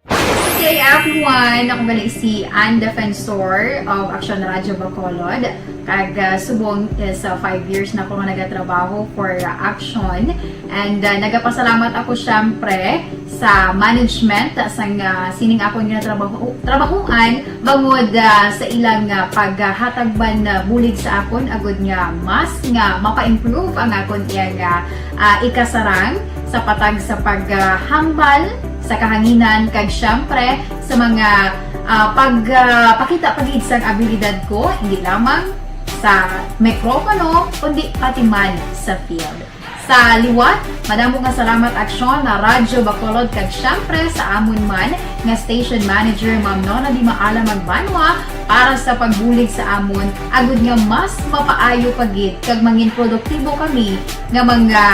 Good day, everyone! Ako gali si Ann Defensor of Action Radio Bacolod. Kag, ah, subong is, ah, five years na ako nga nagatrabaho for, ah, Action. And, ah, nagapasalamat ako, syempre, sa management, ah, sang, ah, sining akon nga trabaho, trabahuan, bangod, ah, sa ilang, ah, paghatag man, ah, bulig sa akon, agud nga mas nga mapa-improve ang akon iyang, ah, ah, ikasarang sa patag sa paghambal sa kahanginan, kag, syempre, sa mga, ah, pag, ah, pakita pa gid sang abilidad ko, hindi lamang sa mikropono, kundi pati man sa field. Sa liwat, madamo nga salamat, Aksyon na Radyo Bacolod, kag syempre sa amon man nga station manager, Ma'am Nona Di Maala Magbanwa, para sa pagbulig sa amon, agud nga mas mapaayo pa gid kag mangin produktibo kami nga mga,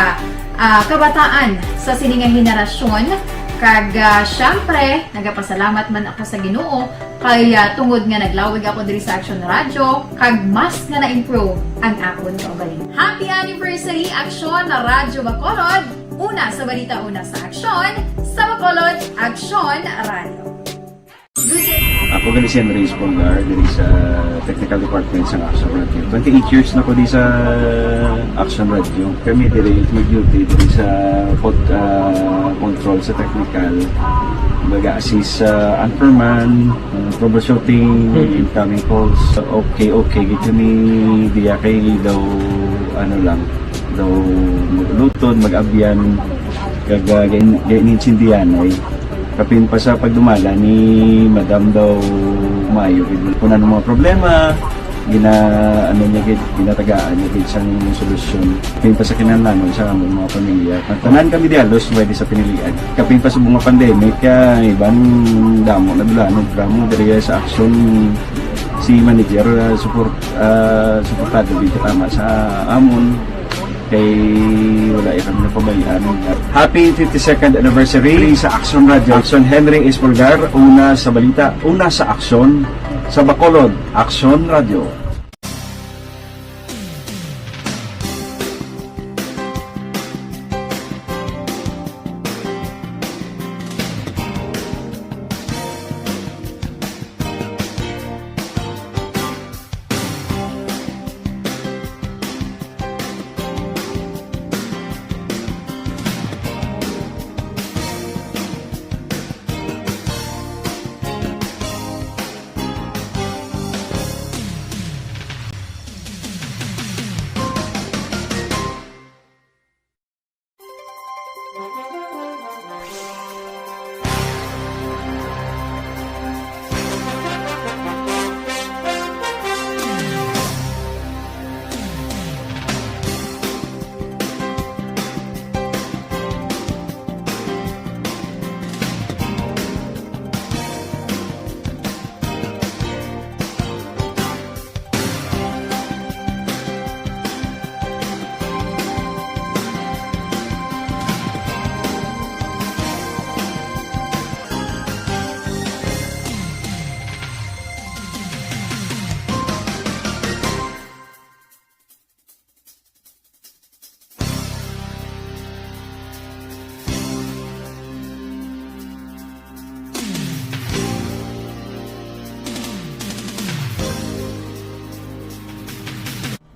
ah, kabataan sa sini nga henerasyon. Kag, ah, syempre, nagapasalamat man ako sa Ginoo kay, ah, tungod nga naglawig ako diri sa Action Radio, kag mas nga na-improve ang akon kaugalingon. Happy anniversary, Action Radyo Bacolod! Una sa balita, una sa aksyon, sa Bacolod, Action Radio. Ako gali si Henry Espolgar, diri sa technical department sa Action Radio. Twenty-eight years na ko di sa Action Radio. Kami diri mag-duty diri sa pod-, ah, control sa technical. Mag-assist sa anchorman, ah, troubleshooting, incoming calls. Okay, okay, gid kami diya kay daw, ano lang, daw magluton, mag-abyan, kag, ah, gin-, gin-, gininsindihan ay. Kapin pa sa pagdumala ni Madam daw maayo gid. Kung ano mga problema, gina-, ano niya gid, ginatagaan niya gid sang solusyon. Kapin pa sa kinahanglanon sa among mga pamilya. Ang tanan kami di halos pwede sa pinilian. Kapin pa sa mga pandemic, kaya iban damo na dulanog. Ramo diri sa Action, si manager, ah, support, ah, suportado gid katama sa amon. Kay wala iya kami napabayaan. Happy fifty-second anniversary sa Action Radio. Action Henry Espolgar, una sa balita, una sa aksyon, sa Bacolod, Action Radio.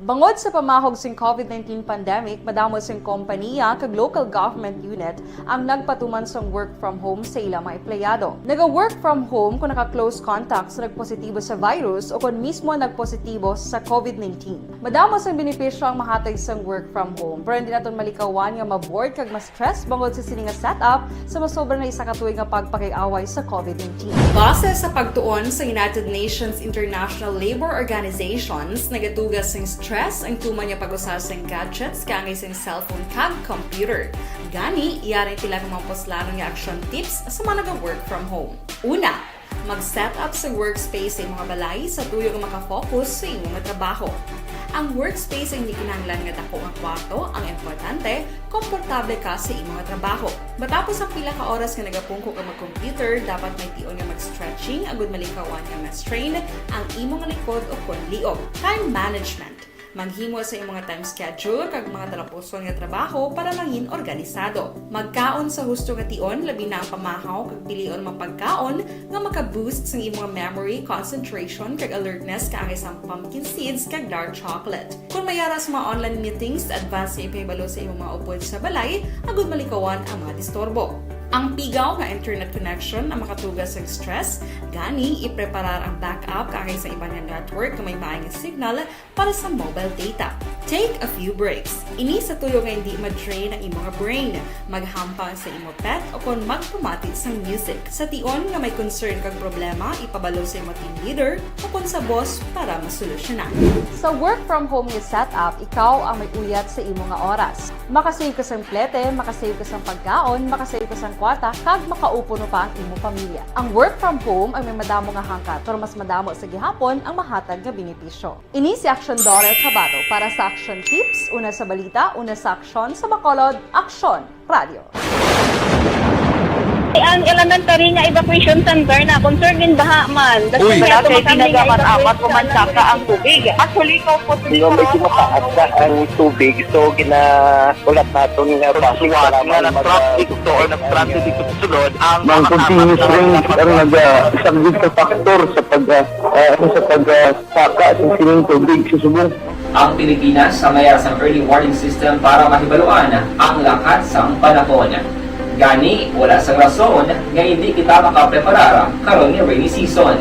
Bangod sa pamahog sing COVID nineteen pandemic, madamo sing kompanya kag local government unit ang nagpatuman sang work from home sa ila mga empleyado. Naga-work from home kon naka-close contact sa nagpositibo sa virus o kon mismo nagpositibo sa COVID nineteen. Madamo sang benepisyo ang mahatag sang work from home, pero hindi naton malikawan nga ma-bored kag ma-stress bangod sa sini nga setup sa masobra na isa ka tuig nga pagpakig-away sa COVID nineteen. Base sa pagtuon sa United Nations International Labour Organizations, nagatuga sing stress ang tuman nga pag-usa sing gadgets kaangay sing cellphone kag computer. Gani, yari ang pila ka mga puslanon nga action tips sa mga naga-work from home. Una, mag-set up sa workspace sa imong balay sa tuyo nga maka-focus sa imong trabaho. Ang workspace ay hindi kinahanglan nga dako nga kwarto, ang importante, komportable ka sa imo nga trabaho. Matapos ang pila ka oras nga nagapungko ka mag-computer, dapat may tion nga mag-stretching agud malikawan nga ma-strain ang imo nga likod o kon liog. Time management. Maghimo sa imo nga time schedule kag mga talapuson nga trabaho para mangin organisado. Magkaon sa husto nga tion, labi na ang pamahaw kag pilion mga pagkaon nga maka-boost sang imo nga memory, concentration, kag alertness kaangay sang pumpkin seeds kag dark chocolate. Kon may ara sa mga online meetings, advance nga ipahibalo sa imo mga upod sa balay agud malikawan ang mga disturbo. Ang pigaw nga internet connection ang makatuga sang stress, gani ipreparar ang backup kaangay sa iban nga network nga may maay nga signal para sa mobile data. Take a few breaks. Ini sa tuyo nga hindi ma-drain ang imo nga brain. Maghampang sa imo pet o kon magpamati sang music. Sa tion nga may concern kag problema, ipabalo sa imo team leader o kon sa boss para masolusyonan. Sa work from home nga setup, ikaw ang may uyat sa imo nga oras. Makasave ka sang plete, makasave ka sang pagkaon, makasave ka sang kwarta, kag makaupo pa ang imo pamilya. Ang work from home ay may madamo nga hangkat, pero mas madamo sa gihapon ang mahatag nga benepisyo. Ini si Aksyon Dorer Cabato para sa Aksyon Tips, una sa balita, una sa aksyon, sa Bacolod, Aksyon Radio. Ang elementary nga evacuation center na concerned in baha man. Uy. Wala kay ginagamat-amat o mansaka ang tubig. Actually, ikaw po sa Medyo, medyo mataas na ang tubig, so gina-, ulat naton nga base nga sa mga nag-traffic to or nag-transit dito sa sulod ang mga continuous rains ang naga-, isang big factor sa pag-, ah, ah, ano, sa pag-, ah, saka sa sining tubig sa subong. Ang Pilipinas ang may sang early warning system para mahibaluan ang lakat sang panahon. Gani, wala sang rason nga hindi kita makapreparar karon nga rainy season.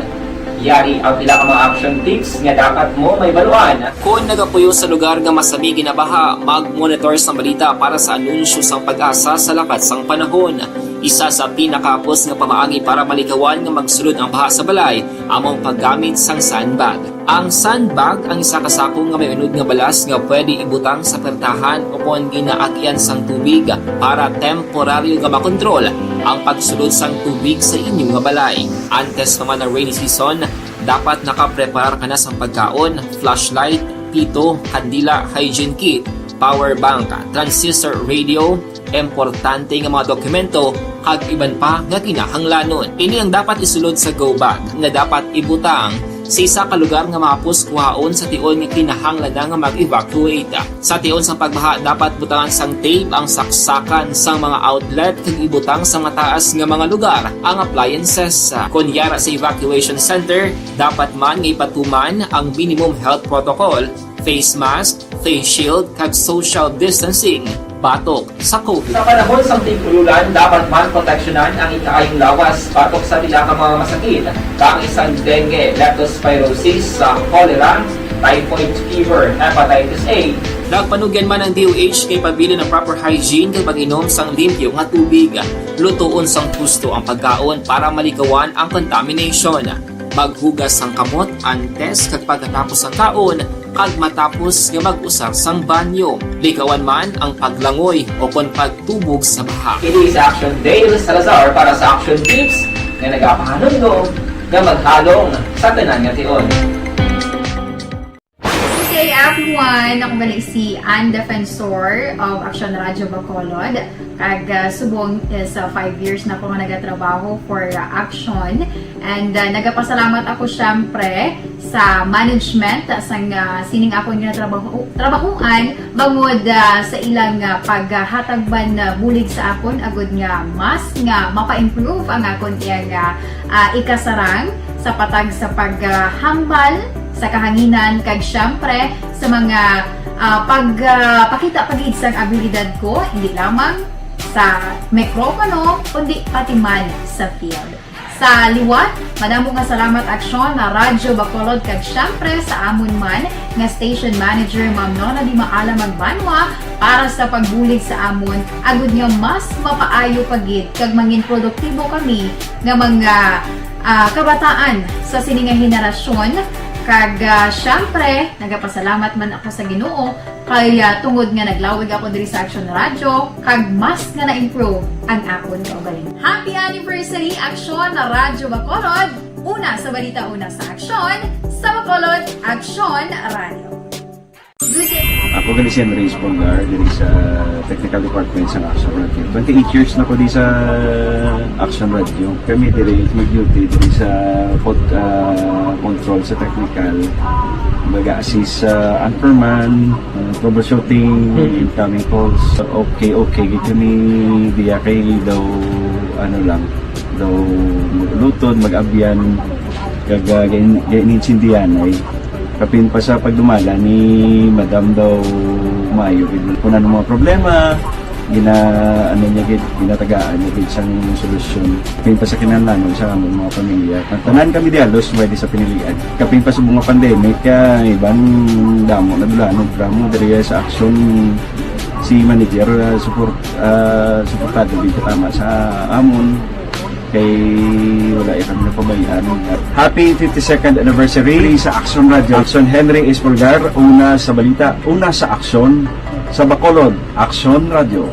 Yari ang pila ka mga action tips nga dapat mo mahibaluan. Kon nagapuyo sa lugar nga masami ginabaha, mag-monitor sang balita para sa anunsyo sang PAGASA sa lakat sang panahon. Isa sa pinakahapos nga pamaagi para malikawan nga magsulod ang baha sa balay amo ang paggamit sang sandbag. Ang sandbag ang isa ka sako nga may unod nga balas nga pwede ibutang sa pertahan o kon ginaagian sang tubig para temporaryo nga makontrol ang pagsulod sang tubig sa inyo nga balay. Antes pa man ang rainy season, dapat nakapreparar ka na sang pagkaon, flashlight, pito, kandila, hygiene kit, power bank, transistor radio, importante nga mga dokumento, kag iban pa nga kinahanglanon. Ini ang dapat isulod sa go bag nga dapat ibutang sa isa ka lugar nga mahapos kuhaon sa tion nga kinahanglan na nga mag-evacuate. Sa tion sang pagbaha, dapat butangan sang tape ang saksakan sang mga outlet kag ibutang sa mataas nga mga lugar ang appliances. Kon yara sa evacuation center, dapat man nga ipatuman ang minimum health protocol, face mask, face shield, kag social distancing batok sa COVID. Sa panahon sang tig-ululan, dapat man proteksyonan ang ikaayong lawas batok sa pila ka mga masakit, kaangay sang dengue, leptospirosis, sa cholera, typhoid fever, hepatitis A. Nagpanugyan man ang D O H nga ipabilin ang proper hygiene kag pag-inom sang limpyo nga tubig. Lutoon sang husto ang pagkaon para malikawan ang contamination. Maghugas sang kamot antes kag pagkatapos sang kaon, kag matapos nga mag-usar sang banyo. Likawan man ang paglangoy o kon pagtubog sa baha. Ini si Action Dale Salazar para sa Action Tips nga nagapahanumdom nga maghalong sa tanan nga tion. Good day, everyone! Ako gali si Ann Defensor of Action Radio Bacolod. Kag, ah, subong is, ah, five years na ko nga nagatrabaho for, ah, Action. And, ah, nagapasalamat ako, syempre, sa management, ah, sang, ah, sining akon nga trabaho, trabahuan, bangod, ah, sa ilang, ah, paghatag man, ah, bulig sa akon, agud nga mas nga mapa-improve ang akon iyang, ah, ah, ikasarang sa patag sa paghambal sa kahanginan, kag, syempre, sa mga, ah, pag, ah, pakita pa gid sang abilidad ko, hindi lamang sa mikropono, kundi pati man sa field. Sa liwat, madamo nga salamat, Aksyon, na Radyo Bacolod, kag syempre sa amon man nga station manager, Ma'am Nona Di Maala Magbanwa, para sa pagbulig sa amon, agud nga mas mapaayo pa gid kag mangin produktibo kami nga mga, ah, kabataan sa sini nga henerasyon. Kag, ah, syempre, nagapasalamat man ako sa Ginoo kay, ah, tungod nga naglawig ako diri sa Action Radio, kag mas nga na-improve ang akon kaugalingon. Happy anniversary, Action Radio Bacolod! Una sa balita, una sa aksyon, sa Bacolod, Action Radio. Ako gali si Henry Espolgar, diri sa technical department sa Action Radio. Twenty-eight years na ko di sa Action Radio. Kami diri mag-duty diri sa pod-, ah, control sa technical. Mag-assist sa anchorman, ah, troubleshooting, incoming calls. Okay, okay, gid kami diya kay daw, ano lang, daw mag-ulutod, mag-abyan, kag, ah, gain-, gain-, insindihan ay kapin pa sa pagdumala ni Madam daw maayo gid. Kung ano mga problema, gina-, ano niya gid, ginatagaan niya gid sang solusyon. Kapin pa sa kinahanglanon sa among mga pamilya. Ang tanan kami di halos may di sa pinilian. Kapin pa sa mga pandemic, ah, iban damo na dulanon, drama diri sa Action si manager, ah, support, ah, suportado gid tama sa amon. Kay wala ya kami napabayaan. Happy fifty-second anniversary sa Action Radio. Action Henry Espolgar, una sa balita, una sa aksyon, sa Bacolod, Action Radio.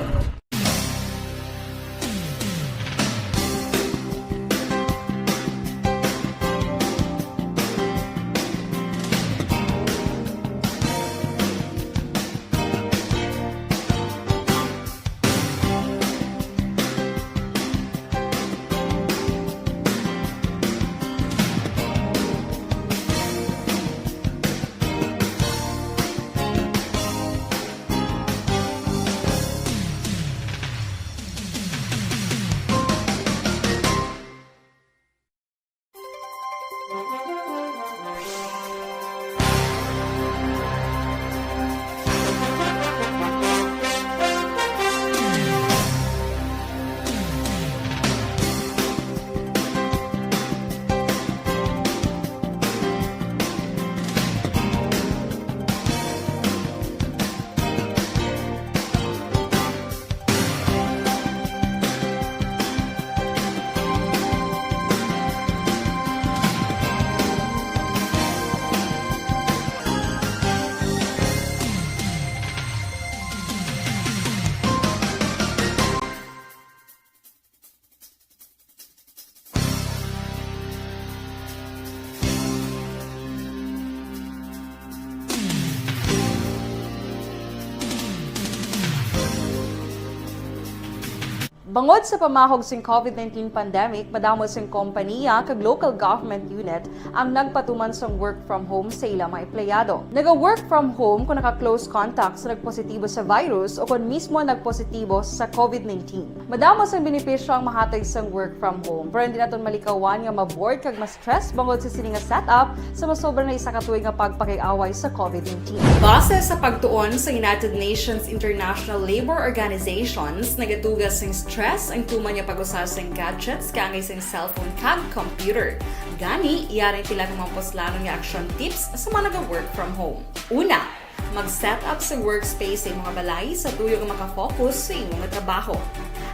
Bangod sa pamahog sing COVID nineteen pandemic, madamo sing kompaniya kag local government unit ang nagpatuman sang work from home sa ila mga empleyado. Naga-work from home kon naka-close contact sa nagpositibo sa virus o kon mismo nagpositibo sa COVID nineteen. Madamo sang benepisyo ang mahatag sang work from home, pero hindi naton malikawan nga ma-bored kag ma-stress bangod sa sini nga setup sa masobra na isa ka tuig nga pagpakig-away sa COVID nineteen. Base sa pagtuon sa United Nations International Labor Organizations, nagatuga sing stress ang tuman nga pag-usa sing gadgets kaangay sing cellphone kag computer. Gani, yari ang pila ka mga puslanon nga action tips sa mga naga-work from home. Una, mag-set up sa workspace sa imo nga balay sa tuyo nga makafocus sa imo nga trabaho.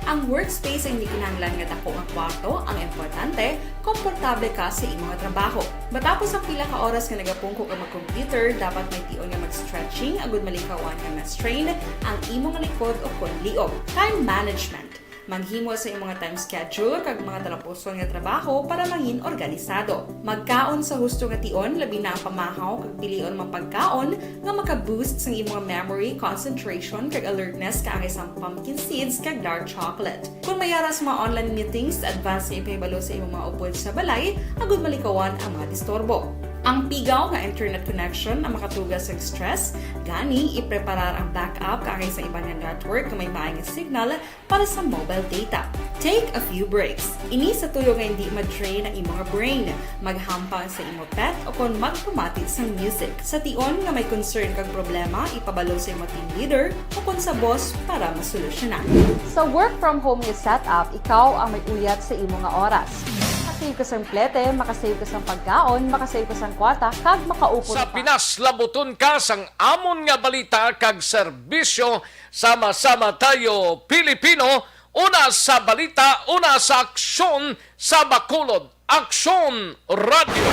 Ang workspace ay hindi kinahanglan nga dako nga kwarto, ang importante, komportable ka sa imo nga trabaho. Matapos ang pila ka oras nga nagapungko ka mag-computer, dapat may tion nga mag-stretching agud malikawan nga ma-strain ang imo nga likod o kon liog. Time management. Maghimo sa imo nga time schedule kag mga talapuson nga trabaho para mangin organisado. Magkaon sa husto nga tion, labi na ang pamahaw kag pilion man pagkaon nga maka-boost sang imo nga memory, concentration, kag alertness kaangay sang pumpkin seeds kag dark chocolate. Kon may ara sa mga online meetings, advance nga ipahibalo sa imo mga upod sa balay agud malikawan ang mga disturbo. Ang pigaw nga internet connection ang makatuga sang stress, gani ipreparar ang backup kaangay sa iban nga network nga may maay nga signal para sa mobile data. Take a few breaks. Ini sa tuyo nga hindi ma-drain ang imo nga brain. Maghampang sa imo pet o kon magpamati sang music. Sa tion nga may concern kag problema, ipabalo sa imo team leader o kon sa boss para masolusyonan. Sa work from home nga setup, ikaw ang may uyat sa imo nga oras. Makasave ka sang plete, makasave ka sang pagkaon, makasave ka sang kwarta, kag makaupod Sa pa. Pinas, labuton ka sang amon nga balita kag serbisyo. Sama-sama tayo, Pilipino, una sa balita, una sa aksyon sa Bacolod. Aksyon Radio.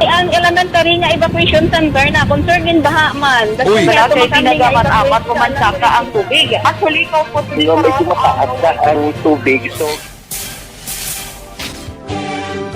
Ang elementary nga evacuation center na concern in baha man. Uy. Wala kay ginagamit-amat o mansaka ang tubig. Actually, ikaw po Di ba may kumakaat na ang tubig? So,